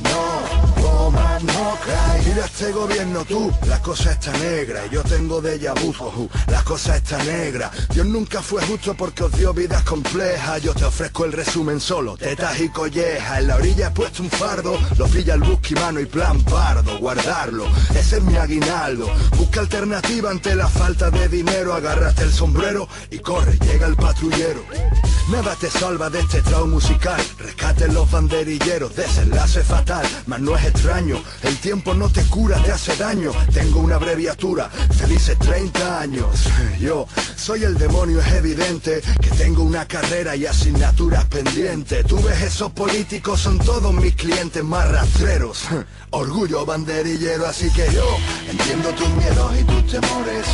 no, woman, no cry. Mira este gobierno tú, la cosa está negra. Yo tengo déjà vu, ojú, la cosa está negra. Dios nunca fue justo porque os dio vidas complejas. Yo te ofrezco el resumen solo, tetas y collejas. En la orilla he puesto un fardo, lo pilla el busquimano y plan pardo, guardarlo. Ese es mi aguinaldo. Busca alternativa ante la falta de dinero. Agárrate el sombrero y corre, llega el patrullero. Nada te salva de este trago musical. Rescaten los banderilleros, desenlace fatal, mas no es extraño. El tiempo no te cura, te hace daño. Tengo una abreviatura, felices treinta años. Yo soy el demonio, es evidente que tengo una carrera y asignaturas pendientes. Tú ves, esos políticos son todos mis clientes más rastreros. Orgullo banderillero, así que yo entiendo tus miedos y tus temores.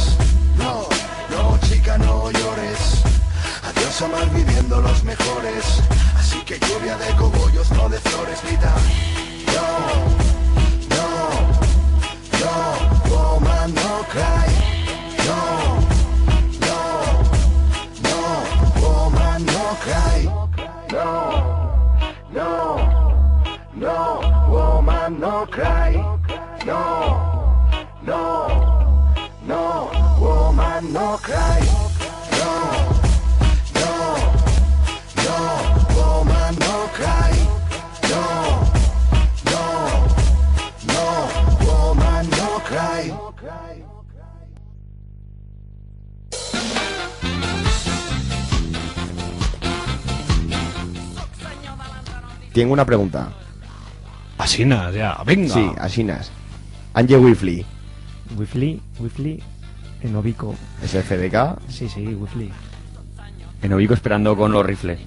No, no, chica, no llores. Adiós a malviviendo los mejores. Así que lluvia de cogollos, no de flores, grita. No, no, no, woman, no cry. No, no, no, woman, no cry. No, no, no, woman, no cry. No, no, no, woman, no cry. No, no, no, woman, no cry. No, no, no, woman, no cry. Tiengo una pregunta. Asinas, ya, venga. Sí, asinas. Angie Wifley. Wifley, Wifley, en Obico. ¿Es F D K? Sí, sí, Wifley. En Obico esperando con los rifles.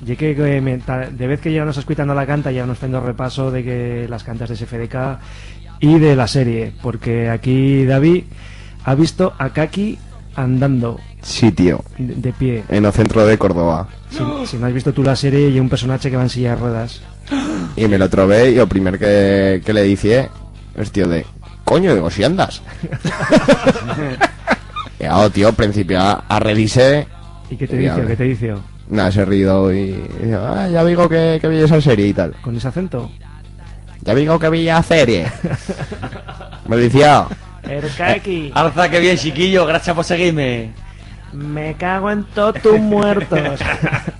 Ye que, que me- ta- de vez que ya nos escuitando la canta, ya nos fendo repaso de que las cantas de S F D K y de la serie, porque aquí David ha visto a Kaki andando Sí, tío. de, de pie. En el centro de Córdoba. Si, si no has visto tú la serie, y un personaje que va en silla de ruedas. Y me lo trobé y lo primer que, que le dije, es tío de, coño, digo, si andas. Y ahora, tío, principio a, a reírse. ¿Y qué te Ya, dice? hombre. ¿Qué te dice? Nada, se ha reído y, y dice, ah, ya digo que, que vi esa serie y tal. ¿Con ese acento? Ya digo que vi la serie. Me decía, El Kaki. Alza, que bien, chiquillo, gracias por seguirme. Me cago en todos tus muertos.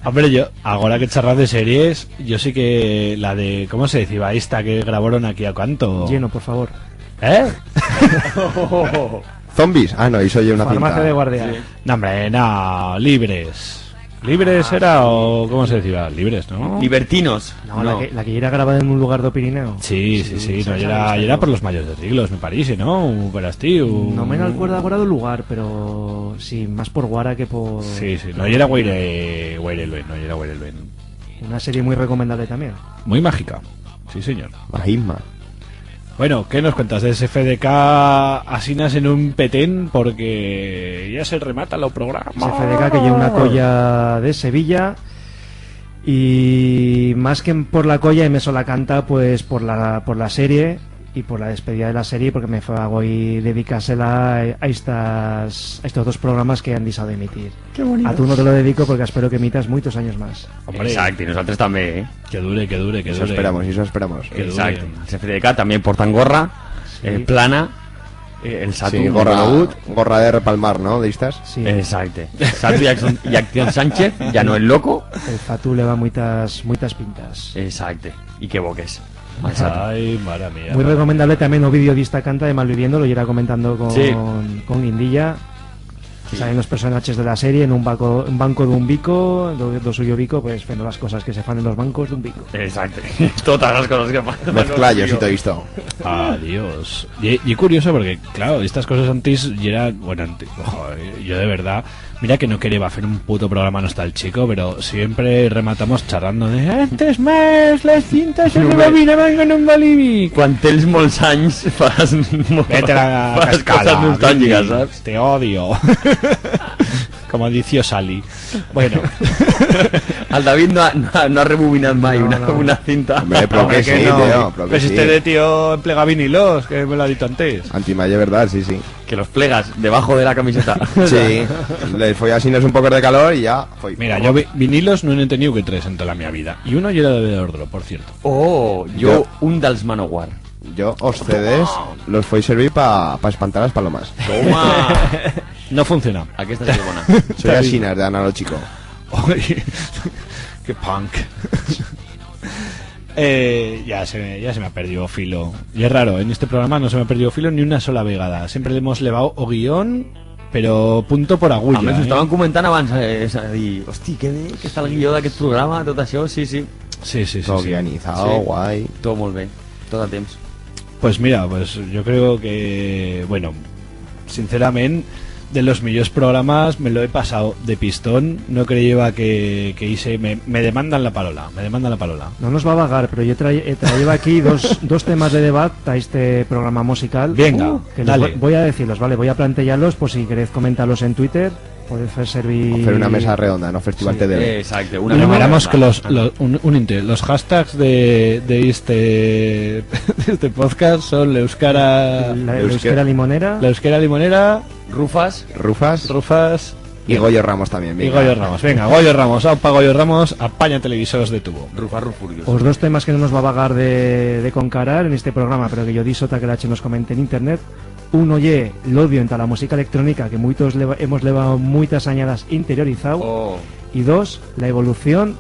Hombre, yo, ahora que charras de series, yo sí que la de, ¿cómo se decía? Esta que grabaron aquí a cuánto. Lleno, por favor. ¿Eh? Zombies. Ah, no, eso ya una Farmacia cinta. De guardia. No, hombre, no, libres. Libres era o, ¿cómo se decía? Libres, ¿no? Libertinos. No, la que, la que yera grabada en un lugar d'o Pirineo. Sí, sí, sí, no, yera, yera por los Mayos de Riglos, me parece, ¿no? U per astí, u... No me'n alcuerdo agora d'o lugar, pero sí, más por Guara que por... Sí, sí, no yera Guaire, Guaire Luengo, no yera Guaire Luengo. Una serie muy recomendable también. Muy mágica, sí, señor. Magisma. Bueno, qué nos cuentas d'S F D K asinas en un petén? Porque ya se remata lo programa. S F D K, que ye una colla de Sevilla, y más que por la colla, heme sola canta, pues, por la, por la serie y por la despedida de la serie, porque me fa goi dedicársela a estas, a estos dos programas que han dixau d'emitir. Qué bonito. A tu no te lo dedico porque espero que emitas muitos anyos más. Hombre. Exacto, y nosotros también, ¿eh? Que dure, que dure, que dure. Eso esperamos, eso esperamos. Que dure. Exacto. S F D K también portan gorra, sí, eh, plana, eh, el Satu, sí, gorra, gorra de repalmar, ¿no? De estas. Sí. Exacto. Satu y Acción, y Acción Sánchez, ya no el loco. El Satu le va muitas, muitas pintas. Exacto. Y qué boques. Al Satu. Ay, mare mía. Muy recomendable también o vídeo d'esta canta de Malviviendo, lo yera comentando con, sí, con Guindilla. Sí. Salen los personaches de la serie en un banco, un banco d'un bico, do, do suyo bico, pues, fendo las cosas que se fan en los bancos d'un bico. Exacto. Todas las cosas que pasan. Mezclallos y todo esto. Adiós. Y, y curioso porque, claro, estas cosas antes yera, bueno, antes, ojo, eh, yo de verdad, mira que no quereba fer un puto programa nostálgico, pero siempre rematamos charrando de, "Antes más, las cintas se rebobinaban con un bolivic". Cuan tens molts anyos, fas, vete a la fas cascada, cosas nostálgicas, Bindi, ¿sabes? Te odio. Como dició Sally. Bueno. Al David no ha, no ha, no ha rebobinat mai una, no, no, una cinta. Hombre, pero que sí, tío, pero que sí. Pues este de tío emplega vinilos, que me lo ha dicho antes. Antimalla, verdad, sí, sí. Que los plegas debajo de la camiseta. Sí. Les foi asinas un poco de calor y ya foi. Mira, yo vi-, vinilos no he tenido que tres en toda la mi vida. Y uno ya era de Ordro, por cierto. Oh, yo, yo un dels Manowar. Yo os C Ds los foi servir pa, pa espantar las palomas. Toma. No funciona. Aquí está la bona. Soy asinas de analógico. Oye, qué punk. Eh, ya se me, ya se me ha perdido filo. Y es raro, en este programa no se me ha perdido filo ni una sola vegada. Siempre le hemos levado o guión, pero punto por agulla, ¿eh? A mí me estaban comentando abans, eh, esa, di, "Hosti, qué bé que está el guión d'aquest programa", tot això, sí, sí. Sí, sí, sí, todo sí. Guionizado, sí. Guai. Todo molt bé, tot a temps. Pues mira, pues yo creo que, bueno, sincerament, de los millors programas, me lo he pasado de pistón, no creyeba que, que hice, me, me demandan la parola, me demandan la parola. No nos va a vagar, pero yo tra-, eh, traeba aquí dos, dos temas de debat a este programa musical. Venga, uh, que los dale. Vo-, voy a decirlos, ¿vale? Voy a plantearlos por si queréis comentarlos en Twitter. Podez fer servir... O fer una mesa redonda, no? Festival, sí, T D B. Exacto, una mesa redonda. Recordamos que los, lo-, un, un inte, los hashtags de, de este, de este podcast son l'euskara... La, l'euskera limonera. L'euskera limonera. Rufas. Rufas. Rufas. Y Goyo Ramos también, venga. Y Goyo Ramos, venga, Goyo Ramos, aupa Goyo Ramos, apaña televisores de tubo. Rufas, rufurios. Os dos temas que no nos va a vagar de, de concarar en este programa, pero que yo di sota que la che nos comente en internet, uno ye l'odio enta la música electrónica, que muitos leva-, hemos levado muitas añadas interiorizau. Oh. Y dos, la evolución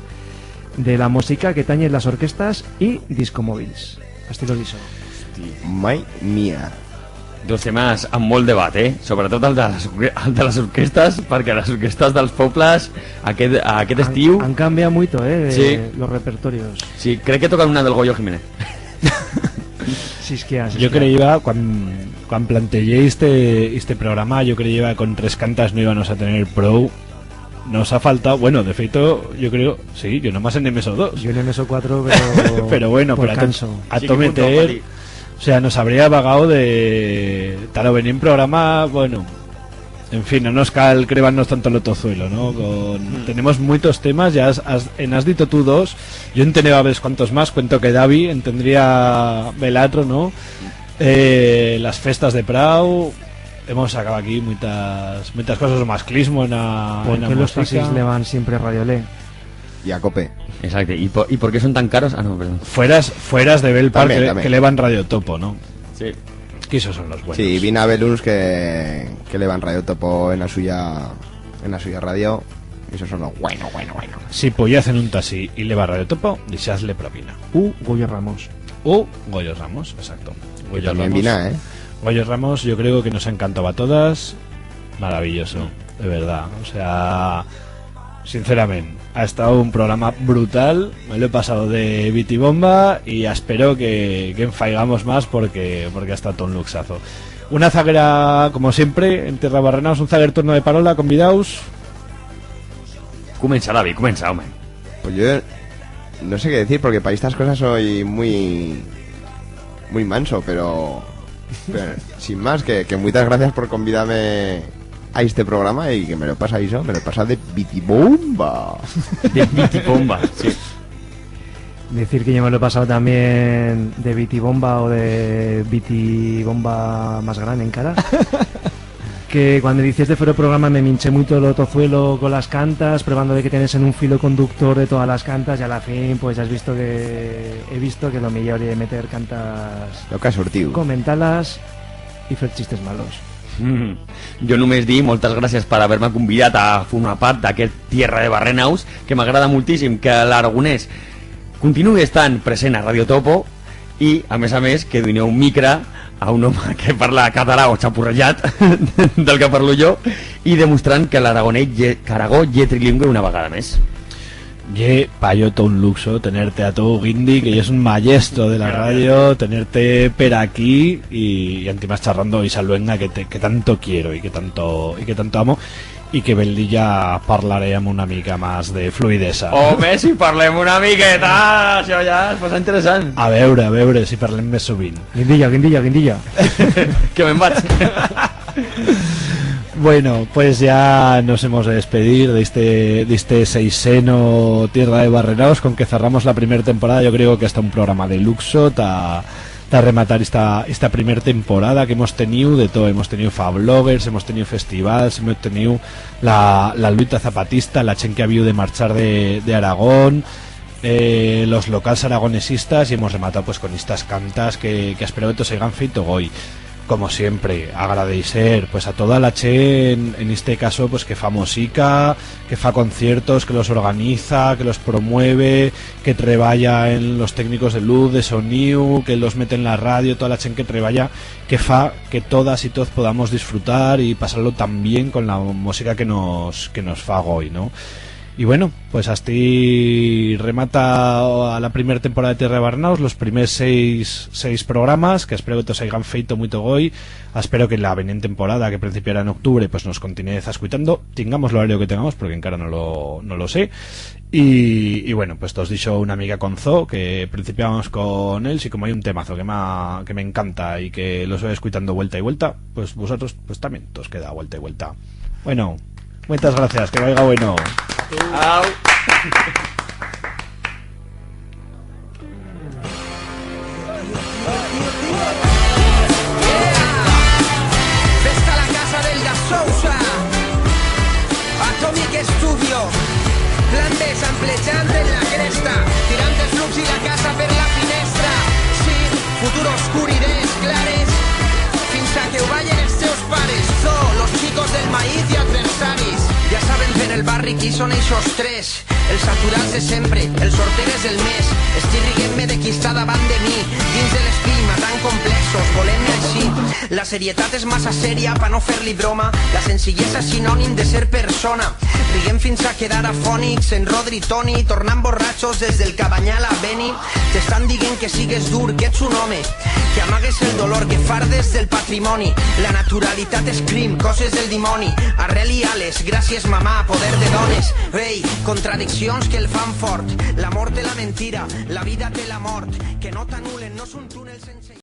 de la música que tañen las orquestas y discomóvils. Astí lo dixo. Hosti. Mai mía. Dos temas amb molt debat, eh? Sobretot el de les orque-, el de les orquestes, perquè les orquestes dels pobles, aquest, aquest estiu... Han, han cambiat muito, eh, sí, los repertorios. Sí, crec que tocan una del Goyo Jiménez. Sí, es que... Yo creía, cuan, cuan planteé este, este programa, yo creía que con tres cantas no íbamos a tener prou. Nos ha faltado, bueno, de feito, yo creo, sí, yo nomás en M S O dos. Yo en M S O cuatro, pero... Pero bueno, por pero a to-, canso. A to meter, o sea, nos habría vagado de, ta lo venir un programa, bueno, en fin, no nos cal crebarnos tanto lo tozuelo, ¿no? Con, mm, tenemos muitos temas, ya has, has, en has dito tú dos, yo en teneba ves cuantos más, cuento que Davi en tendría belatro, ¿no? Eh, las festas de Prau, hemos sacado aquí muitas, muitas cosas, o masclismo en a, en a música. ¿Por qué los taxis levan siempre Radio Le? Y a Cope. Exacto, ¿y por, y por qué son tan caros? Ah, no, perdón. Fueras, fueras de Bel Park, también, que, también, que levan Radio Topo, ¿no? Sí. Que esos son los buenos. Sí, vin a Belus que, que levan Radio Topo en a suya, en a suya radio. Esos son los bueno, bueno, bueno. Si poyez en un taxi y leva Radio Topo, dixaz-le propina. U Goyo Ramos. U Goyo Ramos, exacto. Que Goyo también Ramos. Vin a, ¿eh? Goyo Ramos, yo creo que nos ha encantado a todas. Maravilloso, de verdad. O sea, Sincerament, ha estau un programa brutal, me lo he pasau de bitibomba y espero que, que en faigamos más porque, porque ha estau un luxazo. Una zaguera, como siempre, en Tierra Barrenaus, un zaguer turno de parola, convidaus. Comenza, David, comenza, home. Pues yo no sé qué decir, porque para estas cosas soy muy, muy manso, pero, pero sin más, que, que muitas gracias por convidar-me a este programa y que me lo pasa eso, me lo pasa de bitibomba. De bitibomba, sí. Decir que yo me lo he pasado también de bitibomba o de bitibomba más grande encara. Que cuando dices de fuera programa me minché muito lo tozuelo con las cantas, probando de que tienes en un filo conductor de todas las cantas y a la fin, pues ya has visto que, he visto que lo millor es meter cantas, lo que ha sortiu, comentar-las y fer chistes malos. Mm. Yo només di moltas gracias per haber-me convidat a formar part d'aquest Tierra de Barrenaus, que m'agrada moltíssim que l'aragonés continuï estant present a Radio Topo y, a més a més, que doneu un micra a un home que parla català o chapurrellat del que parlo yo y demostrant que l'aragonés ye, que Aragó ye trilingüe una vegada més. Ye pa yo tot un luxo tener-te a tu, Guindy, que yes un maestro de la radio, tener-te per aquí y, y antimás charrando ixa luenga que, te, que tanto quiero y que tanto, y que tanto amo, y que bel día parlarem una mica más de fluidesa. Home, si parlem una miqueta, això ya es posa interesant. A veure, a veure si parlem més sovint. Guindilla, guindilla, guindilla. Que me'n vaig. Bueno, pues ya nos hemos de despedir d'este, d'este seiseno Tierra de Barrenaus, con que cerramos la primer temporada. Yo creo que hasta un programa de luxo ta, ta rematar esta, esta primer temporada que hemos teniu de todo. Hemos teniu fabloggers, hemos teniu festivals, hemos teniu la, la luita zapatista, la chent que ha habiu de marchar de, de Aragón, eh, los locals aragonesistas y hemos rematau, pues, con estas cantas que, que espero que tos haigan feito goi. Como siempre, agradecer, pues, a toda la chent, en este caso, pues, que fa musica, que fa conciertos, que los organiza, que los promueve, que treballa en los técnicos de luz, de soniu, que los mete en la radio, toda la chent que treballa, que fa que todas y toz podamos disfrutar y pasar-lo tan bien con la música que nos, que nos fa goi, no? Y bueno, pues astí remata la primer temporada de Tierra de Barrenaus, los primers seis, seis programas, que espero que tos haigan feito muito goi. Espero que la venent temporada, que principiará en octubre, pues nos continuez escuitando, tingamos l'horario que tengamos, porque encara no lo, no lo sé. Y, y bueno, pues tos dixo una mica con Zo, que principiamos con él, y como hay un temazo que me, que me encanta y que lo soy escuitando vuelta y vuelta, pues vosotros, pues también tos queda vuelta y vuelta. Bueno, muitas gracias, que vaiga bueno. Au. Ves-te a la casa del Da Sousa, Atomic Studio, plan B, samplejant en la cresta, tirant els loops i la casa per la finestra. Sí, futur oscur, idees clares, fins a que ho ballen els teus pares. Zo, los chicos del maíz y adversaris. Ya saben per el barri qui són eixos tres. Els aturats de sempre, el sorter és el més. Estic riguent-me de qui està davant de mi. Dins de l'espill, matant complexos, volem-ne així. La serietat és massa sèria pa no fer-li broma. La senzillesa és sinònim de ser persona. Riguem fins a quedar afònics en Rodri Toni, tornant borratxos des del Cabanyal a Beni. T'estan dient que sigues dur, que ets un home, que amagues el dolor, que fardes del patrimoni. La naturalitat és crim, coses del dimoni. Arrel i ales, gràcies mamà, poder de dones. Ei, contradiccions que el fan fort. L'amor té la mentira, la vida té la mort. Que no t'anulen, no és un túnel sense